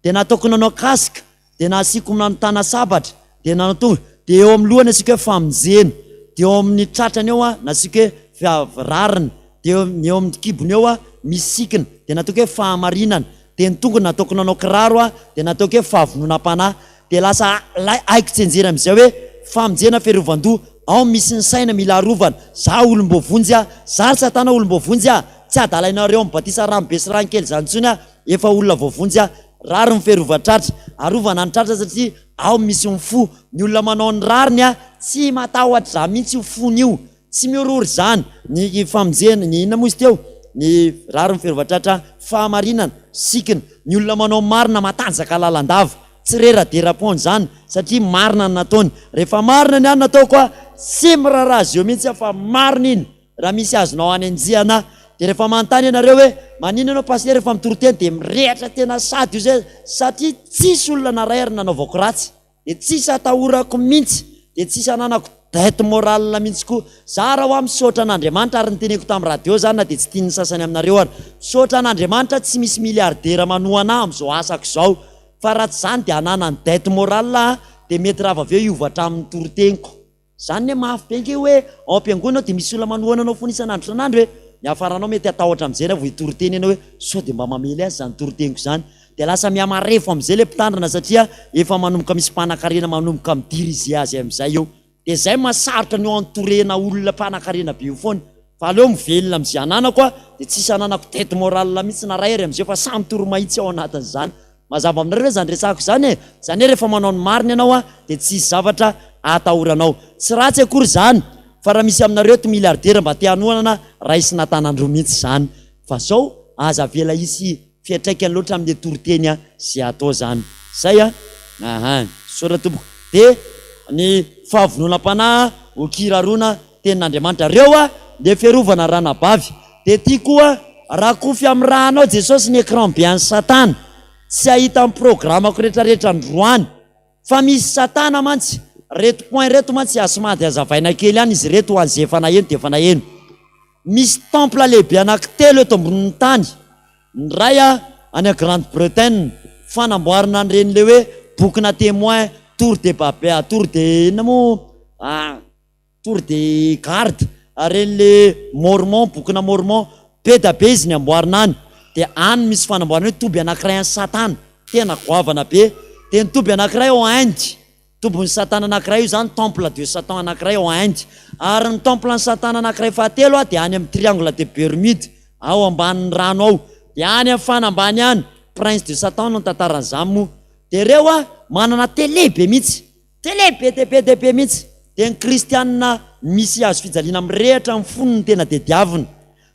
dia nataoko nanao casque, Dia nasiako nanontana sabatra, dia nanao tonga, dia eo amin'ny lohany nasiako hoe famonjena, dia eo amin'ny tratrany eo nasiako hoe rariny, dia eo ny eo amin'ny kibony eo misy sikina, dia nataoko hoe fahamarinana, dia ny tongony nataoko nanao kiraro dia nataoko hoe fahavononam-panahy, dia lasa lay haiko tsianjery amin'izay hoe famonjena fiarovan-doha, ao misy ny saina mila arovana, za olom-boavonjy aho, za ry satana olom-boavonjy aho, tsy adalainareo amin'ny batisa rano be sy rano kely izany intsony aho, efa olona voavonjy aho, Rariny fiarovan-tratra. Arovana ny tratra satria ao misy ny fo. Ny olona manao ny rariny tsy matahotra izany mihitsy io fony io. Tsy mihorohoro izany. Ny famonjena, ny inona moa izy teo? Ny rariny fiarovan-tratra, fahamarinana, sikina. Ny olona manao ny marina matanjaka lalandava. Tsy reradera-poana izany satria marina ny nataony. Rehefa marina ny ahy ny nataoko, tsy miraharaha azy eo mihitsy aho fa marina iny. Raha misy azonao hanenjehana dia rehefa manontany ianareo hoe maninona ianao pasitera rehefa mitory teny dia mirehatra tena sady io zay satria tsisy olona naray ary nanaovako ratsy dia tsisy atahorako mintsy dia tsisy ananako dette morale mintsy koa za raha hoa misaotra an'Andriamanitra ary niteneko tamin'ny radio zany na dia tsy tian'ny sasany aminareo ary misaotra an'Andriamanitra tsy misy milliardaire manohana ahy amin'izao asako izao fa raha tsy zany dia ananany dette morale aho dia mety raha vao avy eo hiova hatramin'ny toriteniko. Zany ne mafy be nge hoe ao am-piangonana ao dia misy olona manohana anao foana isan'andro isan'andro e! Ny hafaranao mety hatahotra amin'izay raha vao hitory teny ianao hoe sao dia mba mamely azy izany toriteniko izany. Dia lasa mihamarefo amin'izay ilay mpitandrina satria efa manomboka misy mpanankarena manomboka mi-diriger azy amin'izay eo. Dia izay mahasarotra ny eo-entourena olona mpanankarena be io foana. Fa aleo mivelona amin'izay ananako aho dia tsisy ananako dette morale mihitsy na ray ary amin'izay fa samy toro-mahitsy ao anatin'izany. Mazava aminareo ve izany resahako izany e? Izany hoe rehefa manao ny marina ianao an, dia tsy hisy zavatra atahoranao. Tsy ratsy akory izany, fa raha misy aminareo eto milliardaire mba te hanohanana, raisina an-tanan-droa mihitsy izany. Fa zao, aza avela hisy fiantraikany loatra amin'le toriteny izay atao izany. Zay an! Aha. Misaotra tompoko. Dia ny fahavononam-panahy ho kiraroana Tenin'Andriamanitra. Reo a le fiarovana ranabavy. De ty koa rakofy amin'ny rahanao Jesosy ny écran be an'i satana. Tsy hahita ny programako retraretra androany. Fa misy satana mantsy. Reto point reto mantsy asomady azavaina kely ihany izy reto ho an'izay efa naheno dia efa naheno. Misy temple lehibe anankitelo eto ambonin'ny tany. Ny iray any Grande Bretagne, fanamboarana an'ireny le hoe bokina témoin, tour de Babel, tour de inona moa, Tour de garde, ireny le mormon, bokina mormon, be da be izy ny amboarina any, dia any misy fanamboarana hoe toby anankiray an'i satana, tena goavana be, dia ny toby anankiray ao Inde, tobin'i satana anankiray io izany, temple de satan anankiray ao Inde, ary ny temple an'i satana anankiray fahatelo dia any amin'ny triangle de Bermude, ao ambanin'ny rano ao, dia any amin'ny fanambany any, prince de satan no nitantaran'izany moa, dia ireo manana télé be mihitsy. Tele be dia be dia be mihitsy. Dia ny kristianina misy hazo fijaliana mirehitra amin'ny fony no tena dediavina.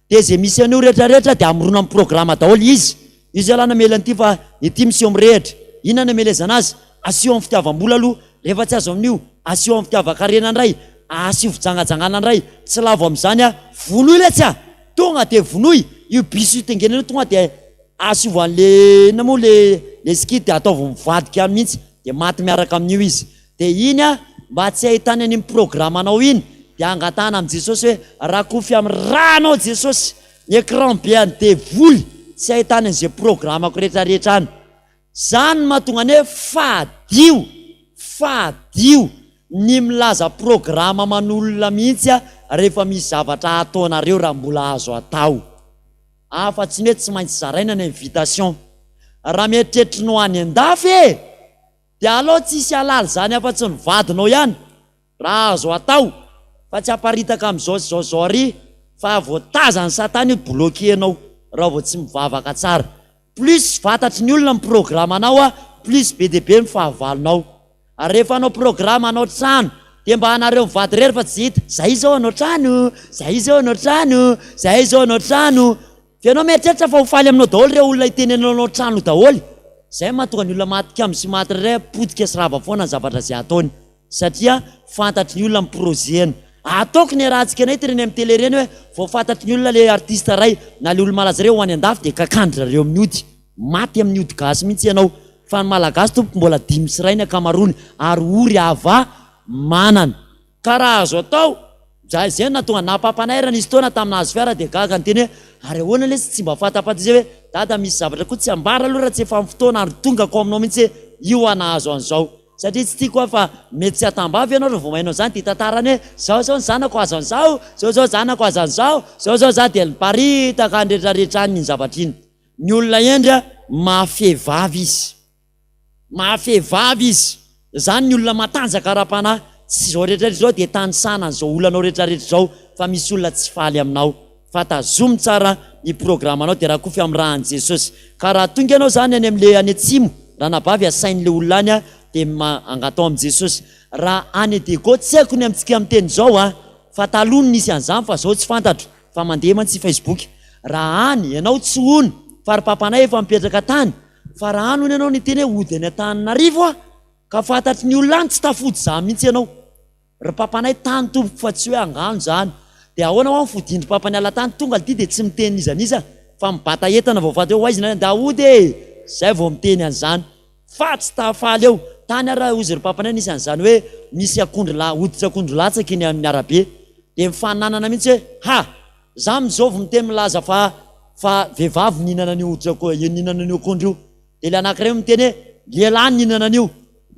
Dia izay misy an'io rehetra rehetra dia amoronany programa daholo izy. Io zalahy namely an'ity fa ity miseho mirehitra. Inona no amelezana azy? Asio amin'ny fitiavam-bola aloha. Rehefa tsy azo amin'io, asio amin'ny fitiavan-karena indray. Asio fijangajangana indray. Tsy lavo amin'izany aho. Vonoy letsy a! Tonga dia vonoy! Io bus io tengenana io tonga dia asio an'le inona moa le le ski dia ataovy mivadika any mihitsy. Dia maty miaraka amin'io izy. Dia iny a, mba tsy ahitany an'iny programanao iny, dia angatahana amin'i Jesosy hoe, rakofy amin'ny rànao Jesosy ny écran be an'ny devoly, tsy ahitany an'izay programako rehetrarehetra any. Zany no mahatonga ny hoe fadio, fadio ny milaza programa aman'olona mihitsy a, rehefa misy zavatra ataonareo raha mbola azo atao. Afa-tsy ny hoe tsy maintsy zaraina ny invitation. Raha mieritreritra ny ho any an-dafy e! Dia alao tsy hisy halala izany afa-tsy ny vadinao ihany, raha azo atao, fa tsy aparitaka amin'izao sy izao izao ary fa voatazan'i satana io bloquer-nao raha vao tsy mivavaka tsara. Plus fantatry ny olona ny programme-nao plus be dia be ny fahavalonao. Ary rehefa hanao programme hanao trano dia mba anareo mivady irery fa tsy hita, zay izao hanao trano, zay izao hanao trano, zay izao hanao trano. Fa ianao mieritreritra fa ho faly aminao daholo ireo olona hiteny anao hanao trano daholo. Zay no mahatonga ny olona maty kamo sy maty irery potika sy rava foana ny zavatra izay ataony. Satria fantatry ny olona ny projet-ny. Ataoko ny iarahantsika nahita ireny amin'ny télé ireny hoe vao fantatry ny olona ilay artiste iray na ilay olo-malaza iray ho any an-dafy dia kakandry zareo amin'ny ody. Maty amin'ny ody gasy mihitsy ianao. Fa ny Malagasy tompoko mbola 5 sy ny ankamaroany ary ory hava manana. Ka raha azo atao, za izay no nahatonga nampapanairana nisy fotoana tamin'ny nahazo fiara dia gaga niteny hoe ary ahoana lesy tsy mba fantapanta izay hoe dada misy zavatra koa tsy ambara aloha raha tsy efa amin'ny fotoana ary tongako aminao mihitsy hoe io aho nahazo an'izao satria tsy tiako aho fa mety tsy hatambavy ianao raha vao maheno an'izany dia hitantarany hoe zao zao ny zanako azo an'izao, zao zao zanako azo an'izao, zao zao za dia niparitaka any rehetrarehetra any iny zavatra iny. Ny olona hendry mahafehy vava izy. Mahafehy vava izy. Izany ny olona matanjaka ara-panahy. Tsy izao rehetra rehetra izao dia tanisana an'izao olanao rehetra rehetra izao fa misy olona tsy faly aminao. Fa tazomy tsara ny programanao dia rakofy amin'ny ràn'i Jesosy. Ka raha tonga ianao izany any amin'ilay any atsimo, ranabavy asain'ilay olona any dia angatao amin'i Jesosy. Raha any Diego tsy haiko ny amintsika miteny izao an, fa taloha no nisy an'izany fa izao tsy fantatro. Fa mandeha mantsy Facebook. Raha any ianao tsy hono fa ry papanay efa mipetraka tany fa raha any hono ianao niteny hoe hody any Antananarivo aho ka fantatry ny olona any tsy tafody za mihitsy ianao. Ry papanay tany tompoko fa tsy hoe angano zany. Dia ahoana hoa ny fodin-dry papa niala tany tonga lty dia tsy miteny n'iza n'iza fa mibata entana vao fantatra hoe ho aiza nareo nda hody e! Zay vao miteny an'izany fa tsy tafaly eo. Tany ary raha hozy ry papanay nisy an'izany hoe misy akondro la hoditra akondro latsaka eny amin'ny arabe. Dia mifaninanana mihitsy hoe ha! Za amin'izao vao miteny milaza fa fa vehivavy nihinana an'io hoditra ako nihinana an'io akondro io. Dia ilay anankiray miteny hoe lehilahy nihinana an'io.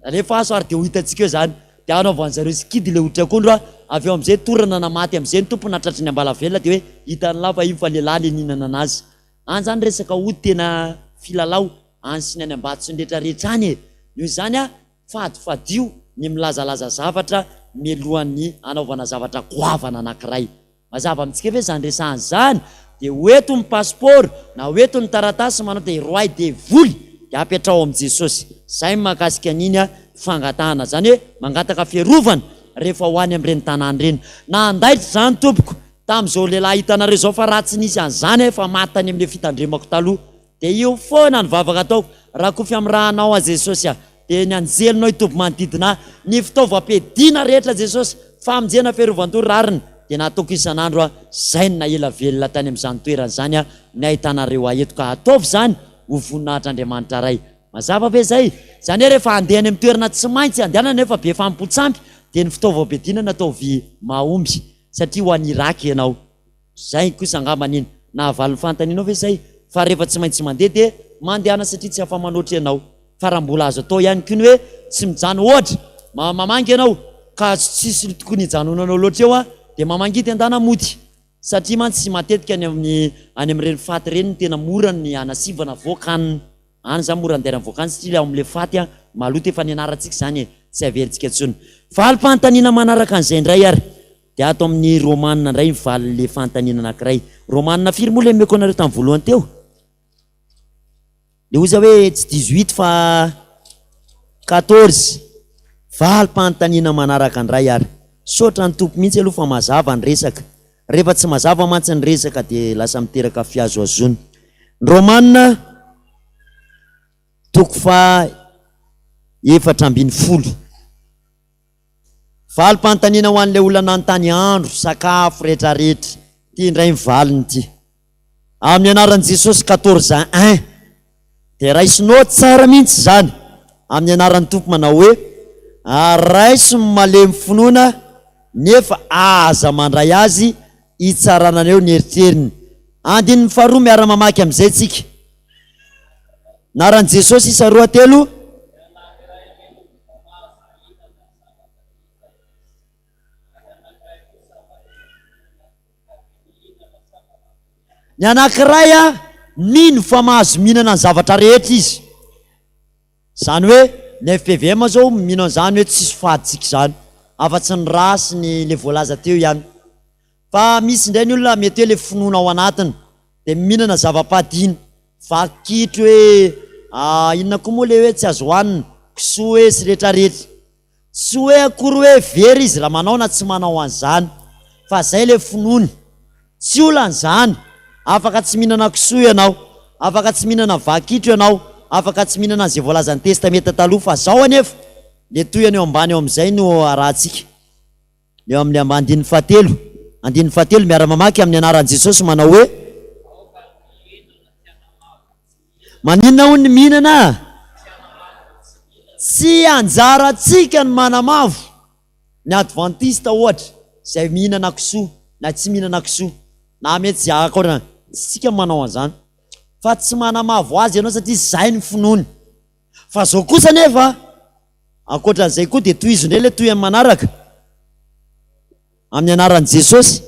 Alefaso ary dia ho hitantsika eo izany. Dia anaovan'zareo sikidy ilay hoditr'akondro a, avy eo amin'izay torana na maty amin'izay ny tompony na tratry ny ambalavelona dia hoe hitan'lah fa iny fa lehilahy le nihinana anazy. Any zany resaka ody tena filalao any sy ny any Ambato sy ny rehetra rehetra any e! Noho izany a, fadifadio ny milazalaza zavatra mialohan'ny hanaovana zavatra goavana anankiray. Mazava amintsika ve izany resahana izany? Dia ho eto ny passeport na ho eto ny taratasy manao dia roahy devoly dia apetraho amin'i Jesosy. Izay ny mahakasika an'iny fangatahana izany hoe mangataka fiarovana rehefa ho any amin'ireny tanàna ireny. Na handaitra izany tompoko tamin'izao lehilahy hitanareo izao fa raha tsy nisy an'izany aho efa maty tany amin'ilay fitandremako taloha. Dia io foana ny vavaka ataoko, rakofy amin'ny rànao aho Jesosy a! Dia ny anjelinao hitoby manodidina ahy, ny fitaovam-piadiana rehetra Jesosy, famonjena fiarovan-doha rariny, dia nataoko isan'andro aho, izay no nahela velona tany amin'izany toerana izany aho, ny ahitanareo ahy eto, ka ataovy izany ho voninahitr'Andriamanitra Ray. Mazava ve izay? Izany hoe rehefa handeha any amin'ny toerana tsy maintsy andehanana nefa be fanompoan-tsampy, dia ny fitaovam-piadiana no ataovy mahomby, satria ho any Irak ianao. Zay kosa angamba iny nahavaly ny fanontanianao ve zay? Fa rehefa tsy maintsy mandeha dia mandehana satria tsy afa-manoatra ianao. Fa raha mbola azo atao ihany koa ny hoe tsy mijanona ohatra mamangy ianao ka tsisy tokony hijanonanao loatra eo dia mamangy dia andana mody satria mantsy matetika any amin'ny any amin'ireny faty ireny no tena mora ny hanasivana voaka any. Any zany mora andehanan'ny voaka any satria ilay ao amin'ilay faty maloto efa nianarantsika izany e, tsy averintsika intsony. Valim-panontaniana manaraka an'izay indray ary. Dia ato amin'ny Romana indray ny valin'ilay fanontaniana anankiray. Romana firy moa ilay nomeko anareo tamin'ny voalohany teo? Ilay hoy hoe tsy 18 fa 14. Valim-panontaniana manaraka indray ary. Misaotra ny Tompo mihitsy aloha fa mazava ny resaka. Rehefa tsy mazava mantsy ny resaka dia lasa miteraka fihazohazoana. Ny Romana toko faha 14. Valim-panontaniana ho an'ilay olona nanontany andro, sakafo, retraretra. Ity indray ny valiny ity. Amin'ny anaran'i Jesosy 14 un. Dia raisinao tsara mihitsy izany. Amin'ny anaran'ny Tompo manao hoe, Ary raiso ny malemy finoana nefa aza mandray azy hitsaranareo ny eritreriny. Andininy faharoa miara-mamaky amin'izay tsika. Anaran'i Jesosy isa roa telo. Ny anankiray mino fa mahazo mihinana ny zavatra rehetra izy. Izany hoe ny fpvm zao mino an'izany hoe tsisy fadintsika izany afa-tsy ny rà sy ny le voalaza teo ihany. Fa misy indray ny olona mety hoe le finoana ao anatiny dia mihinana zava-padina, vaky kitro hoe inona koa moa le hoe tsy azo hohanina, kisoa hoe sy retraretra. Tsy hoe akory hoe very izy raha manao na tsy manao an'izany fa zay le finoany. Tsy olana izany, afaka tsy mihinana kisoa ianao, afaka tsy mihinana vaky kitro ianao, afaka tsy mihinana an'izay voalazan'ny testamenta taloha fa zao anefa, le tohiny eo ambany eo amin'izay no arahantsika. Eo amin'ny amba andininy fahatelo. Andininy fahatelo, miara-mamaky amin'ny anaran'i Jesosy manao hoe, Maninona hono ny mihinana? Tsy anjarantsika ny manamavo. Ny advantista ohatra, izay mihinana kisoa na tsy mihinana kisoa, na mety tsy akory, tsy tsika no manao an'izany. Fa tsy manamavo azy ianao satria izay ny finoany. Fa izao kosa anefa, Ankoatra an'izay koa dia tohizo indray ilay tohiny manaraka, Amin'ny anaran'i Jesosy.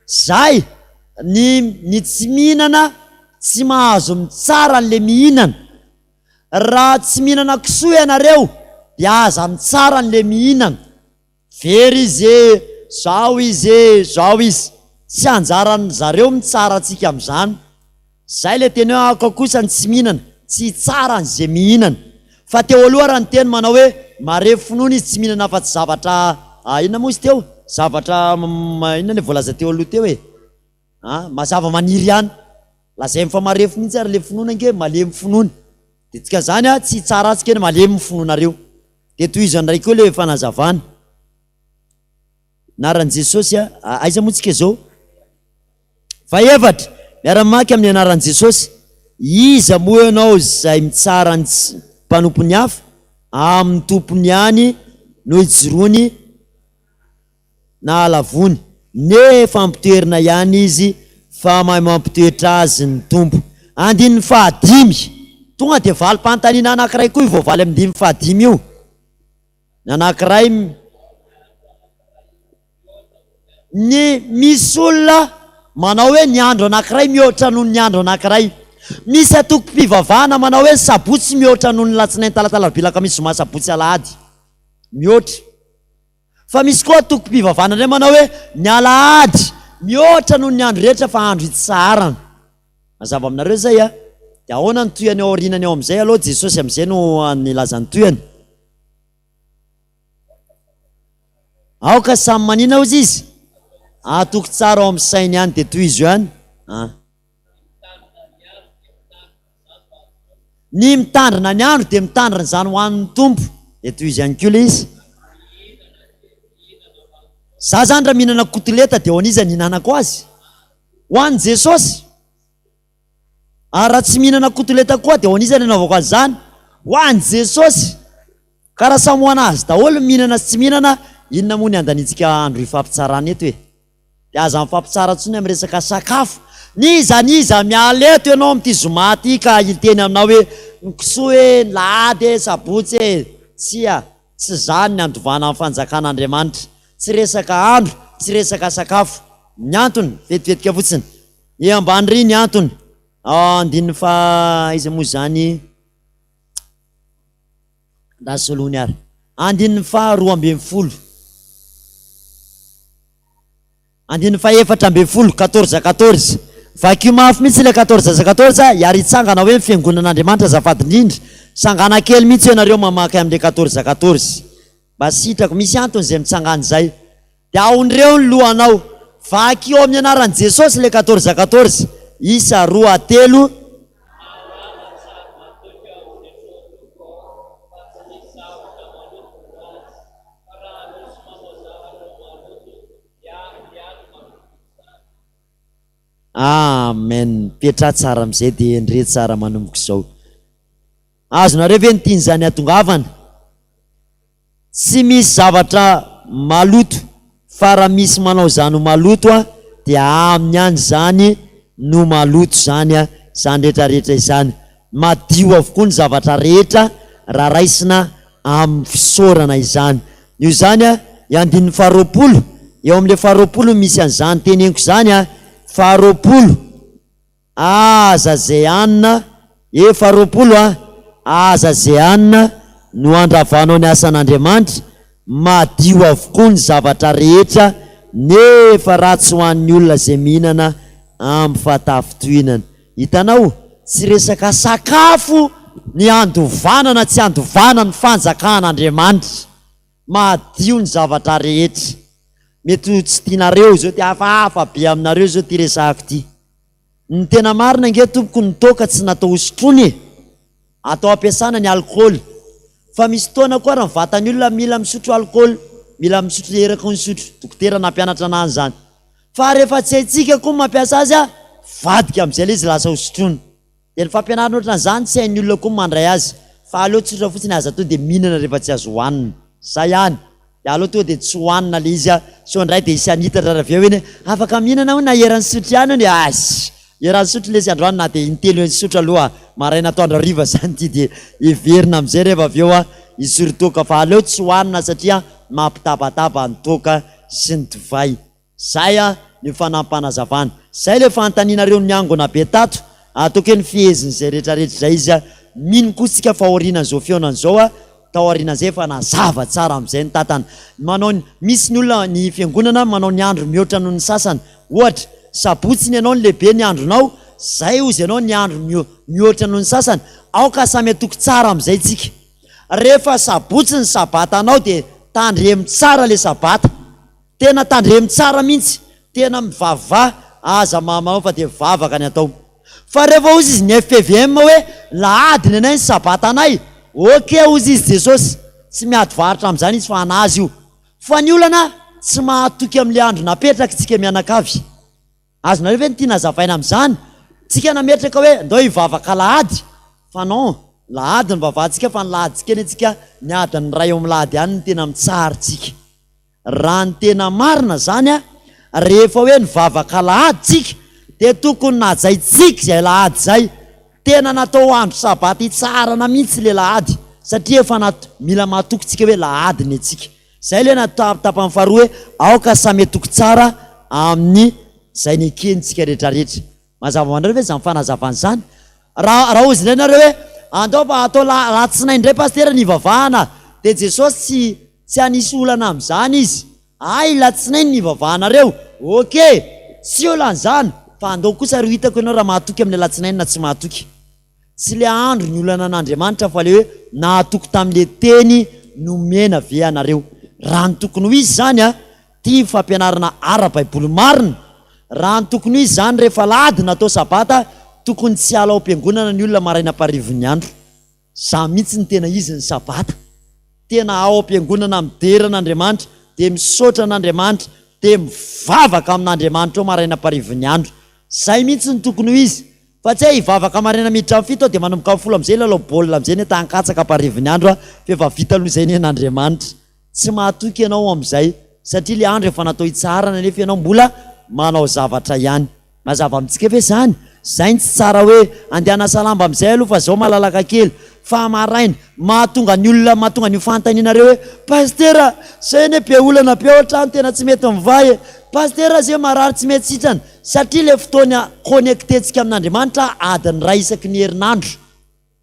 Zay, ny ny tsy mihinana tsy mahazo mitsara an'le mihinana. Raha tsy mihinana kisoa ianareo dia aza mitsara an'le mihinana. Very izy e, zao izy e, zao izy. Tsy anjaran zareo mitsara antsika amizany. Zay le teny hoe aoka kosa ny tsy mihinana, tsy hitsara an'ze mihinana. Fa teo aloha raha niteny manao hoe marefo finoana izy tsy mihinana afa-tsy zavatra inona moa izy teo? Zavatra inona le voalaza teo aloha teo e? A, mazava maniry ihany. Lazainy fa marefo mihitsy ary le finoana ange malemy finoana. De dikan'izany a, tsy hitsara antsika eny malemy ny finoanareo. Dia tohizo indray koa ilay fanazavana. Anaran'i Jesosy a, aiza moa tsika izao? Fahefatra, miara-mamaky amin'ny anaran'i Jesosy. Iza moa ianao izay mitsara ny mpanompon'ny hafa? Amin'ny tompony ihany no ijoroany na halavony, nefa ampitoerina ihany izy fa mahay mampitoetra azy ny Tompo. Andininy fahadimy. Tonga dia valim-panontaniana anankiray koa io voavaly amin'ny andininy fahadimy io. Ny anankiray Ny misy olona manao hoe ny andro anankiray mihoatra noho ny andro anankiray. Misy antokom-pivavahana manao hoe ny sabotsy mihoatra noho ny latsinainy, talata, alarobia, alakamisy, zoma, sabotsy, alahady. Mihoatra. Fa misy koa antokom-pivavahana indray manao hoe ny alahady mihoatra noho ny andro rehetra fa andro itsaharana. Mazava aminareo izay a? Dia ahoana ny tohiny ao aorianany ao amin'izay aloha? Jesosy amin'izay no nilaza ny tohiny. Aoka samy manina hozy izy? Ahatoky tsara ao amin'ny sainy ihany dia tohizo ihany an. Ny mitandrina ny andro dia mitandrina izany ho an'ny Tompo dia tohizo ihany koa ilay izy. Za zany raha mihinana kotileta dia ho an'iza ny hihinanako azy? Ho an'i Jesosy. Ary raha tsy mihinana kotoleta koa dia ho an'iza ny anaovako an'izany? Ho an'i Jesosy! Ka raha samy ho an'Azy daholo ny mihinana sy tsy mihinana, inona moa ny handaniantsika andro hifampitsarana eto e? Dia aza mifampitsara intsony amin'ny resaka sakafo. N'iza n'iza miala eto ianao amin'ity zoma ity ka hiteny aminao hoe ny kisoa e, ny lahady e, sabotsy e! Tsia, tsy izany ny handovana ny fanjakan'Andriamanitra. Tsy resaka andro, tsy resaka sakafo. Ny antony, vetivetika fotsiny. Eo ambany ry ny antony. Andininy faha aiza moa izany? Lasa solony ary. Andininy faha 12. Andininy faha 14, 14 14. Vakio mafy mihitsy ilay 14 14 ary hitsangana hoe ny fiangonan'Andriamanitra azafady indrindra. Sangana kely mihitsy ianareo mamaky amin'ilay 14 14. Mba sitrako, misy antony izay mitsangana izay. Dia aondreo ny lohanao. Vakio amin'ny anaran'i Jesosy ilay 14 14. Isa, roa, telo. Amen. Mipetraha tsara amin'izay dia hendre tsara manomboka izao. Azonareo ve ny tian'izany hatongavana? Tsy misy zavatra maloto fa raha misy manao izany ho maloto a dia aminy ihany izany no maloto izany a, izany rehetra rehetra izany. Madio avokoa ny zavatra rehetra raha raisina amin'ny fisaorana izany. Noho izany a, eo andininy faharoapolo, eo amin'ilay faharoapolo no misy an'izany teneniko izany a, faharoapolo. Aza zehanina, efa 20 a, aza zehanina no andravanao ny asan'Andriamanitra, madio avokoa ny zavatra rehetra nefa ratsy ho an'ny olona izay mihinana amin'ny fahatafintohinana. Hitanao, tsy resaka sakafo ny handovana na tsy handovana ny fanjakan'Andriamanitra. Madio ny zavatra rehetra. Mety ho tsy tianareo izao ty, hafahafa be aminareo izao ty resahako ty. Ny tena marina ange tompoko ny toaka tsy natao ho sotroina e! Atao ampiasana ny alikaola. Fa misy fotoana koa ary ny vatan'ny olona mila misotro alikaola, mila misotro eraky ny sotro. Dokotera nampianatra anah an'izany. Fa rehefa tsy haintsika koa ny mampiasa azy a, vadika amin'izay ilay izy lasa ho sotroina. Dia ny fampianarana ohatran'izany tsy hain'ny olona koa ny mandray azy fa aleo tsotra fotsiny aza tonga dia mihinana rehefa tsy azo hohanina. Zay ihany. Dia aleo tonga dia tsy hohanina ilay izy sao indray dia hisy hanitatra avy eo eny hoe afaka mihinana hono na eran'ny sotro ihany hono e! Aiss! Eran'ny sotro lesy androany na dia intelo nisotro aloha maraina atoandro hariva izany ity dia heverina amin'izay rehefa avy eo hisoro toaka fa aleo tsy hohanina satria mampitabataba ny toaka sy ny divay. Zay a ny fanampanazavan. Zay le fanontanianareo niangona be tato, ataoko hoe nifeheziny zay rehetra rehetra zay izy a, mino koa tsika fa aorianan'izao fihaonana izao a, tao aorianan'izay efa nazava tsara amizay ny tantana. Manao ny, misy ny olona, ny fiangonana manao ny andro mihoatra noho ny sasany, ohatra, sabotsy ny anao ny lehibe ny andronao, zay ozy ianao ny andro mio, mihoatra noho ny sasany, aoka samy hatoky tsara amizay tsika. Rehefa sabotsy ny sabatanao dia tandremo tsara le sabata. Tena tandremo tsara mintsy, tena mivavaha aza mahamamo fa dia vavaka ny atao. Fa rehefa hozy izy ny fpvm hoe lahady ny anay ny sabata anay, ok hozy izy Jesosy, tsy miady varotra amin'izany izy fa an'azy io. Fa ny olana tsy mahatoky amin'ilay andro napetraka tsika mianakavy. Azonareo ve ny tiana hazavaina amin'izany? Tsika nametraka hoe ndao hivavaka alahady, fa non, lahady no vavahantsika fa ny lahadintsika anie tsika ny adiny iray eo amin'ny lahady ihany no tena mitsara tsika. Raha ny tena marina zany a, rehefa hoe nivavaka alahady tsika dia tokony najaintsika izay alahady izay. Tena natao andro sabata hitsaharana mihitsy le lahady satria efa nat mila matoky tsika hoe lahady ny antsika. Zay le natao tapany faharoa hoe aoka samy hatoky tsara amin'ny zay nekeny tsika retraretra. Mazava ho anareo ve izany fanazavana izany? Raha raha hozy indray nareo hoe andao fa atao la latsinainy indray pasitera ny hivavahana dia Jesosy tsy tsy hanisy olana amin'izany izy. Hay latsinainy ny hivavahanareo. Ok! Tsy olana izany fa andao kosa ary ho hitako ianao raha mahatoky amin'ny alatsinainy na tsy mahatoky. Tsy le andro ny olana an'Andriamanitra fa le hoe nahatoky tamin'le teny nomena ve ianareo. Raha ny tokony ho izy izany a, tia fampianarana ara-baiboly marina. Raha ny tokony ho izy izany rehefa alahady natao sabata tokony tsy hiala ao am-piangonana ny olona maraina am-parivon'ny andro. Za mihitsy ny tena izy ny sabata. Tena ao am-piangonana midera an'Andriamanitra dia misaotra an'Andriamanitra dia mivavaka amin'Andriamanitra ao maraina am-parivon'ny andro. Zay mihitsy ny tokony ho izy. Fa tsy hoe hivavaka maraina miditra amin'ny fito aho dia manomboka amin'ny folo amin'izay hilalao baolina amin'izay ny tahan-katsaka am-parivon'ny andro aho fa efa vita aloha izay ny an'Andriamanitra. Tsy mahatoky ianao amin'izay satria ilay andro efa natao hitsaharana nefa ianao mbola manao zavatra ihany. Mazava amintsika ve izany? Izay no tsy tsara hoe andeha hanasa lamba amin'izay aloha fa izao malalaka kely. Fa maraina, mahatonga ny olona, mahatonga an'io fanontanianareo hoe, Pasitera, zay anie be olana be ao an-trano tena tsy mety mivaha e! Pasitera, zay marary tsy mety sitrana. Satria ilay fotoana connecter-ntsika amin'Andriamanitra adiny iray isaky ny herinandro.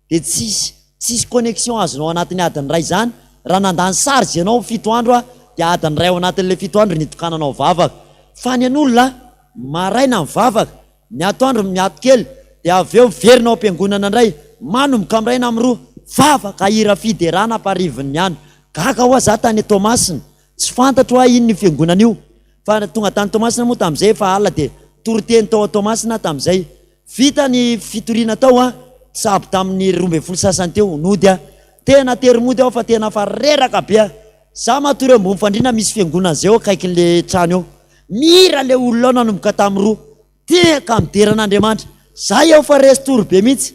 Dia tsisy tsisy connexion azonao anatin'ny adiny iray izany, raha nandany charge ianao fito andro dia adiny iray ao anatin'ilay fito andro nitokananao vavaka. Fa ny an'olona maraina mivavaka, ny atoandro miato kely, dia avy eo miverina ao am-piangonana indray, manomboka miraina amin'ny roa, vavaka hira fiderana amparivin'ny andro. Gaga hoa za tany Toamasina, tsy fantatro hoa inona io fiangonana io, fa tonga tany Toamasina moa tamin'izay efa alina dia toriteny tao Toamasina aho tamin'izay. Vita ny fitoriana tao an, sahabo tamin'ny 12 sasany teo, nody aho. Tena tery mody aho fa tena efa reraka be aho. Za matory eo ambony fandriana misy fiangonana zay eo akaikin'le trano eo. Mihira le olona ao nanomboka tamin'ny roa. Tehaka midera an'Andriamanitra. Za eo fa resy tory be mihitsy.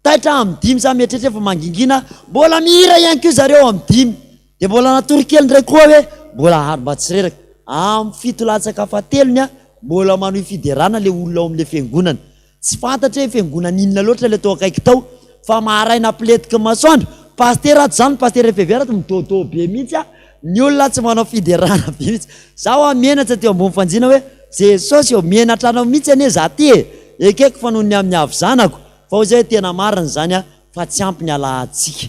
Taitra aho amin'ny dimy za mieritreritra fa mangingina, mbola mihira ihany koa zareo amin'ny dimy. Dia mbola natory kely indray koa aho hoe mbola ary mba tsy reraka. Amin'ny fito latsaka fahatelony aho mbola manohy fiderana ilay olona ao amin'ilay fiangonana. Tsy fantatra hoe fiangonana inona loatra ilay tao akaiky tao fa maraina piletiky ny masoandro, pasitera ato izany, pasitera FVR ato midôdô be mihitsy an, ny olona tsy manao fiderana be mihitsy. Za hoa menatra teo ambony fanjina hoe Jesosy ô, menatra anao mihitsy anie za ty e! Ekeko fa noho ny amin'ny havizanako fa hoy zay hoe tena marina izany an, fa tsy ampy ny alahadintsika.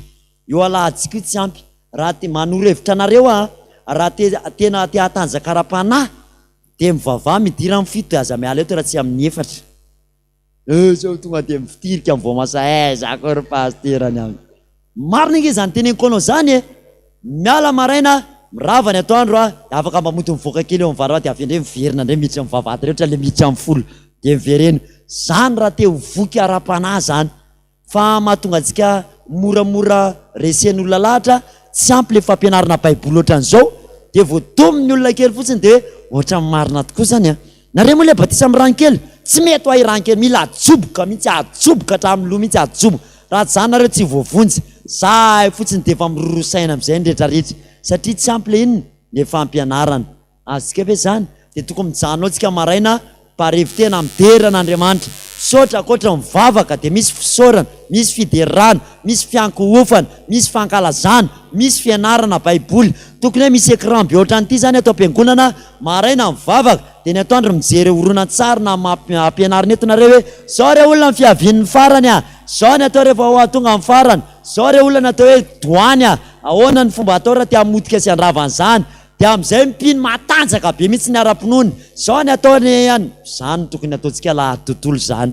Io alahadintsika io tsy ampy. Raha te, manoro hevitra anareo aho, raha te, tena te hatanjaka ara-panahy, dia mivavaha, midira amin'ny fito dia aza miala eto raha tsy amin'ny efatra. Eh, sao tonga dia mifitirika amin'ny voamasa, eh, za koa ry pasitera ny amiko. Marina ange izany teneniko anao izany e! Miala maraina, mirava ny atoandro aho, dia afaka mba mody mivoaka kely eo amin'ny varavarana dia avy eo indray miverina indray miditra amin'ny vavahady indray ohatra ilay miditra amin'ny folo dia miverena. Izany raha te ho voky ara-panahy izany. Fa mahatonga antsika moramora resen'olona lahatra, tsy ampy le fampianarana baiboly ohatran'izao, dia voadomin'ny olona kely fotsiny dia hoe ohatran'ny marina tokoa zany an! Nareo moa le batisa amin'ny rano kely, tsy mety hoa i rano kely, mila ajoboka mihitsy, ajoboka hatramin'ny loha mihitsy, ajoboka, raha tsy zany nareo tsy voavonjy, zay fotsiny dia efa miroroa saina amin'izay ny retraretra, satria tsy ampy le inona? Le fampianarana. Azontsika ve izany? Dia tokony mijanona ao tsika maraina mparevo tena midera an'Andriamanitra. Misaotra ankoatra ny mivavaka dia misy fisaorana, misy fiderana, misy fiankohofana, misy fankalazana, misy fianarana baiboly. Tokony hoe misy écran be ohatran'ity izany ato am-piangonana, maraina mivavaka dia ny atoandro mijery horonantsary na ampianarina eto nareo hoe zao re olona ny fiavian'ny farany a! Zao ny atao rehefa hoa tonga ny farany, zao re olona ny atao hoe doany a! Ahoana ny fomba atao raha te hamotika sy handrava an'izany? Dia amin'izay mpino matanjaka be mihitsy ny ara-pinoana. Izao ny ataony an! Izany no tokony hataontsika lahady tontolo izany.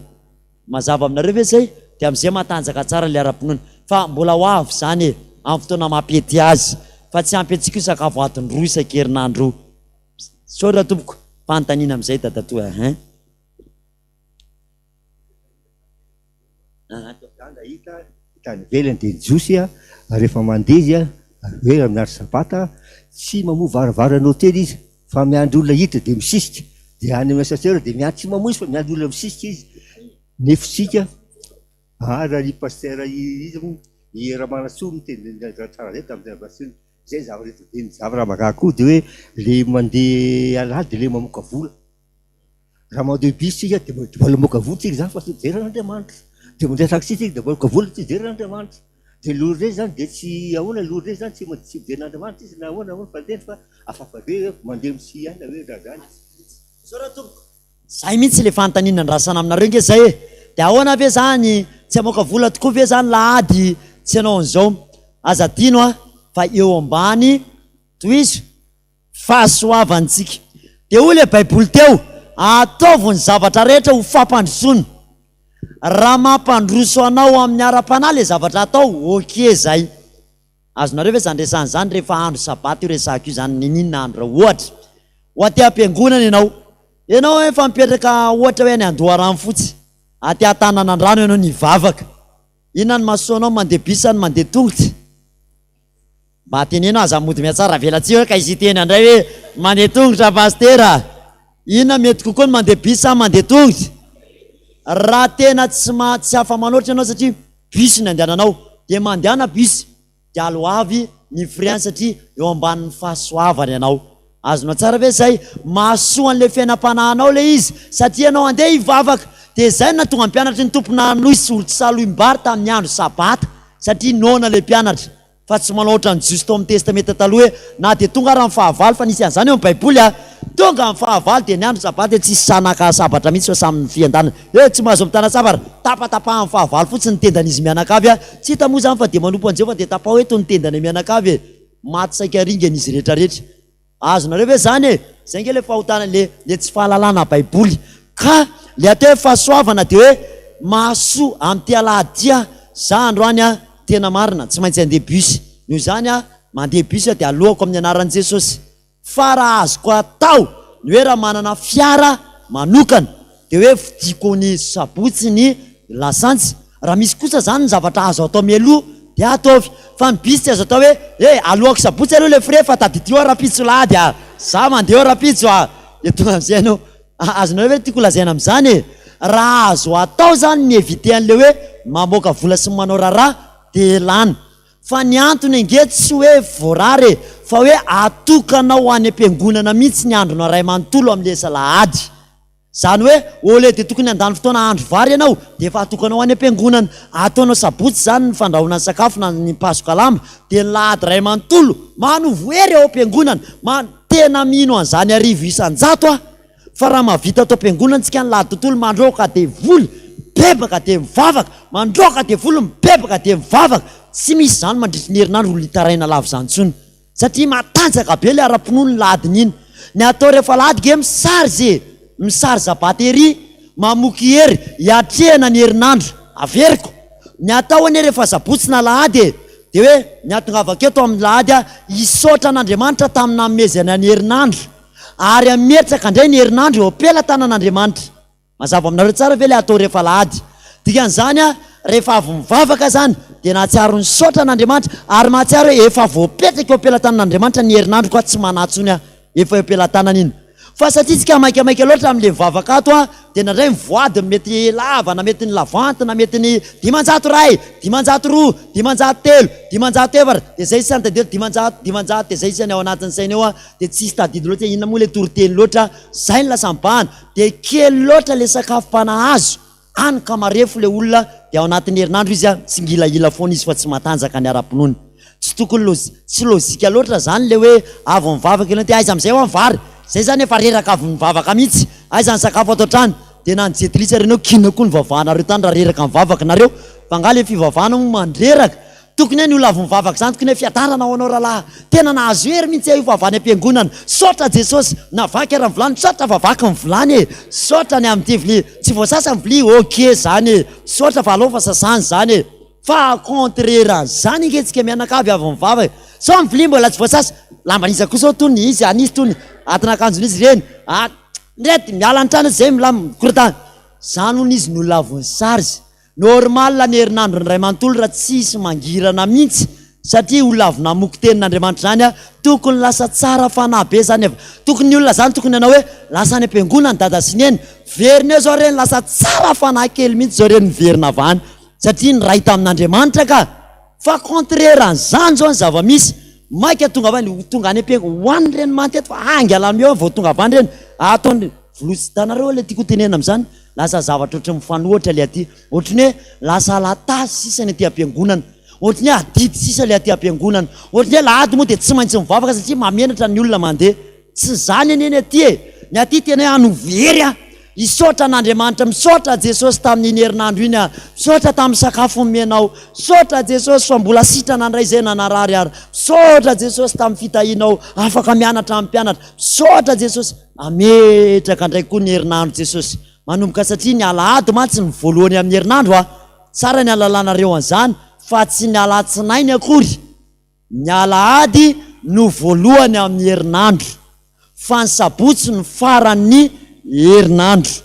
Mazava aminareo ve izay? Dia amin'izay matanjaka tsara ilay ara-pinoana. Fa mbola ho avy izany e! Amin'ny fotoana mampety azy. Fa tsy ampy antsika io sakafo adiny roa isan-kerinandro io. Misaotra tompoko. Fanontaniana amin'izay dadatoa hein. Za nahita tany ivelany dia ny jiosy rehefa mandeha izy hoe amin'ny andro sabata tsy mamoha varavarana hotely izy fa miandry olona hiditra dia misisika dia any amin'ny ascenseur dia miandry tsy mamoha izy fa miandry olona misisika izy nefa isika ah raha i pasteur iza moa i Ramanantsoa miteny tsara zay tamin'ny zay zavatra dia ny zavatra mahagaga koa dia hoe le mandeha alahady dia le mamoaka vola. Raha mandeha bus tsika dia mbola mamoaka vola tsika izany fa tsy mijery an'Andriamanitra. Dia mandeha taxi tsika dia mamoaka vola tsy hijery an'Andriamanitra. Dia ny olona ireny izany dia tsy ahoana ny olona ireny izany tsy tsy mijery an'Andriamanitra izy na ahoana na ahoana fa teny fa hafahafa be hoe mandeha tsy aina hoe raha izany. Misaotra tompoko. Zay mihitsy le fanontaniana andrasana aminareo nge zay e! De ahoana ve zany tsy hamoaka vola tokoa ve zany lahady tsy hanao an'izao? Aza adino a fa eo ambany tohizo fahasoavantsika. De hoy le baiboly teo ataovy ny zavatra rehetra ho fampandrosoana. Raha mampandroso anao amin'ny ara-panahy le zavatra atao ok zay. Azonareo ve zany resahana zany rehefa andro sabata io resahako io zany niniana andro raha ohatra ho aty ampiangonana ianao ianao efa mipetraka ohatra hoe any Andoharanofotsy aty Antananandrano ianao nivavaka inona ny mahasoa anao mandeha bus sa ny mandeha tongotra mba teneno aza mody mihatsara velatsihy hoe ka hisy hiteny indray hoe mandeha tongotra pasitera inona mety kokoa ny mandeha bus sa mandeha tongotra raha tena tsy ma tsy afa-manoatra ianao satria Bus ny andehananao dia mandehana bus dia aloavy ny frais any satria eo ambanin'ny fahasoavana ianao. Azonao tsara ve zay? Mahasoa an'le fiainam-panahinao le izy satria ianao andeha hivavaka. Dia zay no nahatonga ny mpianatry ny Tompo nanohy sy ho tsy salohim-bary tamin'ny andro sabata satria noana le mpianatra. Fa tsy manao ohatran'ny Jiosy tao amin'ny Testamenta Taloha hoe na dia tonga ara ny fahavalo, fa nisy an'izany eo amin'ny Baiboly a! Tonga ny fahavalo dia ny andro Sabata dia tsisy sahy naka sabatra mihitsy fa samy nifian-tanana. Hoe tsy mahazo mitana sabatra, tapatapahan'ny fahavalo fotsiny ny tendan'izy mianakavy a! Tsy hita moa izany fa dia manompo an'i Jehovah dia tapaho eto ny tendanay mianakavy e! Maty saika ringana izy rehetrarehetra. Azonareo ve zany e? Zay nge le fahotana le le tsy fahalalana baiboly. Ka le atao hoe fahasoavana de hoe mahasoa amin'ity alahady ity aho, za androany aho tena marina tsy maintsy andeha bus, noho izany aho mandeha bus aho de aloako amin'ny anaran'i Jesosy. Fa raha azoko atao ny hoe raha manana fiara manokana Dia hoe vidiako ny sabotsy ny lasantsy. Raha misy kosa zany ny zavatra azo atao mialoha dia ataovy. Fa ny bus tsy azo atao hoe eh aloako sabotsy aloha le frais fa tadidio aho rahampitso lahady ah. Za mandeha eo rahampitso ah. Dia tonga amizay ianao. Azonareo ve ny tiako holazaina amizany e? Raha azo atao zany ny mi-eviter an'le hoe mamoaka vola sy manao raharaha dia elana. Fa ny antony ange tsy hoe voarara e, fa hoe atokanao ho any am-piangonana mihitsy ny andronao iray manontolo amin'le alahady. Izany hoe au lieu de tokony handany fotoana hahandro vary ianao dia efa atokanao any am-piangonana. Ataonao sabotsy izany ny fandrahoana ny sakafo na ny mipasoka lamba dia ny lahady iray manontolo manovo hery ao am-piangonana. Ma, tena mino an'izany 1000% aho fa raha mahavita ato am-piangonana tsika ny lahady tontolo mandroaka devoly, mibebaka dia mivavaka, mandroaka devoly mibebaka dia mivavaka, tsy misy izany mandritry ny herinandro olona hitaraina lava izany intsony. Satria matanjaka be le ara-pinoana ny lahadiny iny. Ny atao rehefa alahady nge misarge e! Misarge batterie, mamoky hery hiatrehana ny herinandro. Averiko, ny atao anie rehefa sabotsy na alahady e! Dia hoe ny hahatongavako eto amin'ny lahady aho hisaotra an'Andriamanitra tamin'ny nanomezany ny herinandro. Ary hametraka indray ny herinandro eo am-pelatanan'Andriamanitra. Mazava aminareo tsara ve ilay atao rehefa alahady? Dikan'izany a, rehefa avy mivavaka izany dia nahatsiaro nisaotra an'Andriamanitra ary mahatsiaro hoe efa voapetraka eo am-pelatanan'Andriamanitra ny herinandroko aho tsy manahy intsony aho, efa eo am-pelatanana iny. Fa satria tsika maikamaika loatra amin'ilay mivavaka ato a, dia indraindray mivoady ny mety lava na mety ny lavanty na mety ny 500 iray, 502, 503, 504, dia izay sisa ny tadidy 500, 500 dia izay sisa ny ao anatin'ny saina eo a, dia tsisy tadidy loatra hoe inona moa ilay toriteny loatra, izay no lasa mibahana. Dia kely loatra le sakafom-panahy azo, any ka marefo le olona dia ao anatin'ny herinandro izy tsingilahila foana izy fa tsy matanjaka ny ara-pinoany. Tsy tokony logi, tsy lojika loatra zany le hoe avy mivavaka ianao dia aiza amizay hoa ny vary? Zay zany efa reraka avy nivavaka mihitsy, aiza ny sakafo ato an-trano? Dia na ny jentilisa ary ianao k'inona koa nivavahanareo tany raha reraka mivavaka nareo? Fa angaha le fivavahana moa mandreraka? Tokony hoe ny olona avy mivavaka izany tokony hoe fiadanana ho anao rahalahy. Tena nahazo hery mihitsy aho io fa avy any am-piangonana. Misaotra Jesosy. Navaky ary ny vilany. Misaotra fa vaky ny vilany e. Misaotra ny amin'ity vilia. Tsy voasasa ny vilia. Ok izany e. Misaotra fa aleo fa sasana izany e. Fa contraire an'izany ange tsika mianakavy avy mivavaka. Sao ny vilia mbola tsy voasasa. Lamban'iza kosa ao tony izy an'izy tony. Atin'akanjon'izy ireny. Ah, ndreto miala ny trano izay milamina. Korontana. Izany hono izy no lavon'ny charge. Normal ny herinandro ny ray manontolo raha tsisy mangirana mintsy satria olona avy namoky tenin'Andriamanitra zany a tokony lasa tsara fanahy be zany efa tokony ny olona zany tokony hanao hoe lasa any am-piangonana dada sy neny verina eo zao reny lasa tsara fanahy kely mintsy zao reny miverina avy any satria niray tamin'Andriamanitra ka fa contraire an'izany zao ny zava-misy maika tonga avy any tonga any am-piangonana ho any reny maty eto fa haingana eo vao tonga avy any reny ataony volotsitanareo le tiako tenenina am'zany. Lasa zavatra ohatry ny mifanohitra ilay aty. Ohatry ny hoe lasa latasy sisa ny aty am-piangonana. Ohatry ny hoe adidy sisa ilay aty am-piangonana. Ohatry ny hoe alahady moa dia tsy maintsy mivavaka satria mahamenatra ny olona mandeha. Tsy izany anie ny aty e! Ny aty tena hoe hanovo hery aho. Hisaotra an'Andriamanitra. Misaotra Jesosy tamin'iny herinandro iny aho. Misaotra tamin'ny sakafo nomenao. Misaotra Jesosy fa mbola sitrana indray izay na narary ary. Misaotra Jesosy tamin'ny fitahianao. Afaka mianatra amin'ny mpianatra. Misaotra Jesosy. Ametraka indray koa ny herinandro Jesosy. Manomboka satria ny alahady mantsy ny voalohany amin'ny herinandro a! Tsara ny halalanareo an'izany fa tsy ny alatsinainy akory. Ny alahady no voalohany amin'ny herinandro fa ny sabotsy no faran'ny herinandro.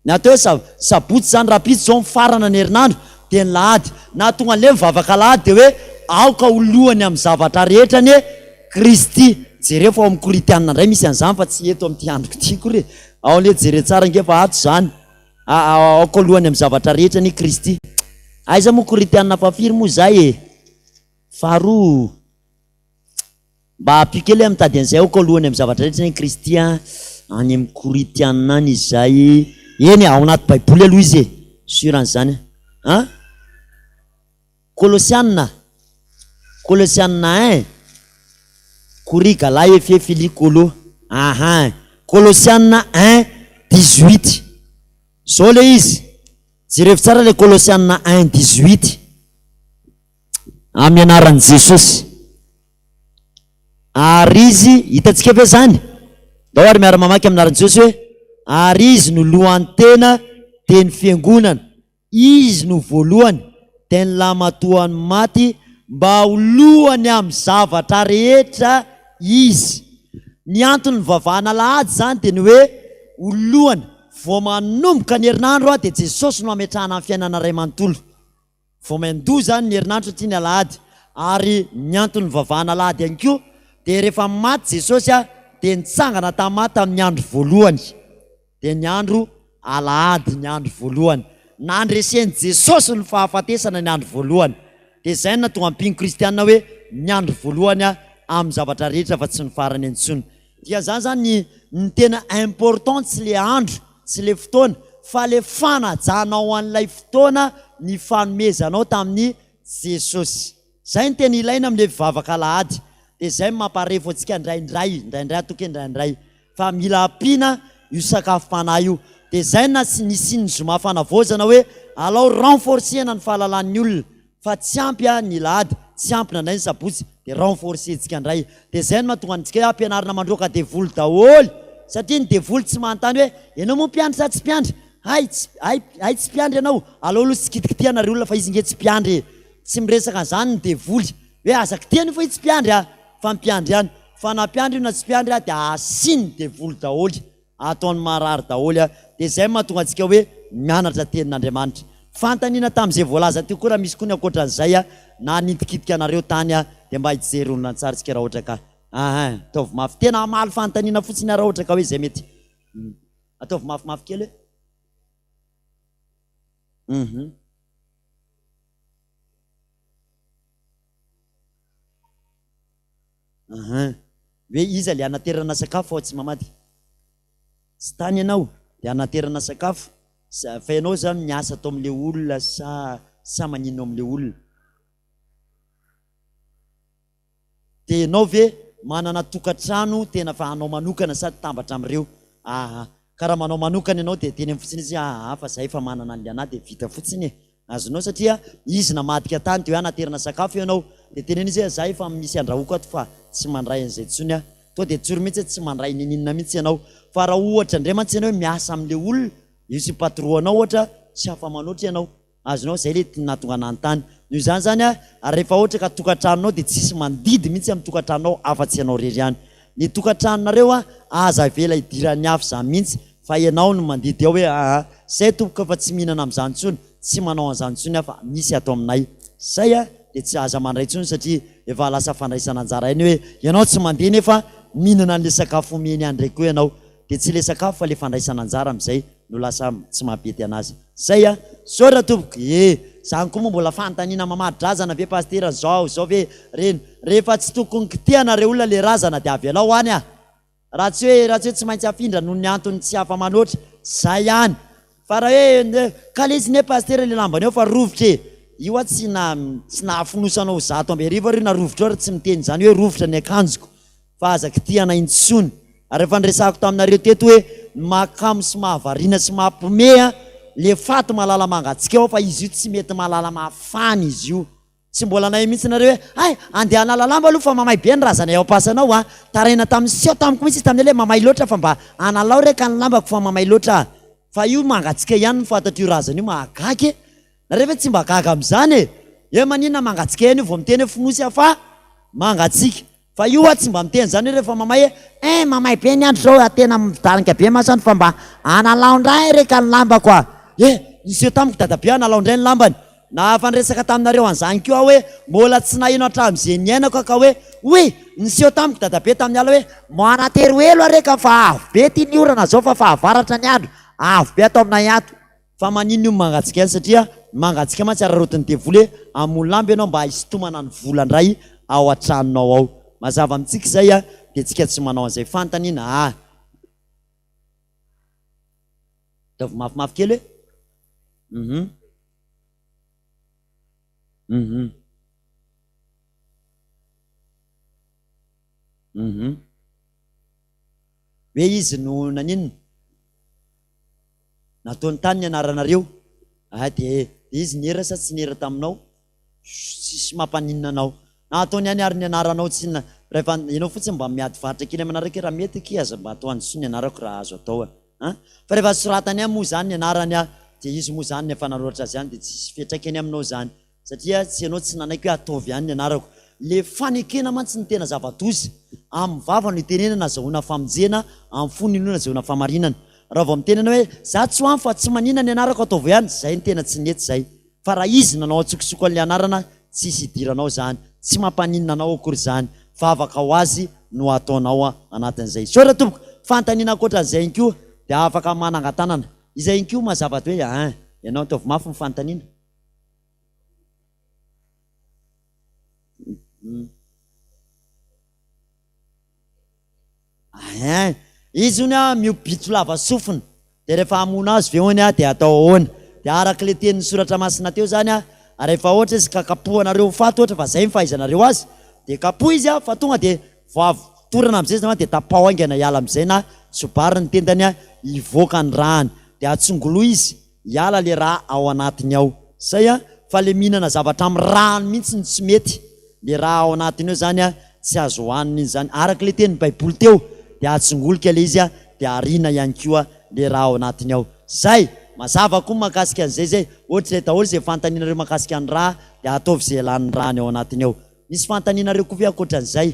Ny atao hoe sabotsy izany rahampitso izao mifarana ny herinandro dia ny lahady. Nahatonga an'ilay mivavaka alahady dia hoe aoka ho lohany amin'ny zavatra rehetra anie Kristy. Jereo fa ao amin'ny Korintianina indray misy an'izany fa tsy eto amin'ity androko ity akory e. Ao anie jereo tsara ange fa ato izany. Aoka ho lohany amin'ny zavatra rehetra anie Kristy. Aiza moa Korintianina fahafiry moa izay e? Faharoa. Mba ampio kely aho mitady an'izay aoka ho lohany amin'ny zavatra rehetra anie Kristy a, any amin'ny Korintianina any izay, eny e, ao anaty baiboly aloha izy e, sur an'izany aho. An? Kolosianina, Kolosianina un, Kori, Gala, Efe, Fili, Kolo, ahan, Kolosianina un, 18, zao le izy, jerevo tsara le Kolosianina un, 18. Amin'ny anaran'i Jesosy. Ary Izy, hitantsika ve izany? Ndao ary miara-mamaky amin'ny anaran'i Jesosy hoe, Ary Izy no lohan'ny tena, dia ny fiangonana. Izy no voalohany, dia ny lahimatoan'ny maty, mba ho lohany amin'ny zavatra rehetra Izy. Ny antony nivavahana alahady izany dia ny hoe, ho lohany. Vao manomboka ny herinandro dia Jesosy no hametrahana ny fiainana iray manontolo. Vao miandoha izany ny herinandro satria ny alahady ary ny antony nivavahana alahady ihany koa dia rehefa maty Jesosy dia nitsangana tamin'ny maty tamin'ny andro voalohany dia ny andro alahady ny andro voalohany nandresen'i Jesosy ny fahafatesana ny andro voalohany dia izay no nahatonga ny mpino kristiana hoe ny andro voalohany amin'ny zavatra rehetra fa tsy ny farany intsony. Dia zany zany ny ny tena important tsy le andro, tsy le fotoana fa le fanajanao an'ilay fotoana nifanomezanao tamin'i Jesosy. Zay no tena ilaina amle vavaka alahady. Dia zay no mamparefo antsika indraindray, indraindray ataoko hoe indraindray fa mila ampiana io sakafom-panahy io. Dia zay no nisian'ny zoma fanavaozana hoe alao renforcer-na ny fahalalan'ny olona. Fa tsy ampy a ny lahady, tsy ampy nandray ny sabotsy dia renforcer-tsika indray. Dia izay no mahatonga antsika hoe ampianarina mandroaka devoly daholo satria ny devoly tsy manontany hoe ianao moa mpiandry sa tsy mpiandry? Hay tsy hay hay tsy mpiandry ianao, aleo aloha tsy kitikitihana ry olona fa izy nge tsy mpiandry e! Tsy miresaka an'izany ny devoly hoe aza kitihana io fa izy tsy mpiandry a! Fa mpiandry ihany. Fa na mpiandry io na tsy mpiandry a dia asian'ny devoly daholo. Ataony marary daholo a! Dia izay no mahatonga antsika hoe mianatra tenin'Andriamanitra. Fanontaniana tamin'izay voalaza teo koa raha misy koa ny ankoatran'izay a! Na hanitikitika anareo tany a! Dia mba hijery horonantsary tsika raha ohatra ka ahin! Ataovy mafy. Tena hamaly fanontaniana fotsiny aho raha ohatra ka hoe izay mety. Ataovy mafimafy kely hoe. Hum. Ahin. Hoe iza le anaterana sakafo ao Tsimamadika? Tsy tany ianao de anaterana sakafo sa fa ianao zany miasa ato amle olona sa sa maninona ao amle olona? De ianao ve manana tokantrano tena fa anao manokana sa tambatra amreo? Aa ka raha manao manokana ianao de teneno fotsiny izy hoe aa fa zay efa manana anle anah de vita fotsiny e! Azonao satria izy namadika tany dia hoe anaterana sakafo ianao dia teneno izy hoe za efa misy andrahoako ato fa tsy mandray an'izay intsony aho. Tonga dia tsory mihitsy hoe tsy mandray ninininona mihitsy ianao. Fa raha ohatra indray mantsy ianao hoe miasa amin'ilay olona, io sy patron-nao ohatra, tsy afa-manoatra ianao. Azonao? Izay ilay nahatonga nanontany. Noho izany izany ary rehefa ohatra ka tokantranonao dia tsisy mandidy mihitsy amin'ny tokantranonao afa-tsy ianao irery ihany. Ny tokantranonareo aza avela hidiran'ny hafa izany mihitsy fa ianao no mandidy ao hoe aa zay tompoko fa tsy mihinana amin'izany intsony, tsy manao an'izany intsony aho fa misy ato aminay. Zay a! Dia tsy aza mandray intsony satria efa lasa fandraisana anjara iny hoe ianao tsy mandeha nefa mihinana an'ilay sakafo omeny any indray koa ianao. Dia tsy ilay sakafo fa ilay fandraisana anjara amin'izay no lasa tsy mampety an'azy. Zay a! Misaotra tompoko e! Zany koa moa mbola fanontaniana mamadi-drazana ve Pasitera zao zao ve reny? Rehefa tsy tokony kitihana re olona le razana dia avelao any a! Raha tsy hoe raha tsy hoe tsy maintsy afindra noho ny antony tsy afa-manoatra, zay ihany! Fa raha hoe ka le izy ne pasitera le lambany ao fa rovitra e! Io aho tsy na tsy nahafonosanao 1100 ary io na rovitra io ary tsy miteny izany hoe rovitra ny akanjoko fa aza kitihana intsony. Ary efa niresahako taminareo teto hoe ny mahakamo sy mahavariana sy mampime an le faty mahalala mangatsiaka ao fa izy io tsy mety mahalala mafana izy io. Tsy mbola nahay mihitsy nareo hoe hay andeha hanala lamba aloha fa mamay be ny razanay ao am-pasana ao a! Taraina tamin'ny seho tamiko mihitsy izy tamin'ilay hoe mamay loatra fa mba analao re ka ny lambako fa mamay loatra a! Fa io mangatsiaka ihany ny fantatr'io razana io mahagaga e! Nareo ve tsy mba gaga amin'izany e? Hoe maninona mangatsiaka ihany io vao miteny hoe fonosy aho fa mangatsiaka. Fa io hoa tsy mba miteny zany hoe rehefa mamay hoe eh mamay be ny andro zao ah tena midaringa be masoandro fa mba analao ndray re ka ny lambako ah! Eh! Niseho tamiko dadabe analao ndray ny lambany. Na efa niresaka taminareo an'izany koa aho hoe mbola tsy naheno hatramin'izay niainako aho ka hoe oui! Niseho tamiko dadabe tamin'ny alina hoe manatery elo aho re ka fa avy be ty ny orana zao fa fahavaratra ny andro, avy be ato aminay ato. Fa maninona io mangatsiaka ihany satria ny mangatsiaka mantsy araraotin'ny devoly hoe hamono lamba ianao mba hisintomana ny vola indray ao an-tranonao ao. Mazava amintsika izay a, dia tsika tsy manao an'izay. Fanontaniana a. Ataovy mafimafy kely hoe. Mhm. Mhm. Mhm. Hoe izy no naninona? Nataony tany ny anaranareo. Ah dia izy niera sa tsy niera taminao? Tsisy mampaninona anao. Na ataony ihany ary ny anaranao tsy na rehefa ianao fotsiny mba miady varotra kely aminareo kay raha mety akia aza mba atao andisoa ny anarako raha azo atao a. An! Fa rehefa soratany ihany moa izany ny anarany a dia izy moa izany no efa nanoratra azy ihany dia tsisy fiantraikany aminao izany. Satria tsy ianao tsy nanaiky hoe ataovy ihany ny anarako. Le fanekena mantsy no tena zava-doza. Amin'ny vava no itenenana azahoana famonjena, amin'ny fo no inoana azahoana famarinana. Raha vao miteny ianao hoe za tsy ho any fa tsy manina ny anarako ataovy ihany, zay no tena tsy nety zay. Fa raha izy nanao antsokosoko an'le anarana, tsisy idiranao zany. Tsy mampaninona anao akory zany. Vavaka ho azy no ataonao anatin'izay. Misaotra tompoko. Fanontaniana ankoatran'izay ihany koa dia afaka manangan-tanana. Izay ihany koa mazava hoe ein, ianao ataovy mafy ny fanontaniana. Ein! Izy hono a miompy bitro lava sofina, dia rehefa hamono azy ve hono a dia atao ahoana? Dia araka ilay tenin'ny soratra masina teo izany a, rehefa ohatra izy ka kapohanareo ho faty ohatra fa izay ny fahaizanareo azy, dia kapohy izy a fa tonga dia vao avy torana amin'izay izy dia tapaho haingana hiala amin'izay na tsobary ny tendany a hivoaka ny rany, dia atsongoloy izy Hiala le ra ao anatiny ao. Zay a, fa le mihinana zavatra am rano mihitsy no tsy mety, le ra ao anatiny ao zany a tsy azo hohanina iny zany, araka le tenin'ny baiboly teo de atsingolika le izy a de ariana ihany koa le ra ao anatiny ao. Zay! Mazava koa mahakasika an'izay zay, ohatr'izay daholo zay fanontanianareo mahakasika ny ra de ataovy ze hialan'ny rany ao anatiny ao. Misy fanontanianareo koa ve ankoatran'izay?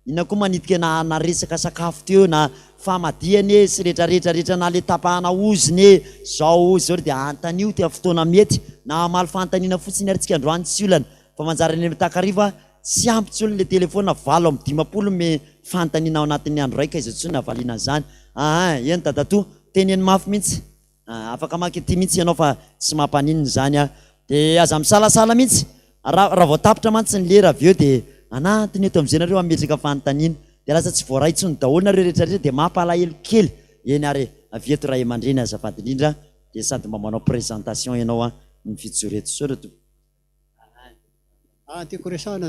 Inona koa manitika na na resaka sakafo teo na famadihana e sy retraretra retra na le tapahana ozona e zao zao ry de antanio ty fotoana mety na hamaly fanontaniana fotsiny ary tsika androany tsy olana fa manjary any amin'ny takariva tsy ampy tsony le telephone 58 me fanontaniana ao anatin'ny andro raika iza tsony havaliana an'izany aa eny dadatoa teneno mafy mintsy Afaka maka ity mihitsy ianao fa tsy mampaninona izany an! Dia aza misalasala mihitsy, raha raha vao tapitra mantsy ny lera avy eo dia anatiny eto amin'izay nareo hametraka fanontaniana, dia lasa tsy voaray intsony daholo nareo rehetra rehetra dia mampalahelo kely, eny ary e, avy eto ray aman-dreny azafady indrindra dia sady mba manao présentation ianao an, ny fijoro eto. Misaotra tompoko. Ah, tiako resahana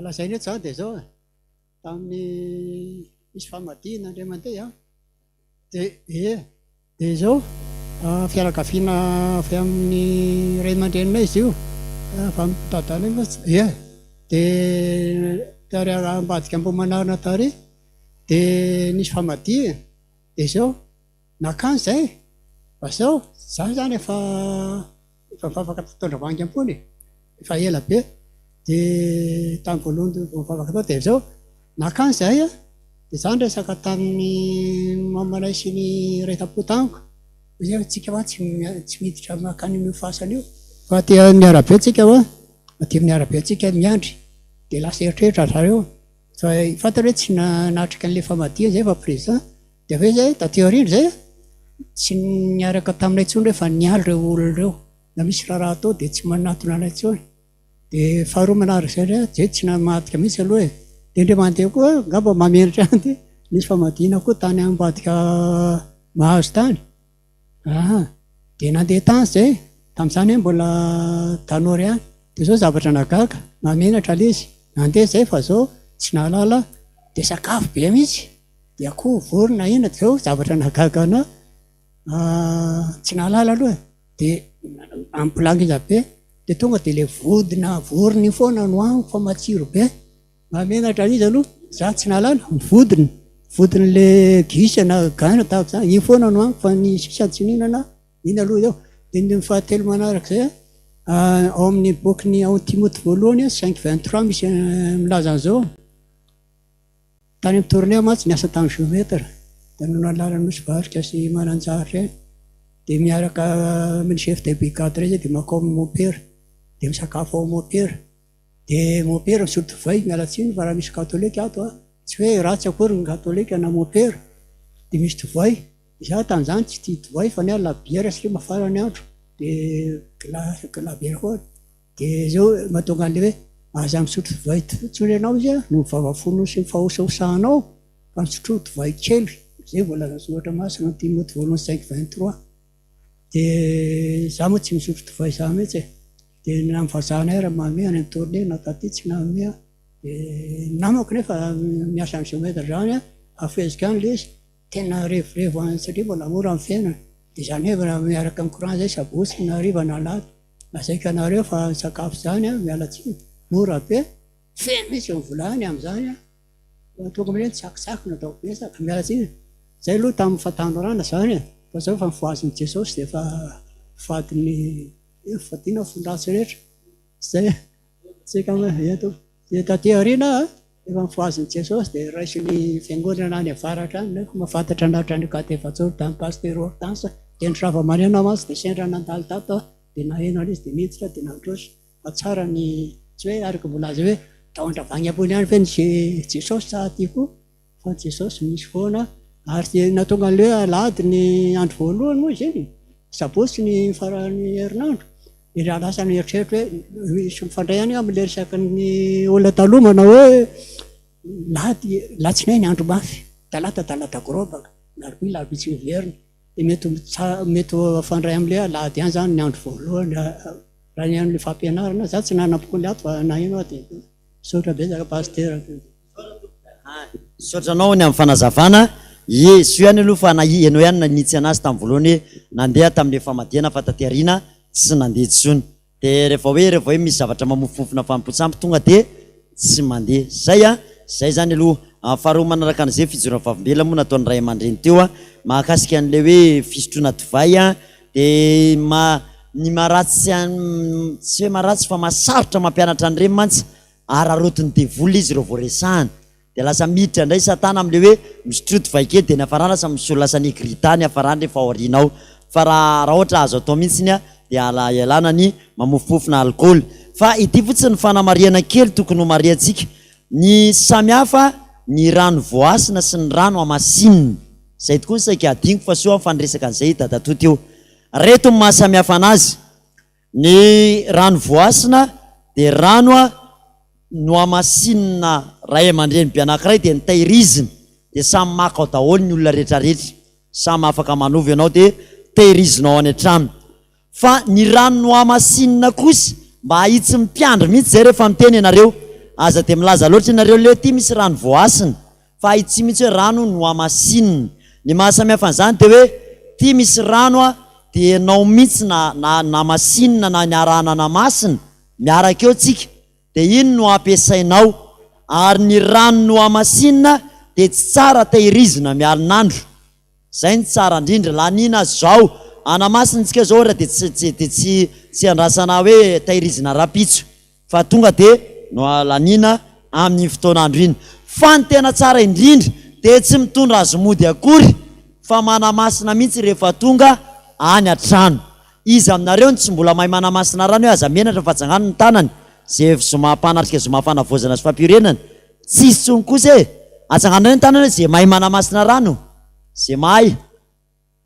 lazaina eto izany dia izao e, tamin'ny nisy famadihana indray mandeha an, Dia ie, dia izao, fianakaviana avy amin'ny ray aman-dreninay izy io, avy amin'ny dadanay mantsy, ie, dia tary ambadika Ambohimanarina tary, dia nisy famadihana, dia izao, nankany izahay, fa izao, izaho izany efa. Efa nivavaka tato Andravoahangy ambony e! Efa ela be. Dia tamin'ny voalohany vao nivavaka tao dia izao, nankany izahay an, dia izaho niresaka tamin'ny mamanay sy ny iray tampo tamiko, hoy izahay hoe tsika hoa tsy tsy miditra mankany amin'io fasana io, fa aty amin'ny arabe tsika hoa, aty amin'ny arabe tsika miandry. Dia lasa eritreritra ry zareo, fa fantany hoe tsy nanatrika an'ilay famadihana izahay fa président. Dia avy eo izay, taty aoriana izay, tsy niaraka taminay intsony ireo fa niala ireo olona ireo. Na misy raharaha atao dia tsy manatona anay intsony. Dia faharoa manaraka izay indray, izay tsy namadika mihitsy aloha e. Dia indray mandeha koa, angamba mahamenatra ihany ity, nisy famadihana koa tany ambadika Mahazo tany. Aa dia nandeha tany izay, tamin'izany aho mbola tanora ihany, dia izao zavatra nahagaga, mahamenatra ilay izy, nandeha izay fa izao tsy nahalala aho, dia sakafo be mihitsy, dia akoho, vorona, inona, dia izao zavatra nahagaga anah, tsy nahalala aloha e, dia amin'ny plat ngeza be, dia tonga dia ilay vodina vorona iny foana no haniko fa matsiro be. Mahamenatra an'iza aloha? Za tsy nahalala, ny vodiny, vodin'le gisa na gana tahaka izany, iny foana no amiko fa ny sisa tsy nihinana aho, iny aloha izao. Dia ny fahatelo manarak'izay an, ao amin'ny bokin'ny ao Timoty voalohany an, 5:23 misy milaza an'izao, tany amin'ny tournée aho mantsy niasa tamin'ny géomètre, dia nanao lalana Nosy Varika sy Mananjary ireny, dia miaraka amin'ny chef de brigade ireny zay dia mankao amin'ny mompera, dia misakafo ao mompera. Dia mompera misotro divay, miala tsiny fa raha misy katolika ato a, tsy hoe ratsy akory ny katolika na mompera, dia misy divay, izaho tamin'izany tsy tia divay fa ny ahy labiera satria mafana ny andro, dia labiera foana, dia izao mahatonga an'ilay hoe aza misotro divay intsony ianao izy a, noho ny vavafonao sy ny fahosahosahanao fa misotroa divay kely, izay voalazan'ny soratra masina ao Timoty voalohany 5:23. Dia izaho moa tsy misotro divay izany mihitsy e. Dia na ny vazahanay ary manome any amin'ny tournée na taty tsy nanome aho. Dia ny namako nefa miasa amin'ny géomètre izany an, afoheziko ihany ilay izy, tena revorevo any satria mbola mora ny fiainana. Dia izany hoe raha miaraka amin'ny courant izay sabotsy na hariva na alahady. Lazaiko anareo fa ny sakafo izany an, miala tsiny, mora be, feno mihitsy ny vilany amin'izany an. Tonga amin'ireny tsakitsaky no atao betsaka, miala tsiny. Zay aloha tamin'ny fahatanorana zany e, fa zao efa nofohazin'i Jesosy dia efa fadin'ny fadiana ny fon-dratsy rehetra. Zay tsika eto. Dia taty aoriana efa nofohazin'i Jesosy dia raisin'ny fiangonana any avaratra any, nefa mahafantatra anah hatrany Ankadiefatsoro tamin'ny Pasitera Hortense, dia ny Ravamanena mantsy dia sendra nandalo tato aho dia naheno an'izy dia niditra dia nandroso. Fa tsara ny tsy hoe araka voalaza hoe tao Andravangy ambony ihany ve nisy Jesosy sa aty koa fa Jesosy misy foana ary dia nahatonga an'ilay hoe alahady ny andro voalohany moa izy iny sabotsy ny faran'ny herinandro dia raha lasa ny eritreritra hoe misy mifandray ihany amin'ilay resaky ny olona taloha manao hoe lahady latsinainy andro mafy talata talata gorobaka alarobia alarobia tsy miverina Dia mety ho mety ho mifandray amin'ilay alahady ihany izany ny andro voalohany raha ny amin'ny fampianarana. Za tsy nanam-po ny ato fa naheno aho dia misaotra betsaka Pasitera. Misaotra anao ny amin'ny fanazavana. Ie, soa ihany aloha fa na ianao ihany nanitsy anazy tamin'ny voalohany hoe nandeha tamin'ilay famadihana fa taty aoriana tsy nandeha intsony. Dia rehefa hoe rehefa hoe misy zavatra mamofofofona fanompoan-tsampy tonga dia tsy mandeha. Zay an! Zay zany aloha. Faharoa manaraka an'izay fijoroana vavolombelona moa nataon'ny ray aman-dreny teo an, mahakasika an'ilay hoe fisotroana divay an, dia ma- ny maharatsy an, tsy hoe maharatsy fa mahasarotra mampianatra an'ireny mantsy, araraotin'ny devoly izy ireo vao resahana. Dia lasa miditra indray satana amin'ilay hoe misotroa divay kely dia niafarany lasa misolo lasa negrita niafarany rehefa aoriana ao. Fa raha raha ohatra azo atao mihitsy an dia ala ialana ny mamofopofona alikaola. Fa ity fotsiny ny fanamarihana kely tokony ho marihantsika. Ny samy hafa ny rano voahasina sy ny rano hamasinina. Izay tokoa ny saika hadinoko fa soa nifaneresaka an'izay i dadatoa teo. Reto ny maha samy hafa anazy. Ny rano voasina dia rano nohamasinina ray aman-dreny be anankiray dia notehirizina dia samy maka ao daholo ny olona rehetra rehetra, samy afaka manovo ianao dia tehirizinao any an-trano. Fa ny rano nohamasinina kosa mba ahitsy ny mpiandry mihitsy izay rehefa miteny ianareo, aza dia milaza loatra ianareo leo ity misy rano voasina Fa ahitsy mihitsy hoe rano nohamasinina. Ny mahasamihafa an'izany dia hoe ity misy rano a, dia ianao mihitsy na na namasinina na niarahana namasina, miaraka eo tsika, dia iny no ampiasainao. Ary ny rano nohamasinina dia tsy tsara tehirizina mialin'andro. Zay no tsara indrindra. Laniana zao. Hanamasina tsika zao ohatra dia tsy tsy dia tsy tsy andrasana hoe tehirizina rahampitso. Fa tonga dia nohalaniana amin'iny fotoan'andro iny. Fa ny tena tsara indrindra dia tsy mitondra azy mody akory fa manamasina mihitsy rehefa tonga any an-trano. Iza aminareo no tsy mbola mahay manamasina rano hoe aza menatra fa tsangano ny tanany? Ze zoma mpanatrika zoma fanavaozana sy fampiorenana. Tsisy intsony kosa e! Atsangano indray ny tanana hoe ze mahay manamasina rano. Ze mahay.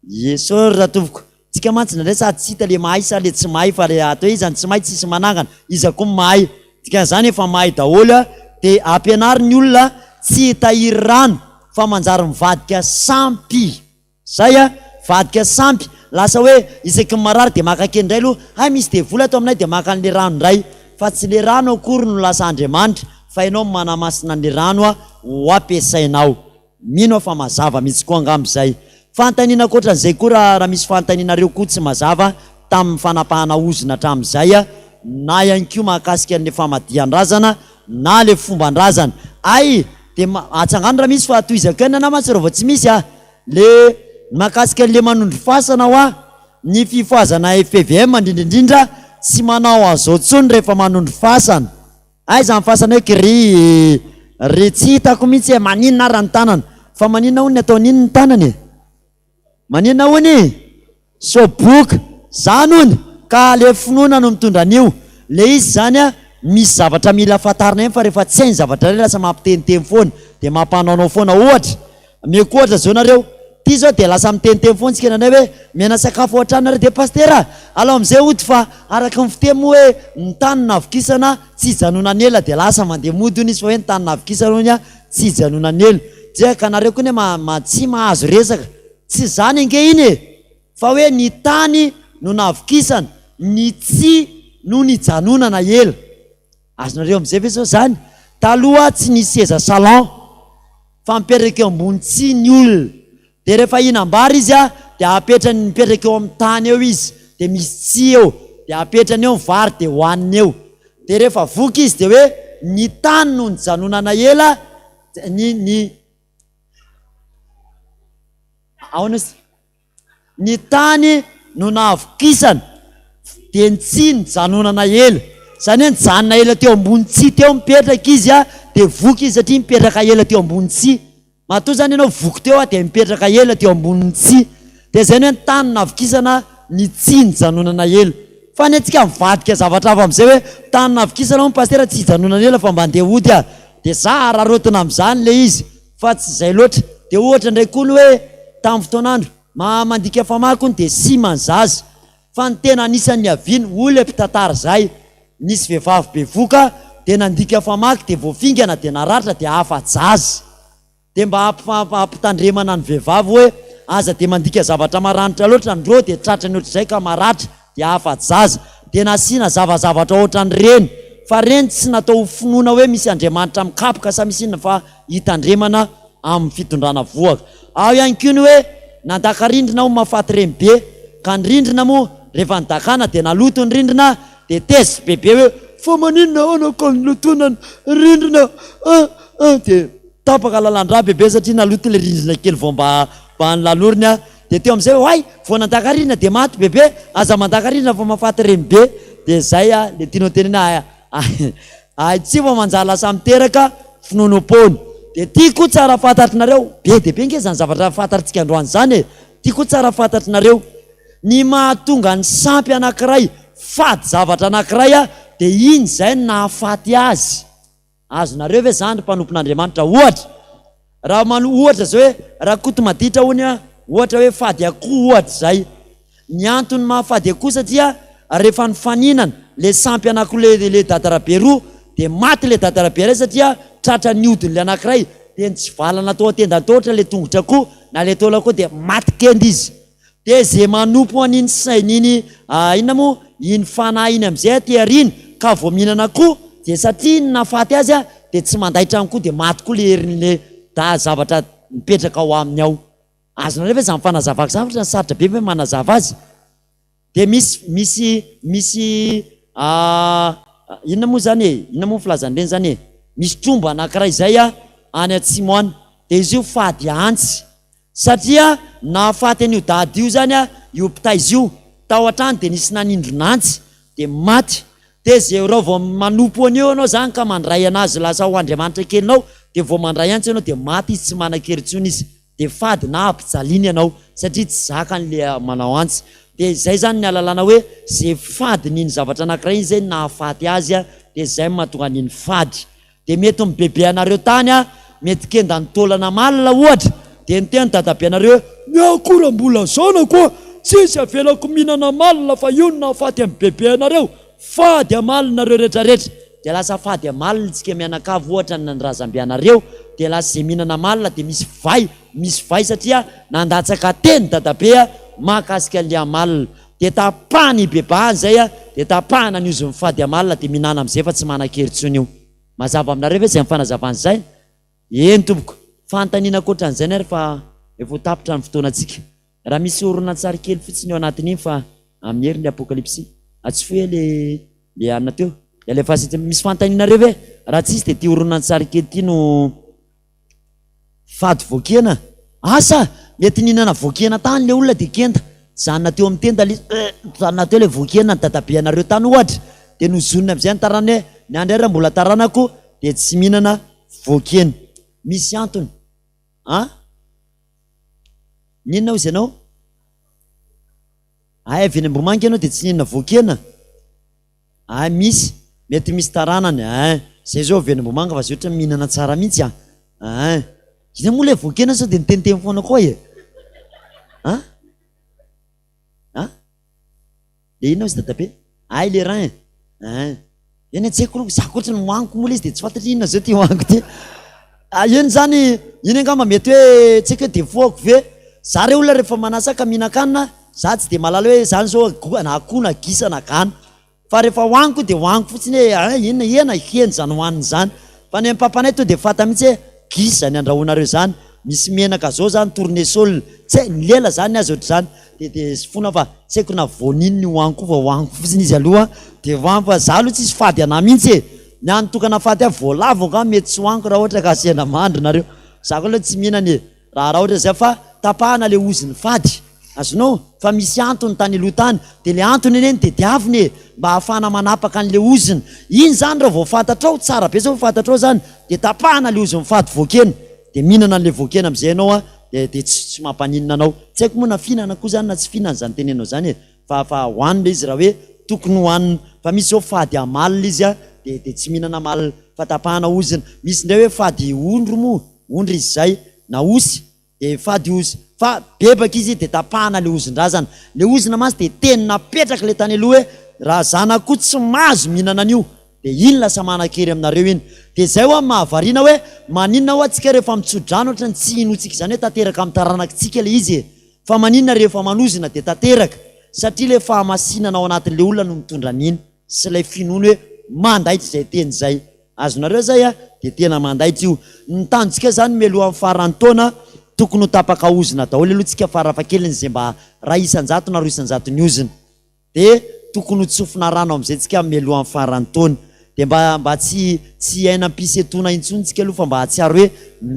Ie sorry ratompoko, tsika mantsy indraindray sady tsy hita le mahay sa le tsy mahay fa le atao hoe iza no tsy mahay tsisy manangana, iza koa no mahay, dikan'izany efa mahay daholo a, de ampianaro ny olona tsy hitahiry rano fa manjary mivadika sampy, zay a, vadika sampy. Lasa hoe isaky ny marary dia maka kely indray aloha, hay misy devoly ato aminay dia maka an'le rano indray. Fa tsy le rano akory no lasa Andriamanitra fa ianao no manamasina an'le rano ho ampiasainao. Mino aho fa mazava mihitsy koa angamba izay. Fanontaniana ankoatran'izay koa raha raha misy fanontanianareo koa tsy mazava tamin'ny fanapahana ozona hatramin'izay na ihany koa mahakasika an'le famadihan-drazana na le fomban-drazana. Hay! Dia atsangano raha misy fa tohizako ihany anah mantsy raha vao tsy misy ah! Le mahakasika an'le manondro fasana hoa, ny fifohazana fpvm indrindra indrindra tsy manao an'izao tsony rehefa manondro fasana. Aiza ny fasana eo ky ry ry tsy hitako mihitsy e, maninona ary ny tanana? Fa maninona hono ny ataon'iny ny tanany e? Maninona hono e? Soboka! Zany hono ka le finoana no mitondra an'io. Le izy zany a, misy zavatra mila fantarina ihany fa rehefa tsy hay ny zavatra iray lasa mampiteniteny foana, de mampanaonao foana. Ohatra, omeko ohatra zao nareo, ty zao de lasa miteniteny foana tsika indraindray hoe miaina sakafo ao an-trano nareo de pasitera a, alao amizay hody fa araka ny fiteny moa hoe ny tany navokisana tsy hijanonan'ny ela de lasa mandeha mody hono izy fa hoe ny tany navokisana hono a tsy hijanonan'ny ela. Dia ka nareo koa ne ma tsy mahazo resaka. Tsy izany ange iny e! Fa hoe ny tany no nahavokisana, ny tsihy no nijanonana ela. Azonareo amin'izay ve zao izany? Taloha tsy nisy seza salon fa mipetraka eo ambony tsihy ny olona. Dia rehefa hihinam-bary izy dia apetrany mipetraka eo amin'ny tany eo izy, dia misy tsihy eo, dia apetrany eo ny vary dia hohaniny eo. Dia rehefa voky izy dia hoe ny tany no nijanonana ela, ny ny. Ahoana izy? Ny tany no nahavokisana, dia ny tsihy nijanonana ela. Izany hoe nijanona ela teo ambony tsihy teo mipetraka izy dia voky izy satria nipetraka ela teo ambony tsihy. Matoa izany ianao voky teo dia mipetraka ela teo ambonin'ny tsihy. Dia izay ny hoe ny tany nahavokisana, ny tsihy nijanonana ela. Fa ny antsika mivadika zavatra hafa amin'izay hoe tany nahavokisana hono pasitera tsy hijanonana ela fa mba andeha hody aho. Dia za araraotina amin'izany ilay izy. Fa tsy izay loatra. Dia ohatra indray koa ny hoe tamin'ny fotoan'andro, maha mandika famaky hono dia sima ny zaza. Fa ny tena anisan'ny niaviany, hoy ilay mpitantara izay, nisy vehivavy bevoka dia nandika famaky dia voafingana dia naratra dia afa-jaza. Dia mba hampitandremana ny vehivavy hoe aza dia mandika zavatra maranitra loatra ndrô dia tratrany ohatr'izay ka maratra. dia afa-jaza, dia nasiana zavazavatra ohatran'ireny, fa ireny tsy natao ho finoana hoe misy Andriamanitra mikapoka sa misy inona fa hitandremana amin'ny fitondrana vohoka. Ao ihany koa ny hoe nandaka rindrina hono mahafaty renibe, ka ny rindrina moa rehefa nidakana dia naloto ny rindrina dia tezitra bebe hoe fa maninona ahoana ka nolotoina ny rindrina ah ah dia tapaka lalan-drà bebe satria naloto ilay rindrina kely vao mba mba nolaloriny ah. Dia teo amin'izay hoe hay, vao nandaka rindrina dia maty bebe, aza mandaka rindrina fa mahafaty renibe. Dia izay a, le tianao tenena a, hay tsy fa manjary lasa miteraka finoanoam-poana. Dia tiako tsara fantatrinareo, be dia be nge izany zavatra fantatritsika androany izany e, tiako tsara fantatrinareo, ny mahatonga ny sampy anankiray fady zavatra anankiray a, dia iny izay no nahafaty azy. Azonareo ve zany ry mpanompon'Andriamanitra? Ohatra, raha mano ohatra zao hoe Rakotomaditra hono a, ohatra hoe fady akoho ohatra zay. Ny antony maha fady akoho satria rehefa nifaninana le sampy anakiroa le le dadarabe roa de maty le dadarabe iray satria tratran'ny hodin'le anakiray de nitsivalana tao an-tendan-taotra le tongotr'akoho na le taol'akoho de maty kenda izy. Dia ze manompo an'iny saina iny inona moa iny fanahy iny amizay aty aoriana ka vao mihinana akoho dia satria iny nahafaty azy dia tsy mandaitra aminy koa dia maty koa le herin'le da zavatra mipetraka ao aminy ao. Azonareo ve zany fanazavako zany fa sarotra be ve manazava azy? Dia misy misy misy inona moa zany e? Inona moa ny filazan'ireny zany e? Misy tromba anankiray zay any atsimo any dia izy io fady antsy. Satria nahafaty an'io dada io zany io mpitaiza io, tao an-trano dia nisy nanindrona antsy dia maty. Dia ze raha vao manompo an'io ianao zany ka mandray anazy lasa ho Andriamanitra kelinao dia vao mandray antsy ianao dia maty izy tsy manan-kery intsony izy dia fady na ampijaliany ianao satria tsy zakany le manao antsy. Dia izay zany ny ahalalana hoe ze fadin'iny zavatra anankiray iny zay nahafaty azy dia zay no mahatonga an'iny fady. Dia mety ny bebe anareo tany a, mety kenda ny taolana malina ohatra, dia niteny dadabe anareo hoe, ny ahy koa raha mbola zanako a, tsisy avelako mihinana malina fa io no nahafaty an'i bebe anareo, fady amalina nareo rehetra rehetra. Dia lasa fady amalina tsika mianakavy ohatra ny razambe anareo, dia lasa izay mihinana malina dia misy vay, misy vay satria nandatsaka teny dadabe a. mahakasika an'ilay amalona. Dia tapahana hibebahana izay a, dia tapahana ny ozon'ny fady amalona dia mihinana amin'izay fa tsy manan-kery intsony io. Mazava aminareo ve izay fanazavana izay? Eny tompoko. Fanontaniana ankoatran'izay ny ary fa efa ho tapitra ny fotoanantsika. Raha misy horonantsary kely fotsiny eo anatin'iny fa amin'ny heriny apokalypsy. Atsofohy le le anona teo. Dia alefaso etsy. Misy fanontanianareo ve? Raha tsisy dia ity horonantsary kely ity no fady voakena. Asa! Mety nihinana voakena tany le olona dia kenda. Nijanona teo amin'ny tenda le nijanona teo le voakena ny dadabeanareo tany ohatra. Dia nozoniny amin'izay ny taranany hoe ny ahy indray raha mbola taranako dia tsy mihinana voakena. Misy antony. An? N'inona hozy ianao? Hay avy eny Ambohimanga ianao dia tsy nihinana voan-kena? Hay misy, mety misy taranany ein. Zay zao avy eny Ambohimanga fa zay ohatran'ny mihinana tsara mihitsy an. Ein. Inona moa ilay voan-kena sao dia niteniteny foana koa e? An? An? Le inona ozy dadabe? Hay le rein ein! Eny tsy haiko aloha, za koa ohatran'ny hohaniko moa le izy de tsy fantatro inona zao ty hohaniko ty. Ah iny zany, iny angamba mety hoe tsy haiko hoe défaut-ko ve? Za re olona rehefa manasa ka mihinan-kanina, za tsy de mahalala hoe zany zao agoa na akoho na gisa na gana. Fa rehefa hohaniko de hohaniko fotsiny hoe ein inona hena, hena izany hohanina izany. Fa ny an'i papanay tonga de fantany mihitsy hoe gisa izany andrahoinareo izany, misy menaka zao zany tournesol, tsy hay, ny lela zany ny azy ohatr'izany. Dia dia fona fa tsy haiko na voan'inona io hoaniko fa hoaniko fotsiny izy aloha dia hoaniko fa za aloha tsisy fady anah mihitsy e! Ny hany tokana fady ahy voalavo angamba mety tsy hoaniko raha ohatra ka sendra mandry nareo, za koa aloha tsy mihinana e! Raha raha ohatra zay fa tapahana le ozin'ny fady, azonao? Fa misy antony tany aloha tany dia le antony anie no tediavina e! Mba ahafahana manapaka an'le ozona, iny zany raha vao fantatrao, tsara be zao fantatrao zany dia tapahana le ozin'ny fady voakena dia mihinana an'le voakena am'zay ianao an! Dia dia tsy tsy mampaninona anao. Tsy haiko moa na fihinana koa zany na tsy fihinana izany tenenao izany e! Fa fa hohanina izy raha hoe tokony hohanina. Fa misy zao fady amalona izy a, dia dia tsy mihinana amalona fa tapahana ozona. Misy indray hoe fady ondry moa, ondry izy izay, na osy, dia fady osy. Fa bebaka izy dia tapahana le ozon-drazana. Le ozona mantsy dia teny napetraka le tany aloha hoe raha zanako tsy mahazo mihinana an'io. Dia iny lasa manan-kery aminareo iny. Dia izay hoa mahavariana hoe maninona hoa tsika rehefa mitso-drano ohatran'ny tsy inoantsika izany hoe tanteraka amin'ny taranakitsika ilay izy e! Fa maninona rehefa manozona dia tanteraka? Satria ilay fahamasinana ao anatin'ilay olona no mitondra an'iny sy ilay finoany hoe mandaitra izay teny izay. Azonareo izay a? Dia tena mandaitra io. Ny tanjontsika izany mialohan'ny faran'ny taona tokony ho tapaka ozona daholo aloha tsika farafahakeliny izay mba iray isan-jato na roa isan-jaton'ny ozona. Dia tokony ho tsofina rano amin'izay tsika mialohan'ny faran'ny taona. Dia mba mba tsy tsy hiaina am-pisentoana intsony tsika aloha fa mba hahatsiaro hoe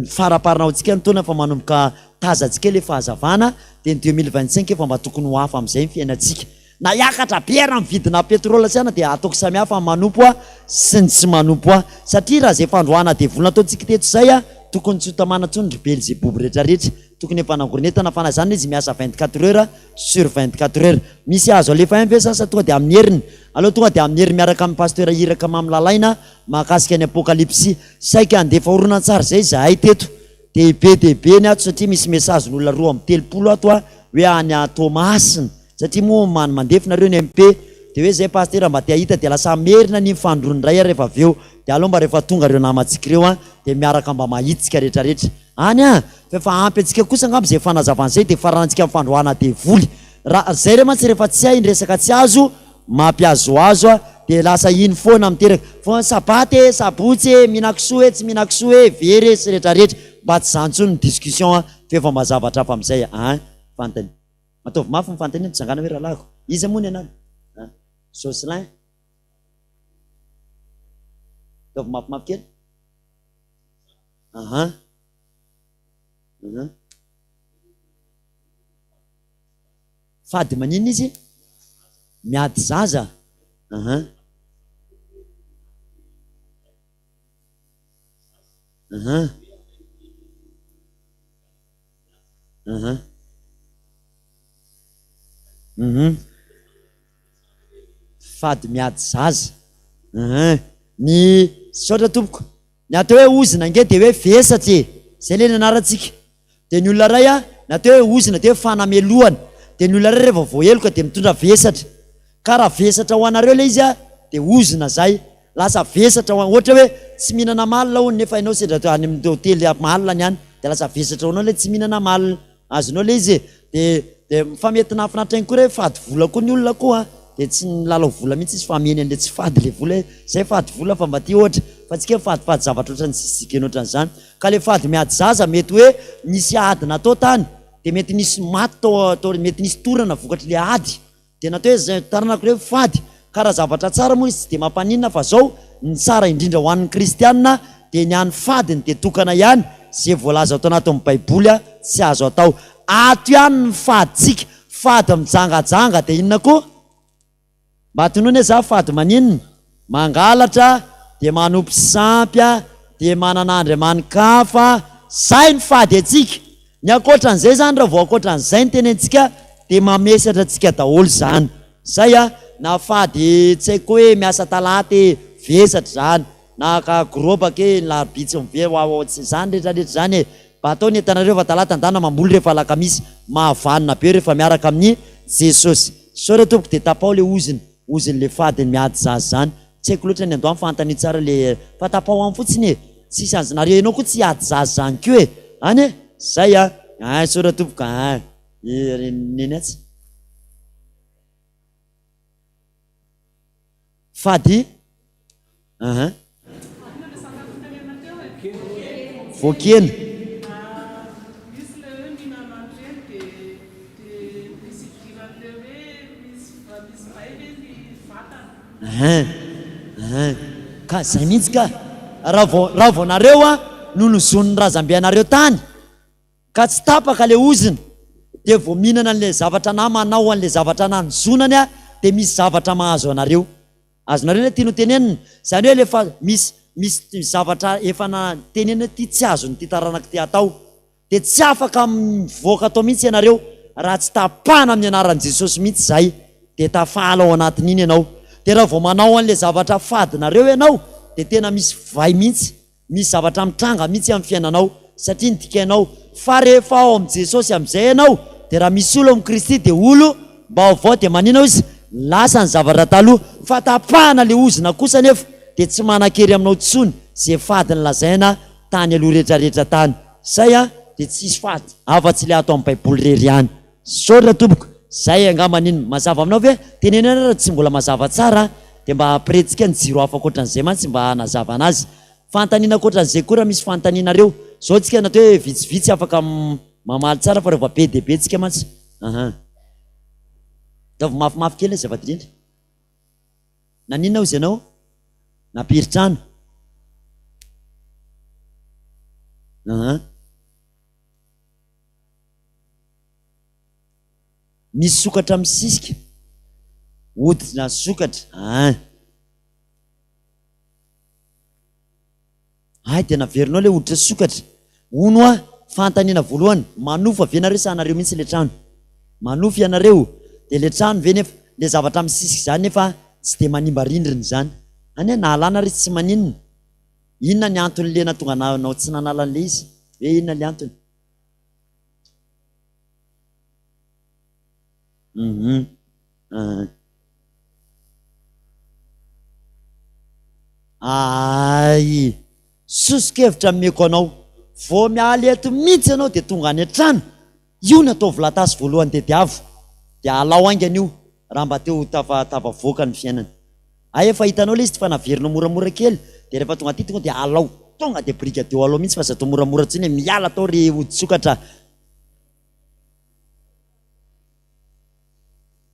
faraparana ho antsika ny taona fa manomboka tazantsika ilay fahazavana dia ny 2025 efa mba tokony ho hafa amin'izay ny fiainantsika. Na hiakatra be ary ny vidina pétrole sy ana dia ataoko samy hafa ny manompo ahy sy ny tsy manompo ahy. Satria raha izay fandroahana devoly nataontsika teto izay tokony tsy ho tamana intsony ry Belzeboby rehetra rehetra. Tokony efa nangoronentana fa na izany izy miasa 24 heures sur 24 heures. Misy azo alefa ihany ve sa sa tonga dia amin'ny heriny? Aleo tonga dia amin'ny heriny miaraka amin'ny Pasteur Iraka Mamy Lalaina mahakasika ny Apokalypsy. Saika handefa horonantsary izay izahay teto dia be dia be ny ato satria misy message n'olona 32 ato hoe any Toamasina satria moa man mandefy nareo ny MP dia hoe zay Pasteur mba te hahita dia lasa hamerina ny fandroany indray aho rehefa avy eo dia aleo mba rehefa tonga ireo namantsika ireo an dia miaraka mba mahita tsika rehetra rehetra. Any an! Fa efa ampy antsika kosa angamba izay fanazavana izay dia faranantsika amin'ny fandroahana devoly. Raha izay re mantsy rehefa tsy hay ny resaka tsy azo, mampihazohazo a, dia lasa iny foana miteraka. Vao ny sabata e, sabotsy e, mihinan-kisoa e, tsy mihinan-kisoa e, very e, sy rehetra rehetra. Mba tsy izany intsony ny discussion a, fa efa mba zavatra hafa amin'izay a. Fantany. Ataovy mafy ny fanontaniana, mitsangàna hoe rahalahiko. Iza moa ny anarany? An? Jocelyn. Ataovy mafimafy kely. Aha. Aha. Fady maninona izy? Miady zaza. Aha. Aha. Aha. Mhm. Fady miady zaza. Aha. Ny misaotra tompoko. Ny atao hoe ozona ange dia hoe vesatra e! Zay le nianarantsika. Dia ny olona iray an, ny atao hoe ozona dia hoe fanamelohana. Dia ny olona iray rehefa voaheloka dia mitondra vesatra. Ka raha vesatra ho anareo ilay izy an, dia ozona zay. Lasa vesatra ho an, ohatra hoe tsy mihinana amalona hono nefa ianao sendra any amin'ny hotely amalona ny any, dia lasa vesatra ho anao ilay tsy mihinana amalona. Azonao ilay izy e? Dia. Dia fa mety nahafinaritra ihany koa re fady vola koa ny olona koa a! Dia tsy nilalao vola mihitsy izy fa ameny an'ilay tsy fady ilay vola hoe zay fady vola fa mba ty ohatra fa tsika mifadifady zavatra ohatran'ny tsisy dikany ohatran'izany. Ka ilay fady miady zaza mety hoe nisy ady natao tany dia mety nisy maty tao tao mety nisy torana vokatr'ilay ady Dia natao hoe zay taranako ireo fady ka raha zavatra tsara moa izy tsy dia mampaninona fa zao ny tsara indrindra ho an'ny kristianina dia ny any fadiny dia tokana ihany ze voalaza ato anatin'ny baiboly a tsy azo atao ato ihany ny fadintsika fady mijangajanga dia inona koa mba tonony hoe za fady maninona Mangalatra dia manompo sampy dia manana andriamani-kafa, zay ny fady antsika. Ny ankoatran'izay zany raha vao ankoatran'izay ny tenentsika dia mamesatra antsika daholo zany. Zay a, na fady tsy haiko hoe miasa talata e, vesatra zany, na ka gorobaka e, ny larobia tsy miverina, wawaw tsy zany rehetra rehetra zany e. Mba atao ny entanareo fa talata ndana mamboly rehefa alakamisy, mahavanona be rehefa miaraka amin'i Jesosy. Sao re tompoko dia tapaho le ozona. Oziny le fady miady zaza zany. Tsy haiko loatra ny andohany fa antanio tsara le fa tapaho any fotsiny e! Tsisy azonareo enao koa tsy hiady zaza zany koa e! Any e! Zay a! Ein sora tompoko ein! I neny atsy. Fady Aha. Voakena. Aha. Aha. Ka zay mihitsy ka. Raha vao raha vao nareo a no nozonin'ny razambe anareo tany ka tsy tapaka le ozona dia vao mihinana an'le zavatra na manao an'le zavatra nanozonany a dia misy zavatra mahazo anareo. Azonareo ilay tiany ho tenenina? Izany hoe ilay efa misy misy zavatra efa na tenenina hoe ity tsy azon'ity taranaka ity atao. Dia tsy afaka mivoaka tao mihitsy ianareo raha tsy tapahana amin'ny anaran'i Jesosy mihitsy izay. Dia tafahala ao anatin'iny ianao. Dia raha vao manao an'ilay zavatra fadinareo ianao dia tena misy vay mihitsy. Misy zavatra mitranga mihitsy amin'ny fiainanao satria ny dikainao fa rehefa ao amin'i Jesosy amin'izay ianao dia raha misy olo amin'i Kristy dia olo mbaovao dia manina hoy izy lasa ny zavatra taloha fa tapahana le ozona kosa anefa dia tsy manan-kery aminao intsony ze fady nolazaina tany aloha rehetra rehetra tany zay an dia tsisy fady afa-tsy le ato amin'ny baiboly rery ihany Misaotra tompoko, zay angamba iny mazava aminao ve? Teneno ihany raha tsy mbola mazava tsara dia mba ampirehintsika ny jiro hafa ankoatran'izay mantsy mba hanazava anazy. Fanontaniana ankoatran'izay koa raha misy fanontanianareo. Zao tsika natao hoe vitsivitsy afaka mamaly tsara fa rehefa be dia be tsika mantsy. Aha. Ataovy mafimafy kely azafady indrindra. Naninona hozy ianao? Nampiry trano? Aha. Misy sokatra misisika, hoditra sokatra ein. Hay dia naverinao ilay hoditra sokatra. Hono hoa, fanontaniana voalohany, manofa ve nareo sa anareo mihitsy ilay trano? Manofa ianareo, dia ilay trano ve nefa, ilay zavatra misisika izany nefa tsy dia manimba rindrina izany? Any e, nahalana ary izy tsy maninona. Inona ny anton'ilay nahatonga anao tsy nanala an'ilay izy? Hoe inona ilay antony? Uhum. Ahh. Aayy. Soso-kevitra ameko anao, vao miala eto mihitsy ianao dia tonga any an-trano, io no ataovy latasy voalohany tediavo, dia alao haingana io raha mba te ho tafa tafavoaka ny fiainana. Hay efa hitanao ilay izy fa naverinao moramora kely dia rehefa tonga aty tonga dia alao tonga dia brigadeo alao mihitsy fa aza atao moramora intsony e, miala tao ry hodi-tsokatra.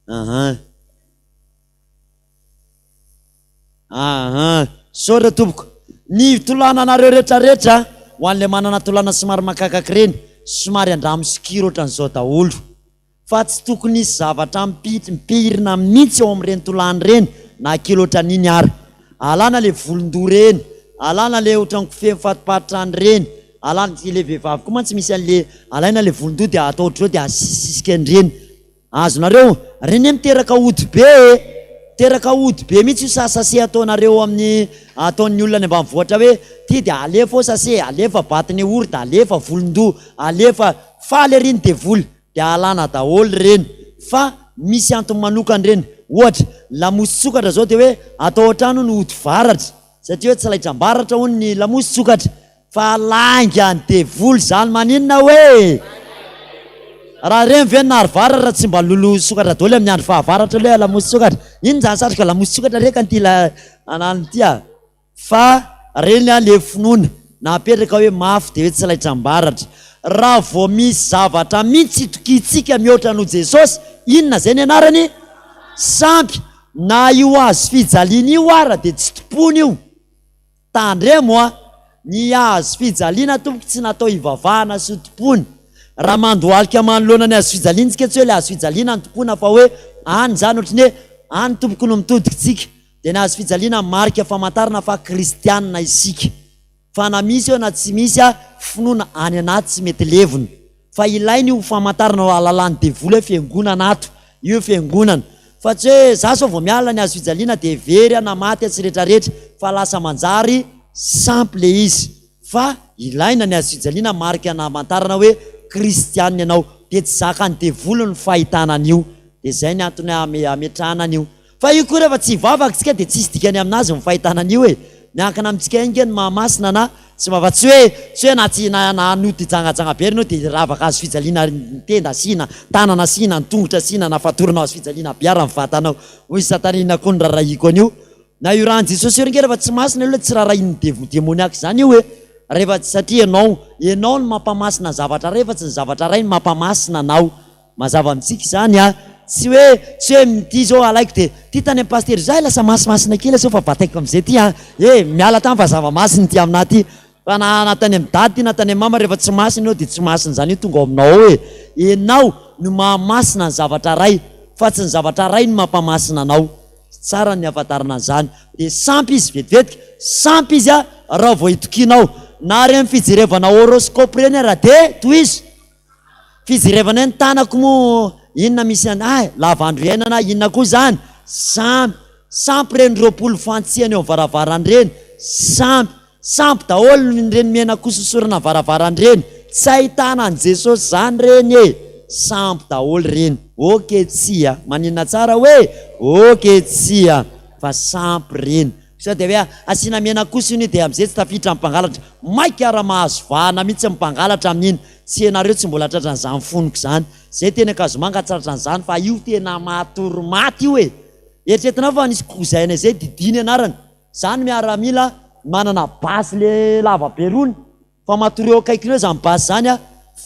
Ahan. Ahan. Misaotra tompoko. Ny tolàna anareo rehetra rehetra, ho an'ilay manana tolàna somary makakaka ireny, somary andramo sokiro ohatran'izao daholo. Fa tsy tokony hisy zavatra mipirina mihitsy ao amin'ireny tolàna ireny na kely ohatran'iny ary. Alana le volon-doha ireny, alana le ohatran'ny kofehy mifatopatotra any ireny, alana, le vehivavy koa mantsy misy an'le alaina le volon-doha dia atao ohatr'izao dia asisisika an'ireny. Azonareo? Ireny anie miteraka ody be e! Miteraka ody be mihitsy io sasase ataonareo amin'ny, ataon'ny olona any ambanivohitra hoe ty dia alefa ao sase, alefa batiny orda, alefa volon-doha, alefa, faly ery ny devoly. dia alana daholo ireny fa misy antony manokana ireny, ohatra, lamosin-tsokatra zao dia hoe atao an-trano ny ody varatra satria hoe tsy laitram-baratra hono ny lamosin-tsokatra fa lainga ny devoly zany maninona hoe? Raha ireny ve ny nahary vary raha tsy mba lolo sokatra daholo amin'ny andro fahavaratra aloha lamosy sokatra. Inona izany satroka lamosy sokatra reka ity la ananona ity a. Fa reny a le finoana napetraka hoe mafy dia hoe tsy laitram-baratra. Raha vao misy zavatra mihitsy itokiantsika mihoatra noho Jesosy, inona izay ny anarany? Sampy. Na io hazo fijaliana io ara dia tsy tompoina io. Tandremo a! Ny hazo fijaliana tompoko tsy natao hivavahana sy ho tompoina. Raha mandohalika manoloana ny hazo fijaliana tsika tsy hoe le hazo fijaliana no tompoina fa hoe any izany ohatry ny hoe any tompoko no mitodika tsika. Dia ny hazo fijaliana marika famantarana fa kristianina isika. Fa na misy eo na tsy misy a, finoana any anaty tsy mety levona. Fa ilaina io ho famantarana ho ahalalan'ny devoly hoe fiangonana ato, io fiangonana. Fa tsy hoe za sao vao miala ny hazo fijaliana dia very aho na maty aho tsy retraretra fa lasa manjary sampy le izy. Fa ilaina ny hazo fijaliana marika namantarana hoe kristianina ianao. Dia tsy zakan'ny devoly ny fahitana an'io. Dia izay ny antony ametrahana an'io. Fa io koa rehefa tsy hivavaka tsika dia tsisy dikany aminazy ny fahitana an'io e! Miankina amintsika ihany nge ny mahamasina na tsy maha fa tsy hoe tsy hoe na tsy na na hanody hijangajanga be ary enao dia hiravaka hazo fijaliana ny tenda asiana, tanana asiana, ny tongotra asiana na fatorana hazo fijaliana be ary ny vatanao. Hoy satana inona koa no rarahiko an'io? Na io ràn'i Jesosy io ry nge rehefa tsy masina io ilay tsy rarahin'ny devo demoniaka izany io e! Rehefa satria ianao ianao no mampamasina ny zavatra iray fa tsy ny zavatra iray no mampamasina anao. Mazava amintsika izany a! Tsy hoe tsy hoe ity izao alaiko dia ity tany amin'ny pasitera izay lasa masimasina kely aseo fa bataiko amin'izay ity a! Eh! Miala tany fa zava-masina ity aminà ity. Fa na na tany amin'i dada ity na tany amin'i mama rehefa tsy masina eo dia tsy masina izany io tonga ao aminao ao e! Ianao no mahamasina ny zavatra iray fa tsy ny zavatra iray no mampamasina anao. Tsara ny hahafantarana an'izany. Dia sampy izy vetivetiky, sampy izy a raha vao itokianao. Na ireny fijerevana horoscope ireny ara dia tohizo. Fijerevana hoe ny tanako moa inona misy an ah lava andro iainana inona koa izany? Sampy, sampy ireny 20 fantsihana eo amin'ny varavarana ireny, sampy, sampy daholo ireny menakoso hosorana varavarana ireny, tsy ahitana an'i Jesosy izany ireny e! Sampy daholo ireny, ok tsia, maninona tsara hoe ok tsia fa sampy ireny. Sao dia hoe asiana menakoso iny dia amin'izay tsy tafiditra ny mpangalatra. Maika ary mahazo vahana mihitsy ny mpangalatra amin'iny. Tsy ianareo tsy mbola tratran'izany fonoko izany. Zay teny Ankazomanga tsy tratran'izany fa io tena matory maty io e! Eritreretinao fa nisy cousin-nay zay Didi ny anarany. Zany miaramila manana basy le lava be rony. Fa matory eo akaikiny eo izany basy izany a!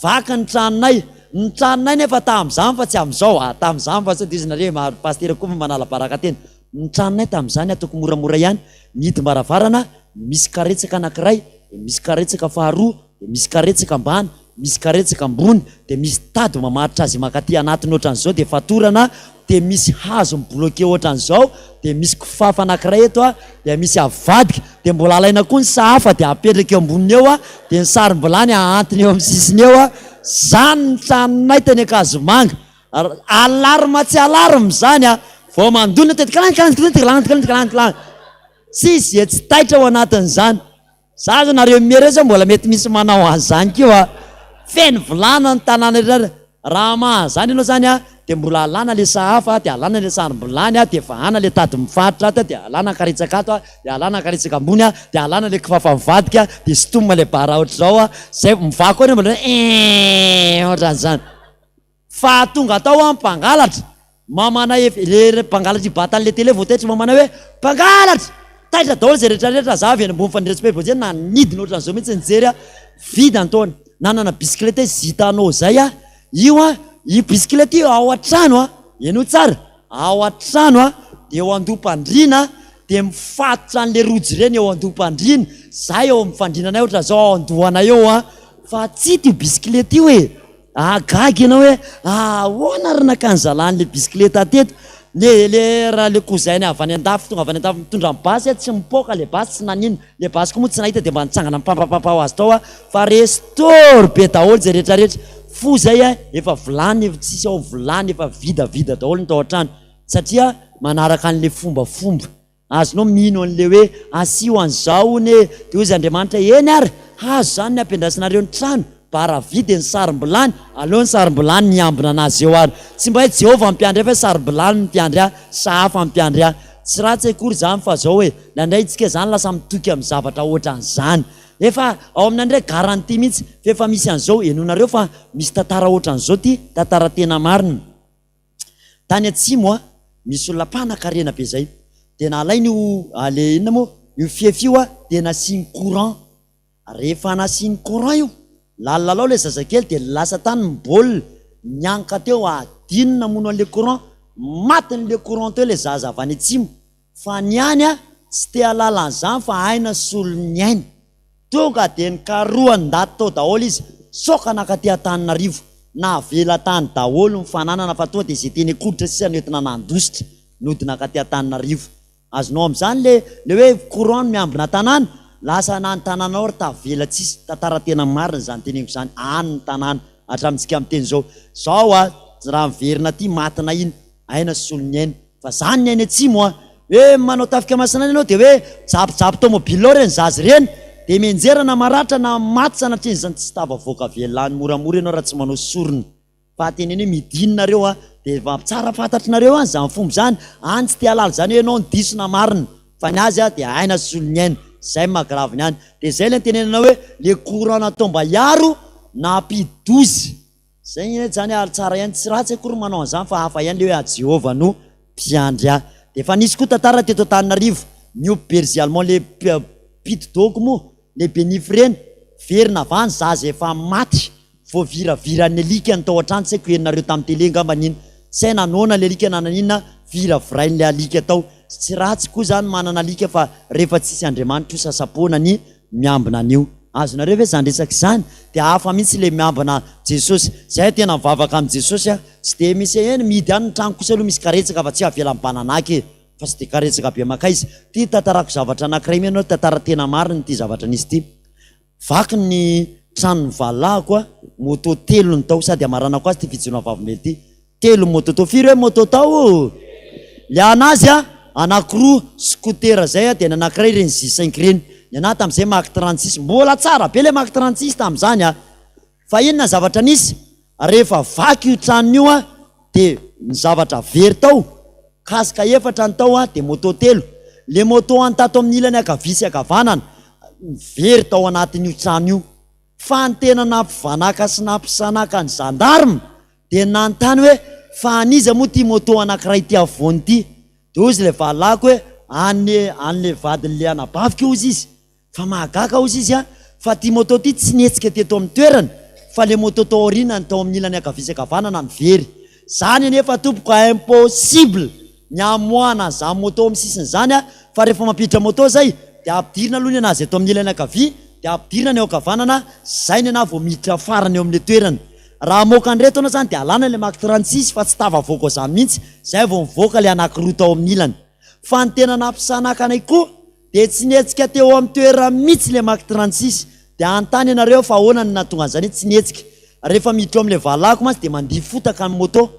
Vaky ny tranonay! Ny tranonay nefa tamin'izany fa tsy amin'izao a! Tamin'izany fa sao dia izy nareo ry pasitera koa manala baraka tena. Ny tranonay tamin'izany ataoko moramora ihany, ny hidim-baravarana misy karetsaka anankiray, dia misy karetsaka faharoa, dia misy karetsaka ambany, misy karetsaka ambony, dia misy tady mamaritra azy mankaty anatiny ohatran'izao dia fatorana, dia misy hazo mi-bloquer ohatran'izao, dia misy kifafa anankiray eto a, dia misy avadika, dia mbola alaina koa ny sahafa dia apetraka eo amboniny eo a, dia ny sarom-bilany ahantona eo amin'ny sisiny eo a, zany ny tranonay teny Ankazomanga, alarme tsy alarme zany a, vao mandona teto klang klang klang klang klang klang klang, tsisy ze tsy taitra ao anatin'izany. Za zao nareo miha reo zao mbola mety misy manao an'izany koa a! Feno vilana ny tanàna rehetra raha maha an'izany ianao zany a dia mbola alana le sahafa dia alana le sarom-bilany a dia vahana le tady mifaritra ato a dia alana ny karetsaka ato a dia alana ny karetsaka ambony a dia alana le kifafa mivadika dia sintomina le bara ohatr'izao a zay mivaky koa mbola hoe eeeeeeee ohatran'izany. Fa tonga tao an mpangalatra, mamanay ef le mpangalatra hibata anle télé vao taitra mamanay hoe mpangalatra! Taitra daholo zay rehetra rehetra, za avy eny ambony fandriana vao zay nanidina ohatran'izao mihitsy nijery aho, vide antaona, nanana bicyclette Gitano zay aho, io an, io bicyclette io ao an-trano an, henoy tsara, ao an-trano an, de eo andoham-pandriana de mifatotra anle rojo ireny eo andoham-pandriana, za eo amin'ny fandriananay ohatran'izao ao andohanay eo an, fa tsy hita io bicyclette io e! Ah gaga ianao hoe ahoana ary nakany zalahy an'le bisikileta teto? Le le raha le cousin-ny avy any andafy tonga avy any andafy mitondra ny basy tsy mipoaka le basy tsy naninona, le basy koa moa tsy nahita dia mba nitsangana nipampapampa ho azy tao aho fa restore be daholo izay rehetra rehetra, fo zay a efa vilany efa tsisy ao vilany efa vide vide daholo ny tao an-trano satria manaraka an'le fombafomba. Azonao mino an'ilay hoe asio an'izao hono e! Dia hoy izy Andriamanitra, eny ary, hazo izany ny ampiandrasanareo ny trano, bara vy dia ny sarom-bilany, aleo ny sarom-bilany ny hiambina an'azy eo ary. Tsy mba hoe Jehovah no mpiandry ahy fa hoe sarom-bilany no mpiandry ahy, sahafa no mpiandry ahy. Tsy ratsy akory izany fa izao e, indraindray isika izany lasa mitoky amin'ny zavatra ohatran'izany. Efa ao aminy indray garantie mihitsy fa efa misy an'izao, henoinareo fa misy tantara ohatran'izao ity, tantara tena marina. Tany atsimo a, misy olona mpanakarena be zay, dia nalainy io le inona moa, io fefy io a, dia nasiany courant. Rehefa nasiany courant io, lalilalao ilay zazakely dia lasa tany ny baolina, nianka teo, adino namono an'ilay courant, matin'ilay courant teo ilay zaza avy any atsimo. Fa ny any a, tsy te halala an'izany fa aina solon'ny aina. Tonga dia nikarohany ndaty tao daholo izy, soka nakaty Antananarivo. Navela tany daholo ny fananana fa tonga dia izay teny an-koditra sisa no entina nandositra, nody nakaty Antananarivo. Azonao amin'izany le le hoe courant no miambina tanàna? Lasa na ny tanànao ary tavela tsisy tantara tena marina izany teneniko izany, any ny tanàna hatramintsika miteny izao. Zao a, raha miverina aty matina iny, aina solon'ny aina. Fa zany ny any atsimo a! Hoe manao tafika masina any ianao dia hoe mijapijapy tomobile ao ireny zaza ireny dia mianjera na maratra na maty sanatria izany tsy tafavoaka velona any moramora ianao raha tsy manao sorona. Fa teneno hoe midina nareo a! Dia efa tsara fantatrinareo any izany fomba izany, any tsy te halala izany hoe ianao no diso na marina fa ny azy a dia aina sy solon'ny aina, izay no maha grave ny any. Dia izay ilay nitenenana hoe le courant natao mba hiaro nampidi-doza. Zay nge zany ary tsara ihany, tsy ratsy akory manao an'izany fa hafa ihany le hoe Jehovah no mpiandry ahy. De efa nisy koa tantara teto Antananarivo, niompy berger allemand le pit dog moa, le be nify reny, very navany zaza efa maty, voaviraviran'ny alika ny tao an-trano, tsy haiko henonareo tamin'ny télé angambany iny, tsy hay na noana le alika na naninona, viravirain'le alika tao. Tsy ratsy koa zany manana alika fa rehefa tsisy Andriamanitra io sasa-poana ny miambina an'io. Azonareo ve zany resaka izany? Dia hafa mihitsy le miambina Jesosy. Zay tena mivavaka amin'i Jesosy a. Tsy dia misy eny mihidy any ny trano kosa aloha misy karetsaka fa tsy avela mibananaka e. Fa tsy dia karetsaka be makaiza. Ty tantarako zavatra anakiray miheno hoe tantara tena marina ity zavatra nisy ity. Vaky ny tranon'ny valahako a, moto telo ny tao sady hamaranako azy ity fijoroana vavolombelona ity. Telo moto tao. Firy hoe moto tao? Le anazy a, anakiroa scooter zay a, dia ny anakiray ireny J cinq ireny. Ny anahy tamin'izay Mach 36. Mbola tsara be le Mach 36 tamin'izany a. Fa inona ny zavatra nisy? Rehefa vaky io tranony io a, dia ny zavatra very tao, casque efatra ny tao a, dia moto telo. Le moto any tato amin'ny ilany ankavia sy ankavanana, very tao anatin'io trano io. Fa ny tena nampivanaka sy nampisanaka ny gendarme Dia nanontany hoe, Fa an'iza moa ity moto anankiray ity afovoany ity? Dia hozy ilay valahiko hoe, An'ny, an'ilay vadin'ilay anabaviko hozy izy. Fa mahagaga hozy izy an, fa ity moto ity tsy nihetsika teto amin'ny toerany, fa ilay moto tao aoriana ny tao amin'ny ilany ankavia sy ankavanana no very. Izany anefa tompoko impossible ny hamoahana an'izany moto amin'ny sisiny izany an, fa rehefa mampiditra moto izay dia ampidirina aloha ny anazy eto amin'ny ilany ankavia, dia ampidirina ny eo ankavanana, izay ny anahy vao miditra farany eo amin'ilay toerana. Raha hamoaka an'ireto anao zany dia alana ilay Mach 36 fa tsy tafavoaka zany mihitsy, zay vao mivoaka ilay anakiroa tao amin'ny ilany. Fa ny tena nampisanaka anay koa dia tsy nihetsika teo amin'ny toerany mihitsy ilay Mach 36. Dia hanontany ianareo fa ahoana no nahatonga an'izany hoe tsy nihetsika. Rehefa miditra ao amin'ilay valahako mantsy dia mandia fotaka ny moto.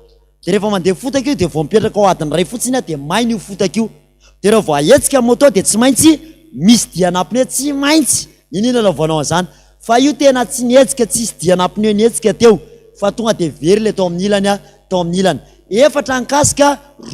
Dia rehefa mandeha fotaka io dia vao mipetraka ao adiny iray fotsiny aho dia maina io fotaka io. Dia raha vao ahetsika ny moto dia tsy maintsy misy diana pneu, tsy maintsy! N'inon'inona anaovanao an'izany. Fa io tena tsy nihetsika, tsisy diana pneu nihetsika teo fa tonga dia very ilay tao amin'ny ilany tao amin'ny ilany. Efatra ny casque,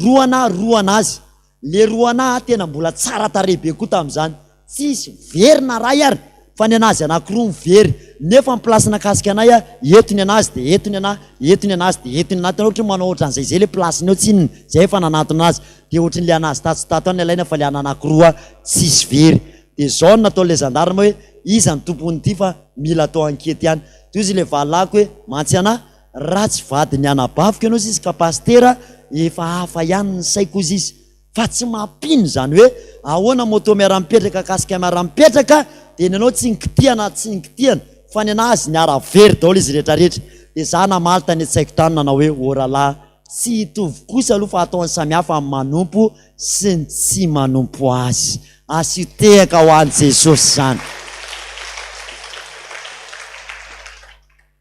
roa anà, roa an'azy. Le roa anà tena mbola tsara tarehy be koa tamin'izany. Tsisy very na ray ary fa ny anazy anakiroa no very nefa ny place nakasika anay a eto ny anazy de eto ny anah eto ny anazy de eto ny anah tena ohatry ny manao ohatran'izay zay le place-ny eo tsinona zay efa nanantona azy de ohatry ny le anazy tato sy tato any alaina fa le ana anakiroa tsisy very de zao no nataon'le gendarme hoe iza ny tompon'ity fa mila atao enquete ihany de hozy le valahiko hoe mantsy anah raha tsy vadin'ny anabaviko ianao sisy ka pasitera efa hafa ihany ny saiko hozy izy Fa tsy mampino izany hoe ahoana moto miara-mipetraka casque miara-mipetraka dia ny anao tsy nikitihana tsy nikitihana fa ny anazy niara very daholo izy rehetra rehetra dia za namaly tany an-tsaiko tany nanao hoe ô rahalahy tsy hitovy kosa aloha fa ataony samihafa ny manompo sy ny tsy manompo azy asio tehaka ho an'i Jesosy izany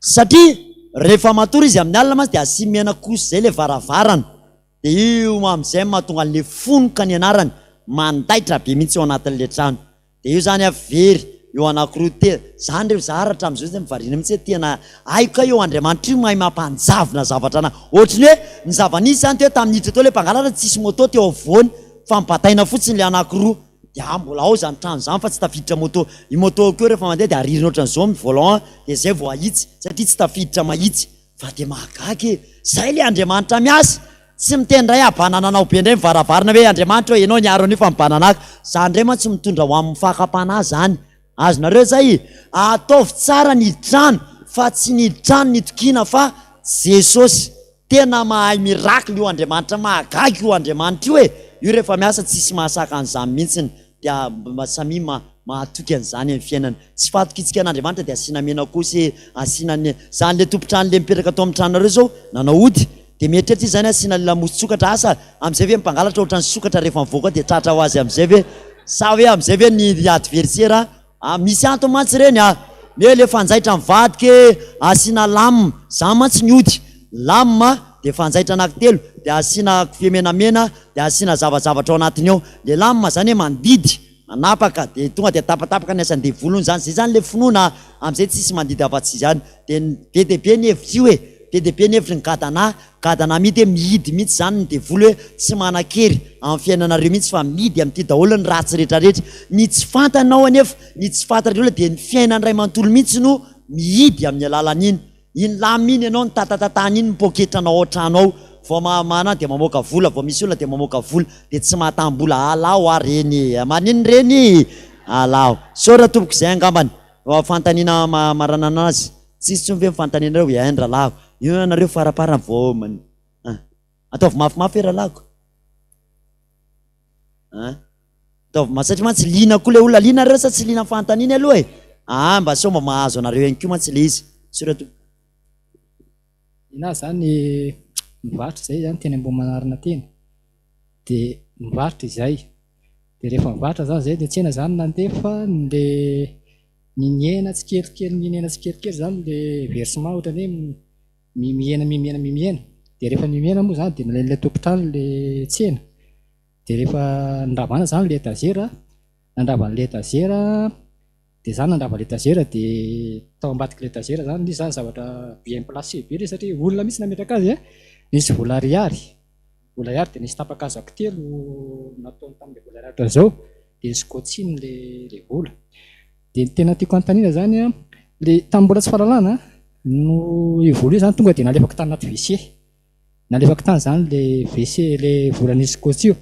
satria rehefa matory izy amin'ny alina mantsy dia asiany menakosy izay ilay varavarana Dia io amin'izay no mahatonga an'ilay fonoka ny anarany mandaitra be mihitsy ao anatin'ilay trano. Dia io izany a very eo anankiroa te, zany re za ary hatramin'izao zay mivariana mihitsy hoe tena haiko kay io Andriamanitra io mahay mampanjavona zavatra ana. Ohatry ny hoe ny zava-nisy izany teo tamin'ny niditra teo ilay mpangalatra tsisy moto teo afovoany fa nibataina fotsiny ilay anankiroa. Dia ah mbola ao izany trano izany fa tsy tafiditra moto. Io moto ko rehefa mandeha dia aririna ohatran'izao ny volant dia izay vao ahitsy satria tsy tafiditra mahitsy. Fa dia mahagaga e! Izay ilay Andriamanitra miasa! Tsy miteny indray habanananao be indray ny varavarana hoe Andriamanitra ô ianao niaro an'io fa mibananaka. Izany indray mantsy mitondra ho amin'ny fakam-panahy izany. Azonareo izay? Ataovy tsara ny hidtrano fa tsy ny hidtrano nitokiana fa Jesosy. Tena mahay miracle io Andriamanitra mahagaga io Andriamanitra io e! Io rehefa miasa tsisy mahasaka an'izany mihitsiny dia mba samia mahatoky an'izany amin'ny fiainana. Tsy fahatokiantsika an'Andriamanitra dia asiana mena kosa e, asiana ny zany le tompon-trano le mipetraka tao amin'ny tranonareo zao nanao ody dia mieritreritra izy zany asiana le lamosin-tsokatra asa amin'izay ve ny mpangalatra ohatran'ny sokatra rehefa mivoaka ao dia tratra ho azy amin'izay ve sa hoe amin'izay ve ny adversaire Ah misy antony mantsy ireny ah! Ny hoe le fanjaitra mivadika e, asiana lame, zany mantsy ny ody, lame de fanjaitra anaky telo, de asiana kofehy menamena, de asiana zavazavatra ao anatiny ao, le lame zany hoe mandidy, manapaka, de tonga de tapatapaka ny asan-devoly hono zany, zay zany le finoana ah, amizay tsisy mandidy afa-tsy izany, de be dia be ny hevitra io e, be dia be ny hevitry ny gadana, Gadana mihidy hoe mihidy mihitsy izany ny devoly hoe tsy manan-kery amin'ny fiainanareo mihitsy fa mihidy amin'ity daholo ny ratsy rehetrarehetra. Ny tsy fantanao anefa, ny tsy fantatr'ireo olona dia ny fiainany iray manontolo mihitsy no mihidy amin'ny alalan'iny. Iny lamina iny ianao nitatatatana iny ny poketranao ao an-trano ao, vao mahamana dia mamoaka vola, vao misy olona dia mamoaka vola, dia tsy mahatam-bola. Alao ary reny e! Maninona reny? Alao. Saotra tompoko izay angambany. Fanontaniana hamaranana azy. Tsisy tsony ve ny fanontanianareo e ein rahalahiko. Io ianareo faraparany vao man an. Ataovy mafimafy e rahalahiko. An. Ataovy mafy satria mantsy liana koa le olona. Liana nareo sa tsy liana amin'ny fanontaniana aloha e? Aa mba sao mba mahazo anareo ihany koa mantsy le izy. Sur tompoko. Ninahy zany mivarotra izay zany teny Ambohimanarina teny de mivarotra izay de rehefa mivarotra zany zay de tsena zany nandefa le Ny mihena tsikelikely mihena tsikelikely zany le versement ohatran'ny hoe mihena mihena mihena de rehefa mihena moa zany de nalain'ilay tompon-trano le tsena de rehefa noravana zany le étagère nandrava an'le étagère de za nandrava le étagère de tao ambadik'le étagère zany nisy zany zavatra bien placé be le satria olona mihitsy nametraka azy an, nisy vola ariary vola ariary de nisy tapa-kazo anankitelo nataony tamin'le vola ariary ohatran'izao dia scotching le le vola. Dia ny tena tiako anontaniana zany an, le tamin'ny mbola tsy fahalalana no io vola io zany tonga dia nalefako tany anaty WC. Nalefako tany zany le WC le vola nisy scotch io.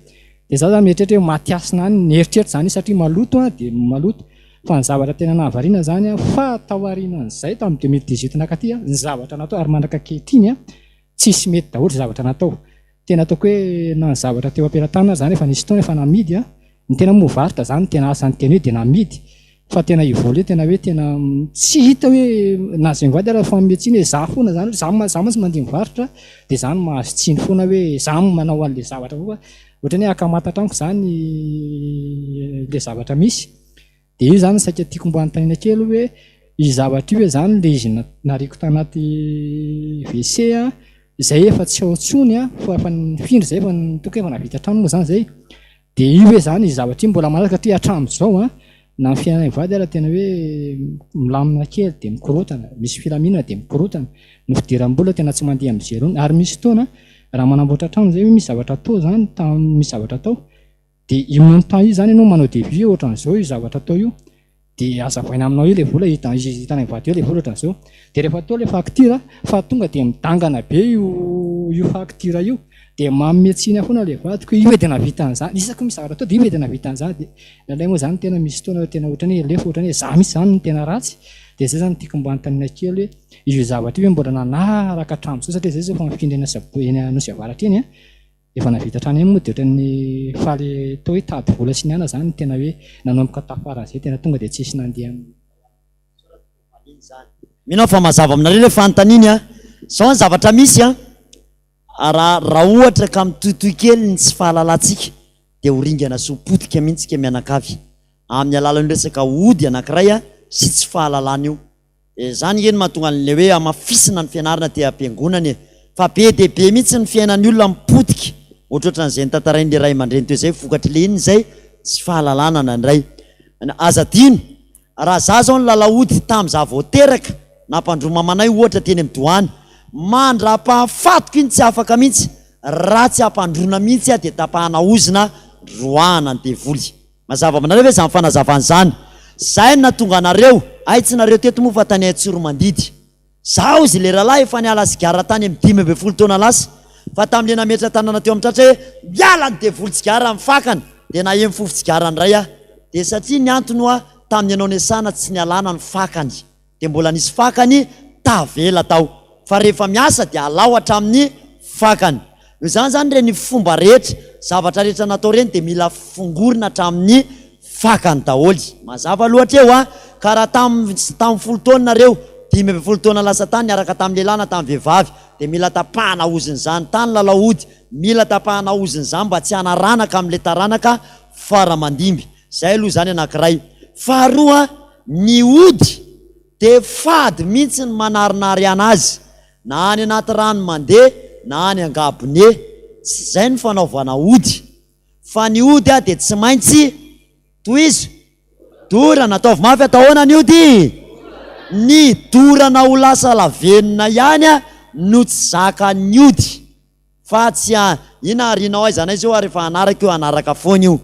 Dia za zany mieritreritra hoe maty hasina any, nieritreritra zany satria maloto an dia maloto. Fa ny zavatra tena nahavariana zany an, fa taorianan'izay tamin'ny 2018 nankaty an, ny zavatra natao ary mandraka ankehitriny an, tsisy mety daholo izay zavatra natao. Tena ataoko hoe na ny zavatra teo am-pelatanana aza zany efa nisy fotoana efa namidy an, ny tena moa varotra zany no tena asa ny tena hoe dia namidy fa tena io vola io tena hoe tena tsy hita hoe na izay mivady ara mifanome tsiny hoe za foana zany za za mantsy mandeha mivarotra dia za no mahazo tsiny foana hoe za no manao an'ilay zavatra foana ohatran'ny hoe ankamantatra amiko zany ilay zavatra misy. Dia io zany saika tiako mba hanontaniana kely hoe io zavatra io ve zany le izy nariako tanaty WC a, izay efa tsy ao intsony a, fa efa nifindra izay efa tokony efa nahavita trano moa zany izay, dia io ve zany io zavatra io mbola manaraka satria hatramin'izao a, na ny fiainanay mivady ara tena hoe milamina kely dia mikorontana, misy filaminana dia mikorontana, ny fidiram-bola tena tsy mandeha amin'ny zéro ary misy fotoana raha manamboatra trano izay hoe misy zavatra atao zany, misy zavatra atao Dia io montant io izany ianao manao devis ohatran'izao io zavatra atao io, dia hazavaina aminao eo ilay vola, hita hitanay mivady eo ilay vola ohatran'izao. Dia rehefa atao ilay facture, fa tonga dia midangana be io io facture io, dia manome tsiny ahy foana ilay vadiko hoe io ve dia nahavita an'izany, isaky ny misy zavatra atao dia io ve dia nahavita an'izany, dia indraindray moa izany tena misy fotoana tena ohatran'ny hoe alefa ohatran'ny hoe za mihitsy izany no tena ratsy, dia izay izany no tiako mba hanontaniana kely hoe io zavatra io ve mbola nanaraka hatramin'izao satria izay izao efa mifindra eny Antsabo- eny Anosy Avaratra eny an. Efa nahavita hatrany eny moa dia ohatran'ny faly toa hoe tady vola sy ny ana izany no tena hoe nanomboka tafaran'izay tena tonga dia tsisy nandeha Mino aho fa mazava aminareo ilay fanontaniana a! Izao ny zavatra misy a, raha raha ohatra ka mitohitohy kely ny tsy fahalalantsika dia ho ringana sy ho potika mihitsy isika mianakavy amin'ny alalan'io resaka ody anankiray sy tsy fahalalana io. Izany nge no mahatonga an'ilay hoe hamafisina ny fianarana aty am-piangonana e! Fa be dia be mihitsy ny fiainan'ny olona mipotika ohatrohatran'izay notantarain'ilay ray aman-dreny teo izay, vokatr'ilay inona izay? Tsy fahalalana indraindray. Aza adino, raha za zao nilalao ody tamin'ny za vao teraka, nampandroa mamanay ohatra teny amin'ny doany, mandra-pahafatiko iny tsy afaka mihitsy, raha tsy ampandroana mihitsy aho dia tapahana ozona, roahana ny devoly. Mazava aminareo ve izany fanazavana izany? Zay no nahatonga anareo, hay tsy nareo teto moa fa tany Antsiromandidy. Zaho izy le rahalahy efa niala sigara tany amin'ny 15 taona lasa, fa tamin'le nametra tanana teo amin'ny tratra hoe miala ny devoly tsigara amin'ny fakany dia naheno fofon-tsigara indray aho. Dia satria ny antony hoa tamin'ny ianao niasana tsy nialana ny fakany. Dia mbola nisy fakany tavela tao. Fa rehefa miasa dia alao hatramin'ny fakany. Noho izany izany ireny fomba rehetra, zavatra rehetra natao ireny dia mila fongorina hatramin'ny fakany daholo. Mazava aloha hatreo an! Ka raha tamin'ny tamin'ny folo taona nareo, 15 taona lasa tany niaraka tamin'ny lehilahy na tamin'ny vehivavy dia mila tapahana ozin'izany tany lalao ody, mila tapahana ozin'izany mba tsy hanaranaka amin'ilay taranaka fara mandimby. Izay aloha izany anankiray. Faharoa, ny ody dia fady mihitsy ny manarinary anazy, na any anaty rano mandeha na any an-gabone. Tsy izay no fanaovana ody. Fa ny ody dia tsy maintsy, tohizo, dorana. Ataovy mafy, atao ahoana ny ody? Ny dorana ho lasa lavenona ihany no tsy zakan'ny ody. Fa tsy a, ina arinao aiza anaiza io ary efa hanaraka io hanaraka foana io.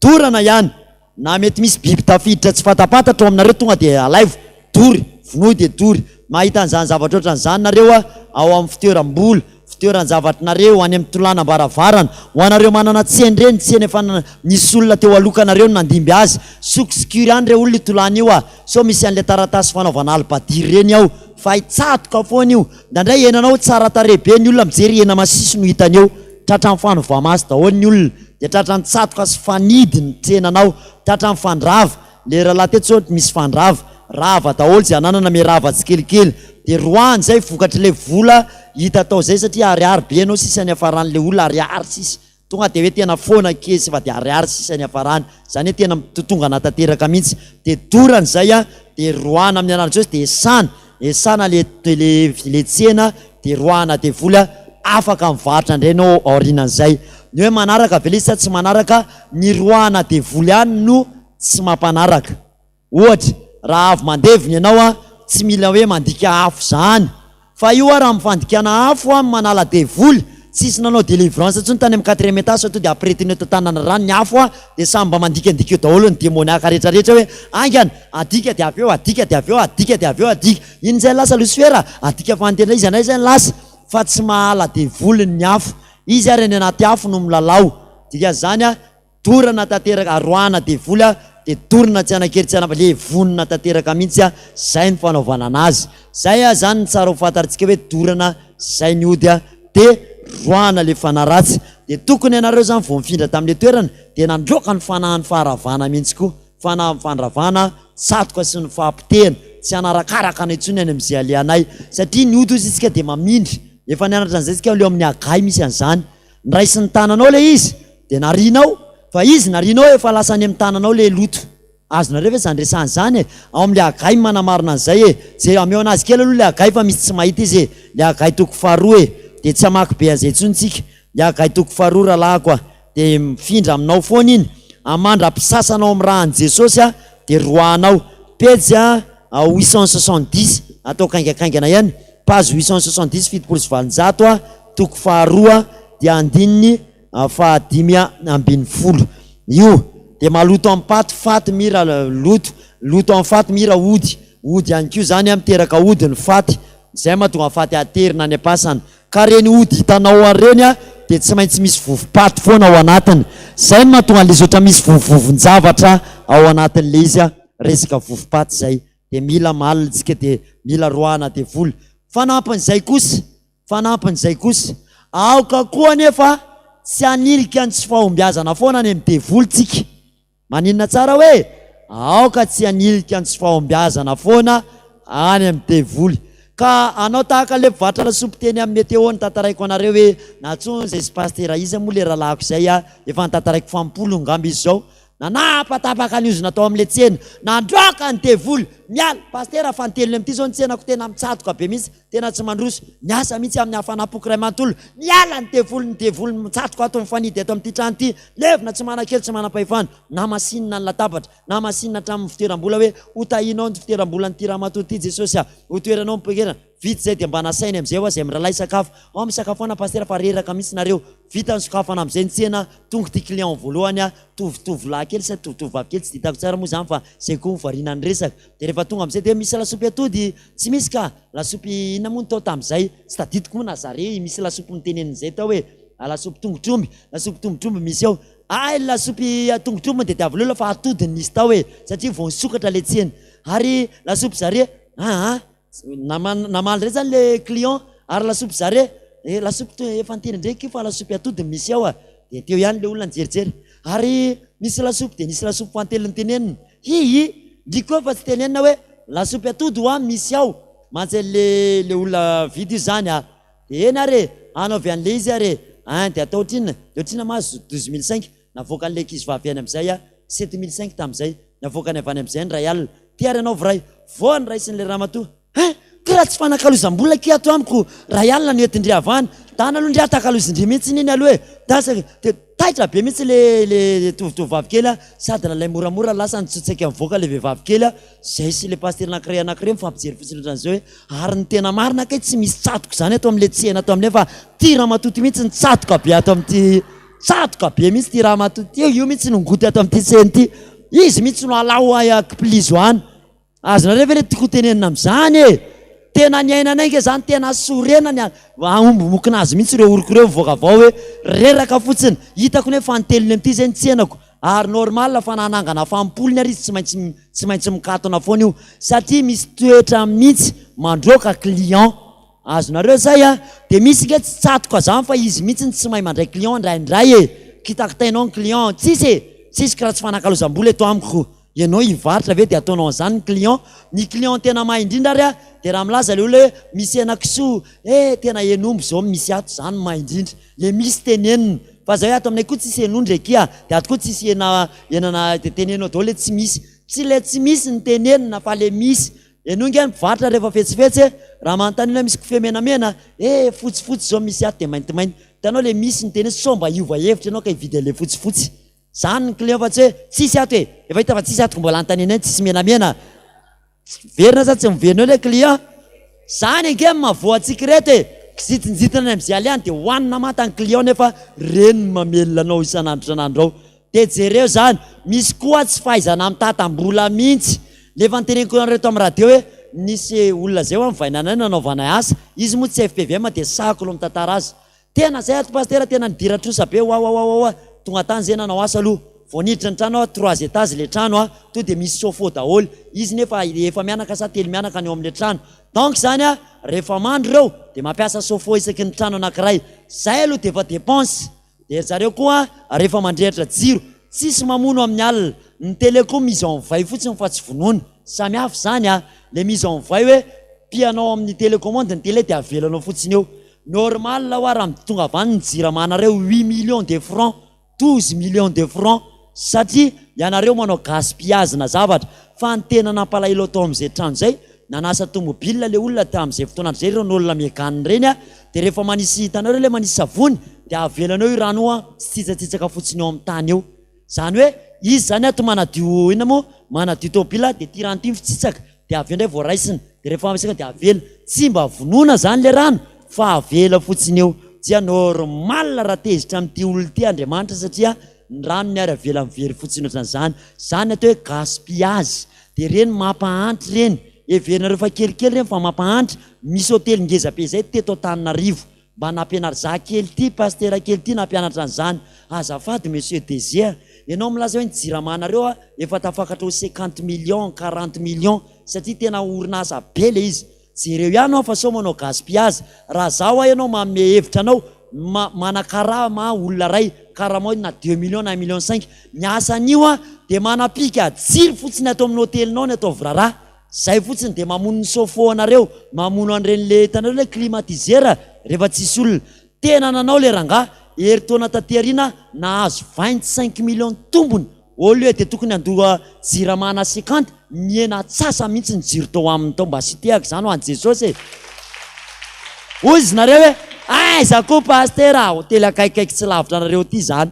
Dorana ihany. Na mety misy biby tafiditra tsy fatapantatra ao aminareo tonga dia alaivo, dory, vonoy dia dory. Mahita an'izany zavatra ohatran'izany nareo a, ao amin'ny fitoeram-bola, fitoeran-javatrinareo, any amin'ny tolanam-baravarana. Ho anareo manana tsena ireny, tsena efa nisy olona teo alokanareo no nandimby azy. Sokosokiro ihany re olona io tolàna io a! Sao misy an'ilay taratasy fanaovana alibadiry ireny ao fa hitsatoka foana io. Indraindray henanao tsara tarehy be ny olona mijery hena masiso no hitany eo. Tratran'ny fanovamaso daholo ny olona. Dia tratran'ny tsatoka sy fanidy ny tsenanao. Tratran'ny fandrava. Le rahalahy teto zao misy fandrava. Rava daholo izay ananana miha-rava tsikelikely. Dia roahiny izay vokatr'ilay vola hita tao izay satria ariary be ianao sisa niafaran'ilay olona ariary sisa. Tonga dia hoe tena foana kely fa dia ariary sisa ny hiafarany. Izany hoe tena mitotongana tanteraka mihitsy. Dia dorana izay an, dia roahana amin'ny anaran'i Jesosy, dia esana, esana le le le tsena, dia roahana devoly an, afaka mivarotra indray ianao aorianan'izay. Ny hoe manaraka ve le izy sa tsy manaraka, ny roahana devoly ihany no tsy mampanaraka. Ohatra, raha avy mandevina ianao an, tsy mila hoe mandika afo izany. Fa io ary amin'ny fandikana afo an, manala devoly, tsisy nanao délivrance intsony tany amin'ny quatrième étage fa to dia ampiretina eto an-tanana rano ny afo an, dia samy mba mandikandika eo daholo ny demoniaka rehetra rehetra hoe haingana, adika dia avy eo, adika dia avy eo, adika dia avy eo, adika. Iny izay lasa losifera, adika fahanterana iza indray izay ny lasa? Fa tsy mahala devoly ny afo. Izy ary any anaty afo no milalao. Dikan'izany an, Dorana tanteraka, aroahana devoly a, dia dorana tsy hanan-kery tsy hanam-, levonina tanteraka mihitsy a, zay ny fanaovana anazy. Zay a zany ny tsara ho fantarintsika hoe dorana zay ny ody a, dia roahana le fanahy ratsy. Dia tokony ianareo zany vao nifindra tamin'le toerana dia nandroaka ny fanahin'ny faharavana mihitsy koa, fanahin'ny fandravana, tsatoka sy ny fahapotehana, tsy hanarakaraka anay intsony any amin'izay alehanay, satria ny ody hozy isika dia mamindra, efa nianatra an'izay isika eo amin'ny Hagay misy an'izany. Nraisin'ny tananao ilay izy dia narianao fa izy narianao efa lasa any amin'ny tananao ilay loto. Azonareo ve izany resahana izany e? Ao amin'ilay Hagay no manamarina an'izay e. Jereo, ameo an'azy kely aloha ilay Hagay fa misy tsy mahita izy e. Ilay Hagay toko faharoa e. Dia tsy hamaky be an'izay intsony tsika. Ilay Hagay toko faharoa rahalahiko a. Dia mifindra aminao foana iny. Amandra-pisasanao amin'ny ràn'i Jesosy a, dia roahanao. Pejy 870, ataoko haingakaingana ihany. Page 870, 870 a, toko faharoa dia andininy faha-15. Io dia maloto am-paty, faty mira loto, loto amin'ny faty mira ody, ody ihany koa izany miteraka ody ny faty, izay mahatonga ny faty aterina any am-pasana. Ka ireny ody hitanao ireny dia tsy maintsy misy vovo-paty foana ao anatiny. Izay no mahatonga an'ilay izy ohatra misy vovovovon-javatra ao anatin'ilay izy, resaka vovo-paty izay. Dia mila malina tsika dia mila roahana devoly. Fanampin'izay kosa, fanampin'izay kosa, aoka koa anefa tsy hanilika ny tsy fahombiazana foana any amin'ny devoly tsika. Maninona tsara hoe aoka tsy hanilika ny tsy fahombiazana foana any amin'ny devoly. Ka anao tahaka ilay mpivarotra lasopy teny amin'ny meteo notantaraiko anareo hoe nantsoiny izay sy pasitera iza moa ilay rahalahiko izay a, efa notantaraiko fampolo angamba izy izao, Nanapatapaka ny ozona tao amin'ilay tsena. Nandroaka ny devoly. Miala. Pasitera, fanintelony amin'ity izao ny tsenako tena mitsatoka be mihitsy. Tena tsy mandroso. Miasa mihitsy amin'ny hafanam-poko iray manontolo. Miala ny devoly, ny devoly mitsatoka ato mifanidy eto amin'ity trano ity. Levona tsy manan-kery tsy manam-pahefana. Namasinina ny latabatra. Namasinina hatramin'ny fitoeram-bola hoe, Ho tahianao ny fitoeram-bolan'ity ramatoa ity Jesosy a! Ho toeranao ny pokerana. Vita izay dia mba nasainy amin'izay hoa izay mirahalahy hisakafo. Ao misakafoana Pasitera fa reraka mihitsy nareo. Vita ny sokafana amin'izay ny tsena, tonga ity client voalohany a, tovotovolahy kely sa tovotovovavy kely tsy hitako tsara moa izany fa izay koa no variana niresaka. Dia rehefa tonga amin'izay dia misy lasopy atody? Tsy misy ka! Lasopy inona moa no tao tamin'izay? Tsy tadidiko moa na zare misy lasopy notenenin'izay tao e! Lasopy tongotr'omby, lasopy tongotr'omby misy ao. Hay lasopy tongotr'omby dia diavolana fa atody no nisy tao e! Satria vao nisokatra ilay tsena. Ary lasopy zare? Aa! Namaly indray zany le client, ary lasopy zare? Eh lasopy to efa niteny indray akia fa lasopy atody no misy ao a! Dia teo ihany le olona nijerijery, ary misy lasopy dia nisy lasopy fantelo notenenina, hi hi! Ndry koa fa tsy tenenina hoe lasopy atody hoa misy ao mantsy an'le le olona mividy io zany a! Dia eny ary e! Hanaovy an'le izy ary e! Ein dia atao ohatrinona? Dia ohatrinona mahazo 12 500? Navoakan'ilay ankizivavy any amin'izay aho, 7005 tamin'izay. Navoakany avy any amin'izay ny iray alina. Ty ary ianao vray. Voa ny raisin'ilay ramatoa. Hein! Ty raha tsy fanakalozam-bola akia ato amiko, iray alina no entin-dry avy any. Dana aloha ndry atakalozin-dry mihitsy iny aloha e. Dasa, dia taitra be mihitsy ilay ilay tovotovovavy kely a. Sady nalainy moramora lasa nitsotsaika nivoaka ilay vehivavy kely a. Zay sy ilay pasitera anankiray anankiray mifampijery fotsiny ohatran'izao hoe ary ny tena marina kay tsy misy tsatoka izany ato amin'ilay tsena ato aminay fa ty ramatoa ty mihitsy ny tsatoka be ato amin'ity Tsatoka be mihitsy ity ramatoa ity, io mihitsy no ngoty ato amin'ity tsena ity. Izy mihitsy no alao kipilizo any. Azonareo ve le tiako hotenenina amin'izany e? Tena niainanay nge zany, tena sorena ny aomby mokina azy mihitsy ireo oroko ireo mivoaka avy ao hoe reraka fotsiny. Hitako nefa fanintelony amin'ity izay ny tsenako. Ary normal fa na hanangana fampolony ary izy tsy maintsy tsy maintsy mikatona foana io. Satria misy toetra mihitsy mandroaka client. Azonareo zay a! De misy nge tsy tsatoka zany fa izy mihitsy no tsy mahay mandray client indraindray e! Kitakitainao ny client, tsisy e! Tsisy kiraha tsy fanakalozam-bola eto amiko, ianao hivarotra ve de ataonao an'izany ny client? Ny client tena mahay indrindra ary a, de raha milaza le olona hoe misy henakisoa, eh tena hen'omby zao misy ato, zany no mahay indrindra, le misy tenenina, fa zay hoe ato aminay koa tsisy hen'ondry akia, de ato koa tsisy hena henana de teneno daholo le tsy misy, tsy le tsy misy no tenenina fa le misy, Henoy nge ny mpivarotra rehefa fetsifetsy e! Raha manontany olona misy kofehy menamena, eh fotsifotsy izao misy ato dia maintimainty. Hitanao le misy ny teny hoe sao mba hiova hevitra ianao ka hividy an'le fotsifotsy. Zany ny client fa tsy hoe tsisy ato e! Efa hita fa tsisy ato ko mbola anontaniana eny tsisy menamena. Miverina sa tsy miverina eo le client? Zany ange ny mahavoa antsika ireto e! Kizitinjitina any amin'izay alehany dia hohanina manta ny client nefa reny no mamelona anao isan'andro isan'andro ao. Dia jereo izany, misy koa tsy fahaizana mitantam-bola mihitsy. Le efa noteneniko anareo tamin'ny radio hoe nisy olona izay hoa nivainanay nanaovanay asa, izy moa tsy fpvm dia sahako no mitantara azy. Tena zay ato Pasitera tena nidiran-trosa be wawawawawa, tonga tany zay nanao asa aloha, vao niditra ny trano aho, trois étages le trano a, to dia misy sofo daholo, izy nefa efa mianaka sa telo mianaka ny ao amin'le trano, donc zany a rehefa mandry ireo dia mampiasa sofo isaky ny trano anakiray, zay aloha dia efa dépense. Dia ry zareo koa rehefa mandrehitra jiro, tsisy mamono amin'ny alina. Ny télé koa mise en veille fotsiny fa tsy vonoina. Samy hafa izany a! Le mise en veille hoe pihanao amin'ny télécommande ny télé dia avelanao fotsiny eo. Normal hoa raha tonga avy any ny jirama anareo huit millions de francs, 12 millions de francs satria ianareo manao gaspillage na zavatra. Fa ny tena nampalahelo tao amin'izay trano izay, nanasa tomobile le olona tamin'izay fotoana andro izay, ireny olona Megane ireny a! Dia rehefa manisy, hitanareo ilay manisy savony, dia avelany eo io rano io an, mitsitsatsitsaka fotsiny eo amin'ny tany eo. Izany hoe, izy izany ato manadio, inona moa, manadio tômôbila, dia ity rano ity mifitsitsaka, dia avy eo indray vao raisina, dia rehefa masaka dia avela. Tsy mba vonoina izany ilay rano, fa avela fotsiny eo. Dia normal raha tezitra amin'ity olona ity Andriamanitra satria ny ranony ary avela mivery fotsiny ohatran'izany. Izany ny atao hoe gaspillage. Dia ireny mampahantra ireny. Heverinareo fa kelikely ireny fa mampahantra. Misy hotely ngeza be izay teto Antananarivo. Mba nampianary za kely ity, pasitera kely ity nampianatra an'izany. Azafady monsieur DG a! Ianao milaza hoe ny jirama nareo a efa tafakatra ho cinquante millions, quarante millions satria tena orinasa be le izy. Jereo ihany hoa fa sao manao gaspillage. Raha za hoa ianao manome hevitra anao, ma manakarama olona ray, karamao na deux millions na un million cinq. Ny asan'io a dia manapika jiro fotsiny ato amin'ny hotelinao ny ataovy raharaha. Zay fotsiny dia mamono ny chauffe-eau anareo, mamono an'ireny le hitanareo le climatiseur rehefa tsisy olona. Tena nanao le rangahy, herintaona taty aoriana nahazo 25 millions tombony au lieu de tokony handoa jirama ana 50, nihena atsasa mihitsy ny jiro tao aminy tao, mba sitehako izany ho an'i Jesosy e! Hoy izy nareo hoe aiza koa pasitera, hotely akaikikaiky tsy lavitra anareo aty izany.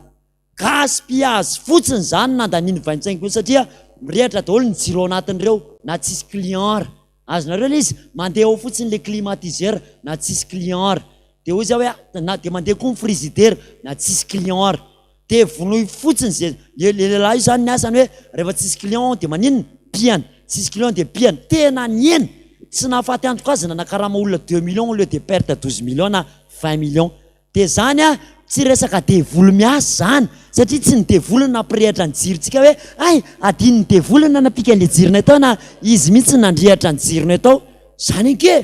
Gaspillage fotsiny izany nandaniany 25 io satria mirehitra daholo ny jiro ao anatin'ireo na tsisy client ara. Azonareo ilay izy? Mandeha ao fotsiny ilay climatiseur na tsisy client ary. Dia hoy za hoe na dia mandeha koa ny frigidaire na tsisy client ary. Dia vonoy fotsiny ze le lehilahy io zany ny asany hoe rehefa tsisy client dia maninona? Pihana. Tsisy client dia pihana. Tena nihena. Tsy nahafaty antoka azy nanakarama olona deux millions au lieu de perte 12 millions na 20 millions. Dia zany a, tsy resaka devoly miasa zany, satria tsy ny devoly no nampirehatra ny jirontsika hoe hay adinon'ny devoly ny nanapika an'le jironay tao na izy mihitsy no nandrehatra ny jironay tao. Zany ange!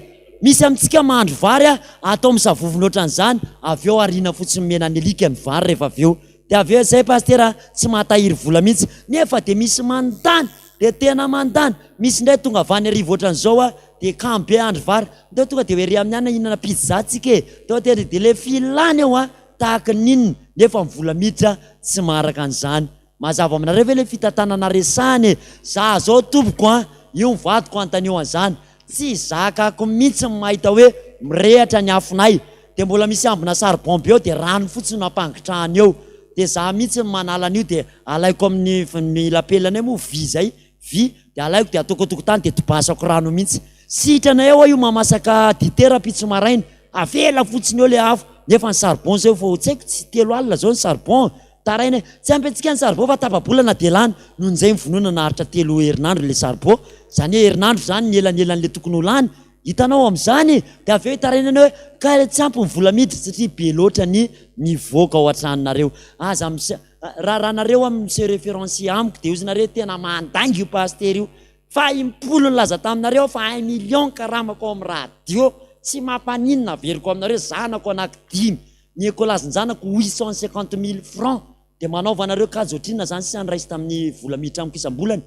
Misy amintsika mahandro vary a, atao misavovona ohatran'izany, avy eo ariana fotsiny mena ny alika ny vary rehefa avy eo. Dia avy eo zay pasitera a, tsy mahatahiry vola mihitsy, nefa dia misy manontany, dia tena manontany, misy indray tonga avy any arivo ohatran'izao a, dia kamo be hahandro vary, ndao tonga dia ho ery amin'ny anona hihinana pizza tsika e, ndao tery, dia le filany eo a, tahaka ny inona, nefa ny vola miditra tsy maharaka an'izany. Mazava aminareo ve le fitantanana resahana e! Za zao tompoko an! Io ny vadiko antanio an'izany! Tsy zakako mihitsy ny mahita hoe mirehatra ny afonay! Dia mbola misy ambina charbon be eo dia rano fotsiny no ampangitrahany eo! Dia za mihitsy no manala an'io dia alaiko amin'ny ny lapelanay moa vy zay, vy, dia alaiko dia ataoko an-tokotany dia tobasako rano mihitsy! Sitrana eo aho io mahamasaka dite rahampitso maraina! Avela fotsiny eo le afo! Nefa ny charbon zao efa ho tsy haiko tsy 30 000 zao ny charbon! Taraina e! Tsy ampy antsika ny saribao fa tapa-bolana dia lany. Noho izay mivonona naharitra telo herinandro ilay saribao. Izany hoe herinandro izany ny elanelan'ilay tokony ho lany. Hitanao amin'izany e! Dia avy eo itarainana hoe ka tsy ampy ny vola miditra satria be loatra ny mivoaka ao an-tranonareo. Aza mise, raha raha nareo mi se referencier amiko dia hozy nareo tena mandainga io pasitera io. Fa impolo nilaza taminareo aho fa un million karamako ao amin'ny radio. Tsy mampaninona averiko aminareo zanako anaky dimy. Ny écolage-njanako 850 mille francs dia manaova anareo kajy ohatrinona zany sisa ny raisina amin'ny vola miditra amiko isam-bolana?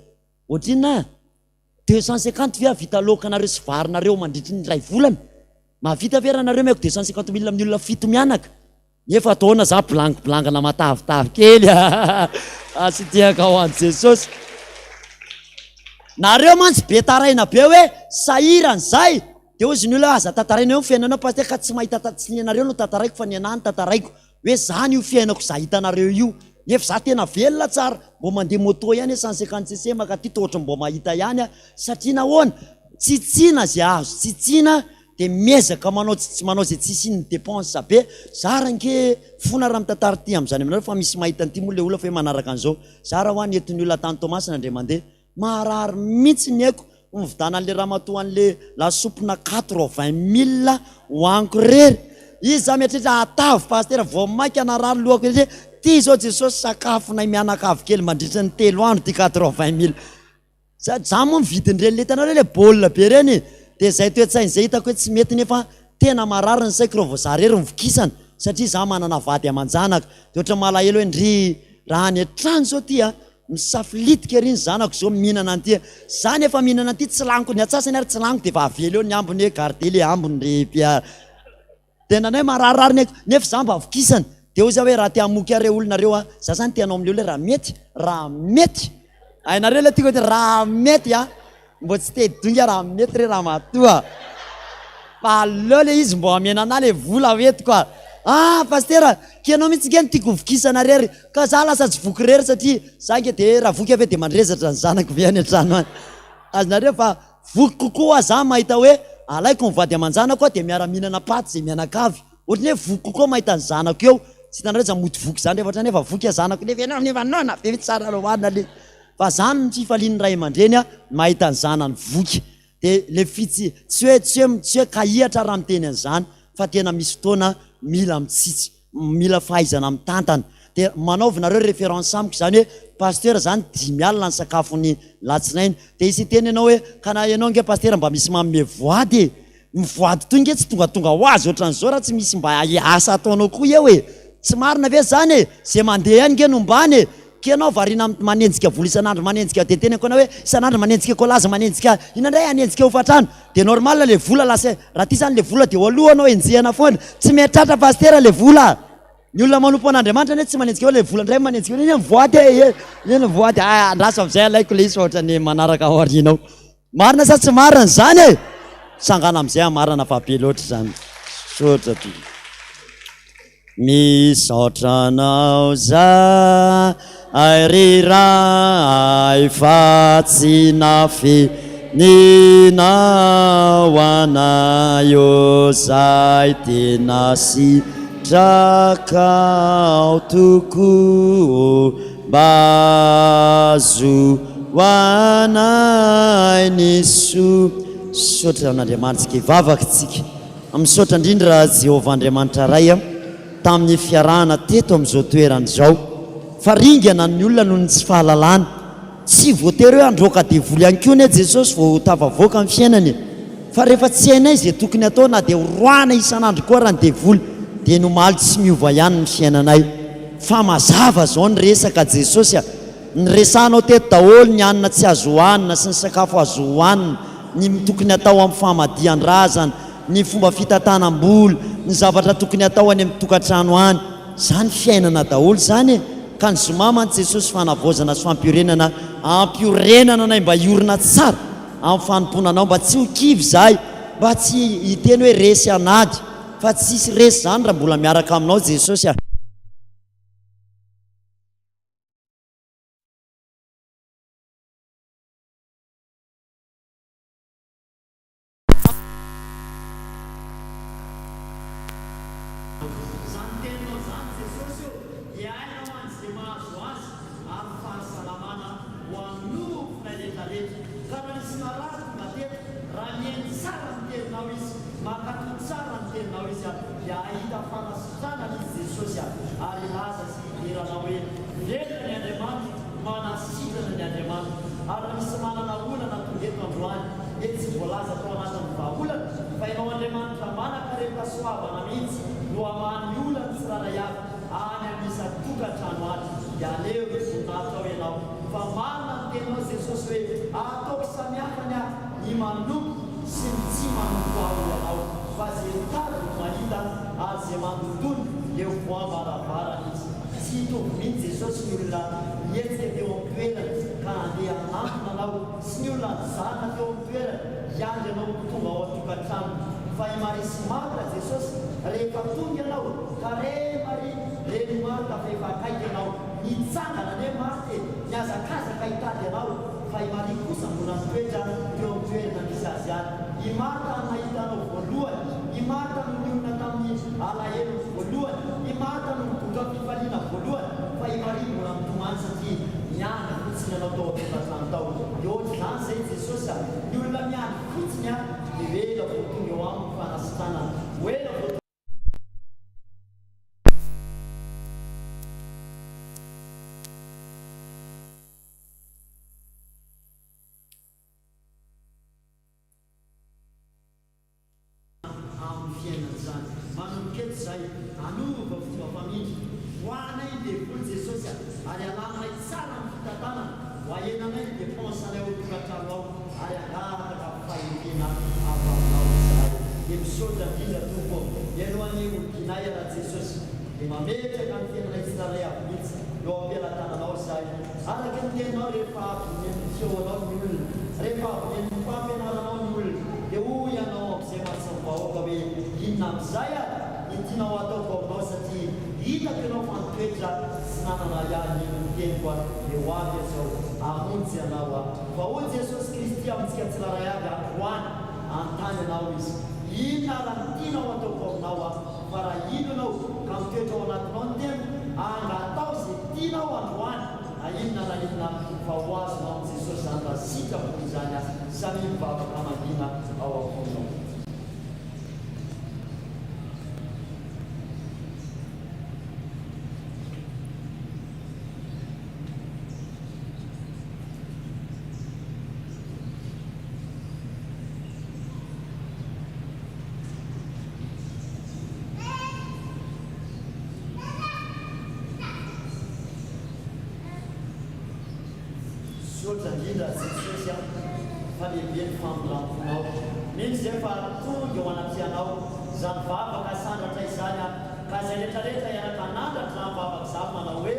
Ohatrinona? 250 ve hahavita laoka anareo sy varinareo mandritry ny iray volana? Mahavita ve raha nareo omeko 250 mille amin'ny olona fito mianaka? Nefa atao ahoana za bilangibilangina matavitavy kely a! Asitiaka ho an'i Jesosy. Nareo mantsy be taraina be hoe sahirana zay. Dia hozy ny olona hoe aza tantaraina eo ny fiainanao pasteur ka tsy mahita tsy ny anareo no tantaraiko fa ny anah no tantaraiko hoe zany io fiainako za hitanareo io nefa za tena velona tsara mbô mandeha moto ihany aho 150 cc mankaty toa ohatry ny mbô mahita ihany aho satria nahoana tsitsiana ze azo tsitsiana dia miezaka manao tsy manao ze tsy hisian'ny dépense be za range fona raha mitantara ity amin'izany aminareo fa misy mahita an'ity moa le olona fa hoe manaraka an'izao za raha hoa nentin'ny olona tany Toamasina indray mandeha Maharary mintsy ny aiko mividana anle ramatoa anle lasopy na quatre vingt mille hoaniko rery izy za mieritreritra hatavy pasitera vao maika narary lohako ery ty zao Jesosy sakafonay mianakavy kely mandritra ny telo andro ty quatre vingt mille za za moa mividy an'ireny le hitanareo le baolina be reny de zay toe-tsaina zay hitako hoe tsy mety nefa tena marary ny saiko raha vao za rery mivokisana satria za manana vady aman-janaka de ohatran'ny malahelo hoe ndry raha any an-trano zao ty a Misafilitika ery ny zanako zao mihinana an'ity a! Za nefa mihinana an'ity tsy laniko ny atsasany ary tsy laniko de efa avela eo ny ambiny hoe garder le ambiny ry Pierre. Tena hoe mararirary ny aiko nefa za mba vokisana. De hoy za hoe raha te hamoky ahy re olona reo a, za zany te hanao amin'le olona hoe raha mety, raha mety, hainareo le tiako hoe raha mety a! Mbô tsy te hidongy aho raha mety re ramatoa. Fa aleo le izy mbô hamena anah le vola hoentiko a. Ah pasitera, k'ianao mihitsy nge no tiako hovokisana rery. Ka za lasa tsy voky rery satria za nge de raha voky aho ve de mandrezatra ny zanako ve any an-trano any. Azonareo fa voky kokoa aho za mahita hoe alaiko ny vady aman-janako aho de miara-mihinana paty ze mianakavy. Ohatran'ny hoe voky kokoa mahita ny zanako eo. Tsy hitanareo za mody voky zany rehefa ohatran'ny efa voky aho zanako nefa ianao nefa noana be tsara hohanina le. Fa zany ny fifalian'ny ray aman-dreny mahita ny zanany voky. De le fitsi, tsy hoe tsy hoe tsy hoe kahihatra raha miteny an'izany fa tena misy fotoana mila mitsitsy, mila fahaizana mitantana. De manaovy nareo référence amiko izany hoe pasteur zany 50 ny sakafon'ny latsinainy. De hisy hiteny ianao hoe ka na ianao ange pasteur mba misy manome voady e! Ny voady toy nge tsy tongatonga ho azy ohatran'izao raha tsy misy mba asa ataonao koa eo e! Tsy marina ve zany e! Ze mandeha ihany nge no mbany e! K'ianao variana manenjika vola isan'andro manenjika de teneniko anao hoe isan'andro manenjika écolage manenjika inona indray hanenjika hofantrano de normal le vola lasa raha ty zany le vola de ho aloha anao enjehina foana tsy mihatratra pasitera le vola ny olona manompo an'Andriamanitra anie tsy manenjika hoe le vola indray manenjika hoe iny mivoady e iny mivoady ah andraso amizay alaiko le izy fa ohatran'ny manaraka ao aoriana ao Marina sa tsy marina izany e? Tsangana amin'izay hamarana fa be loatra izany. Misaotra tompoko. Misaotra anao zahay ry Ray fa tsy nafenao. Ninao anay ô zay tena sitrakao tokoa mba ahazoanay ny soa. Misaotra an'Andriamanitsika hivavaka tsika. Misaotra indrindra Jehovah Andriamanitra Ray a tamin'ny fiarahana teto amin'izao toerana izao fa ringana ny olona noho ny tsy fahalalana. Tsy voatery hoe handroaka devoly ihany koa anie Jesosy vao ho tafavoaka ny fiainany e! Fa rehefa tsy hainay izay tokony hatao na dia horoahana isan'andro koa ara ny devoly dia ny omaly tsy miova ihany ny fiainanay. Fa mazava izao ny resaka Jesosy a! Niresahanao teto daholo ny hanina tsy azo hohanina sy ny sakafo azo hohanina, ny tokony hatao amin'ny famadihan-drazana, ny fomba fitantanam-bola, ny zavatra tokony hatao any amin'ny tokantrano any. Izany fiainana daholo izany e! Ka ny zoma mantsy Jesosy fanavaozana sy fampiorenana, ampiorenana anay mba hiorina tsara amin'ny fanompoana Anao, mba tsy ho kivy izahay, mba tsy hiteny hoe resy an'ady, fa tsisy resy izany raha mbola miaraka aminao Jesosy a! Izany teninao izany Jesosy ô, dia aina ho an'izay mahazo azy ary fahasalamana ho an'ny nofonay rehetrarehetra. Ka raha nisy marary tonga teto, raha mihaino tsara ny teninao izy, mankatò tsara ny teninao izy, dia hahita fanasitranana izy Jesosy ary hilaza sy hidera Anao hoe, Velona ny Andriamanitra, manasitrana ny Andriamanitra. Ary raha misy manana olana tonga eto androany, dia tsy voalaza tao anatin'ny vahaolana fa Ianao Andriamanitra manankarem-pahasoavana mihitsy no hamaha ny olan'ny tsirairay avy any amin'ny isan-tokantrano any. Dia aleo ny voninahitrao Ianao fa marina ny teninao Jesosy hoe ataoko samihafa ny ahy ny manompo sy ny tsy manompo ahy hoy Ianao fa ze mitady no mahita ary ze mandondona dia ho voam-baravarana izy. Tsy hitovy mihitsy Jesosy ny olona nihetsika teo amin'ny toerany ka handeha hanantona Anao. Tsy ny olona nijanona teo amin'ny toerany hiandry anao ho tonga ao an-tokantranony, fa i Maria sy Marta, Jesosy, rehefa tonga ianao, ka re Maria, ren'i Marta fa efa akaiky ianao, nitsangana anie Marta e, nihazakazaka hitady anao, fa i Maria kosa mbola nitoetra teo amin'ny toerana nisy azy ihany. I Marta no nahita anao voalohany, i Marta no nionona tamin'ny alahelony voalohany, i Marta no nigoka fifaliana voalohany, fa i Maria mbola nitomany satria niandry fotsiny anao tao an-tokantrano tao. Dia ohatr'izany izay Jesosy a! Ny olona miandry fotsiny a, dia ho ela vao tonga eo aminy ny fanasitranana. Ho ela vao. Amin'ny fiainana izany. Manomboka eto izahay, hanova fomba famindra. Voahanay ny devoly Jesosy a! Ary alaminay tsara ny fitantanana, ho ahenanay ny dépense anay ao tokantrano ao, ary hangataka fahendrena avy aminao izahay. Dia misaotra indrindra Tompo ô! Ianao anie hodianay ara Jesosy, dia mametraka ny fiainanay tsirairay avy mihitsy eo am-pelatananao izahay. Araka ny teninao rehefa avy nihaino ny feonao ny olona, rehefa avy nihaino ny fampianaranao ny olona, dia hoy ianao amin'izay mason'ny vahoaka hoe, Inona amin'izay ary ny tianao hataoko aminao satria hitako ianao fa nitoetra tsy nanana ahiahy nihaino ny teniko aho, dia ho avy aho izao hamonjy anao aho. Fa hoy Jesosy Kristy amintsika tsirairay avy androany, hanontany anao Izy, Inona ary ny tianao hataoko aminao aho? Fa raha hino ianao ka mitoetra ao anatinao ny teniko, angataho izay tianao androany, na inona na inona, fa ho azonao amin'i Jesosy izany raha sitrapony izany. Samia mivavaka mangina ao am-ponao. Misaotra indrindra Jesosy a fa lehibe ny famindramponao. Mino izay fa tonga eo anatrehanao izany vavaka asandratra izany a ka izay retraretra hiaraka hanandratra izany vavaka izany manao hoe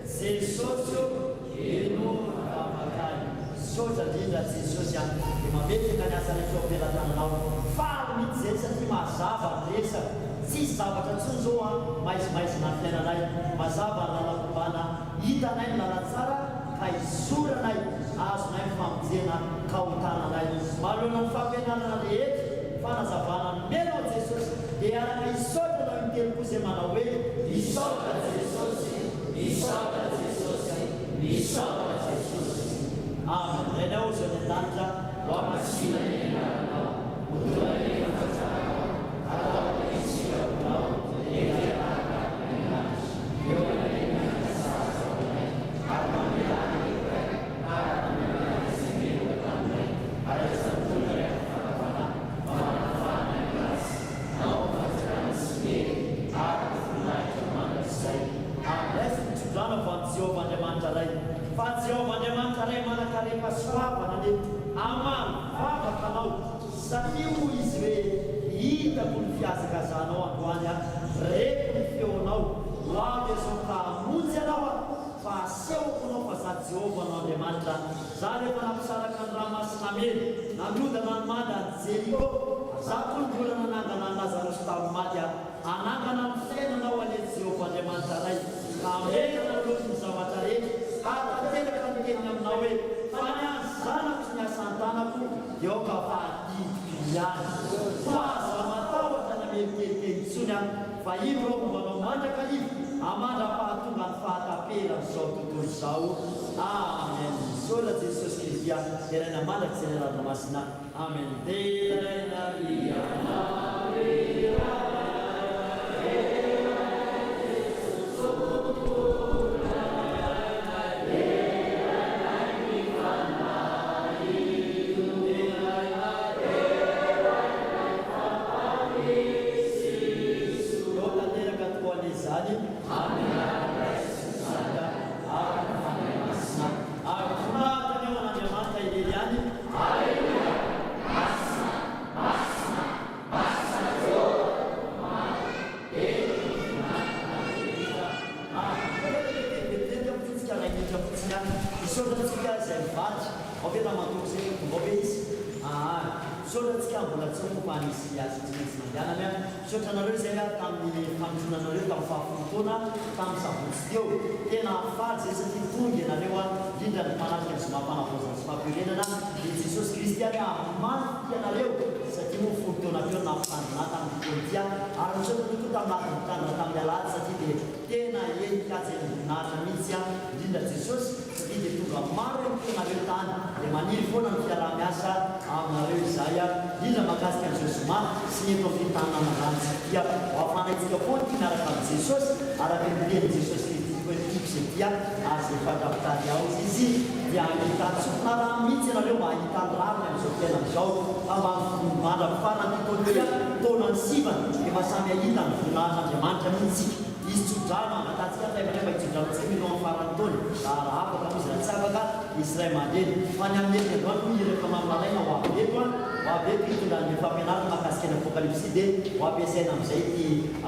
Jesosy o Heno ny vavakay. Misaotra indrindra Jesosy a! Dia mametraka ny asa rehetra eo am-pelatananao. Faly mihitsy izay satria mazava ny resaka. Tsisy zavatra intsony izao an, maizimaizina ny fiainanay. Mazava ny lalam-pombana, hitanay ny lalantsara ka hizoranay. Azonay ny famonjena ka ho tananay. Manoloana ny fampianarana rehetra, fanazavana nomenao Jesosy, dia hiaraka hisaotra Anao intelo koa izay manao hoe, Misaotra Jesosy, misaotra Jesosy, misaotra Jesosy. Amen. Rainay ô izay any an-danitra, ho hamasina ny anaranao, ho tonga anie ny fanjakanao, atao anie ny sitraponao ety an-tany tahaka ny any an-danitra. Eo anatrehan'ny sahaza ho anay, ary mamelà ny helokay, araka ny namelanay izay meloka taminay, ary aza mitondra ny amin'ny fakam-panahy, fa manafaha ny amin'ny ratsy. Anao ny fanjakana sy ny hery ary ny voninahitra mandrakizay. Amen. Raiso ny tsodrano avy amin'i Jehovah Andriamanitra Ray, fa Jehovah Andriamanitra Ray manan-karem-pahasoavana anie hamaly vavaka anao, satria hoy Izy hoe, Hitako ny fihazakazahanao androany aho, reko ny feonao, ho avy izao ka hamonjy anao aho, fa asehoko anao fa Izaho Jehovah no Andriamanitra, Izaho ilay efa nampisaraka ny ranomasina mena, nandrodana ny manda any Jeriko, ary Izaho koa no mbola nanangana an'i Lazarosy tamin'ny maty aho. Hanangana ny fiainanao anie Jehovah Andriamanitra Ray, ka hametraka manoloana ny zavatra rehetra, hahatanteraka ny teniny aminao hoe, Fa ny an'ny zanako sy ny asan-tanako dia aoka fa adidiko ihany. Koa aza matahotra na mierikerikely intsony aho, fa indro aho momba anao mandrakariva, amandra-pahatonga ny fahataperan'izao tontolo izao. Amen. Misaotra Jesosy Kristy a, deraina mandrakizay ny anaranao masina. Amen. Deraina Ianao. Eo tanteraka tokoa anie izany. Ary ny Fanahy Masina. Ary voninahitra anie ho an'Andriamanitra irery ihany. Aleloia! Masina, masina, masina Jehovah Tompo maro, eny ny voninahitra rehetra. Vetivety aho fotsiny iray minitra fotsiny ihany. Misaotra antsika izay mivady. Ao ve ramatoa izay efa tonga ao ve izy? Aa. Misaotra antsika mbola tsy ao moa fa nisy asa tsy maintsy nandehanany a. Misaotra anareo izay a tamin'ny fanotronanareo tamin'ny fahafolo taona tamin'ny sabotsy teo. Tena faly izay satria tonga ianareo a, indrindra ny mpanatrika ny zoma fanavaozana sy fampiorenana dia Jesosy Kristy ary hamaly fitia anareo satria moa folo taona teo no nampitandrina ahy tamin'ity taona ity a. Ary misaotra anareo koa tamin'ny ady nitandrina tamin'ny alahady satria dia tena henika tsy haim-boninahitra mihitsy a, indrindra Jesosy satria dia tonga maro ihany koa ianareo tany dia maniry foana ny fiaraha-miasa aminareo izahay a, indrindra mahakasika an'izao zoma sy ny eto amin'ny tanàna Andrantsika ho hafanaintsika foana ity miaraka amin'i Jesosy araka ny tenin'i Jesosy Kristy hoe tiako izay tia ary izay fatra-pitady ahy izy dia hahita tsy ho rariny mihitsy ianareo mba hahita ny rariny amin'izao fiainana izao fa mba mandra-pifaran'ity taona ity taonan'ny sivana dia mba samy hahita ny voninahitr'Andriamanitra mihitsy isika. Hisy tso-drano hangatahantsika ny ray aman-dreny mba hitso-drano antsika mialohan'ny faran'ny taona. Raha raha afaka moa izy raha tsy afaka, misy ray aman-dreny. Fa ny amin'ny herin'ny androany hoy iraka mamy lalaina ho avy eto an, ho avy eto hitondra an'ilay fampianarana mahakasika ny Apokalypsy dia ho ampiasaina amin'izay ity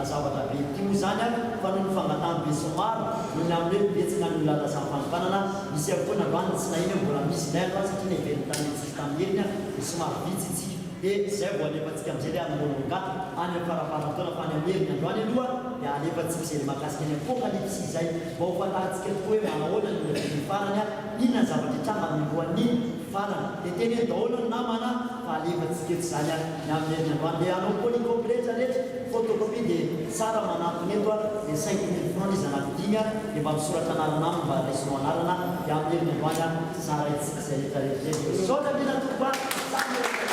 zavatra be ity moa izany an, fa noho ny fangatahan'ny besinimaro, noho ny amin'ny hoe betsaka ny olona lasa amin'ny fanokanana, misy ihany koa ny androany tsy naheno hoe mbola misy indray androany satria neveriny tany tsisy tamin'ny heriny an, dia somary vitsy isika. Dia izay vao alefantsika amin'izay ilay any Moronga, any amin'ny faramparan'ny taona, fa any amin'ny heriny androany aloha dia alefantsika izay ilay mahakasika ny Apokalypsy izay, mba ho fantarintsika tokoa hoe manahoana ny niavian'ny farany, inona ny zavatra hitranga amin'ny alohan'ny farany. Dia teneno daholo ny namana fa alefantsika eto izany ny amin'ny heriny androany. Dia hanao polycopie rehetra rehetra, photocopie dia tsara manantona eto, dia 5000 francs izy anaty dimy, dia mba misoratra anarana aminy mba raisinao anarana, dia amin'ny heriny androany zaraintsika izay rehetra rehetra izay. Misaotra indrindra tompoko a! Samy.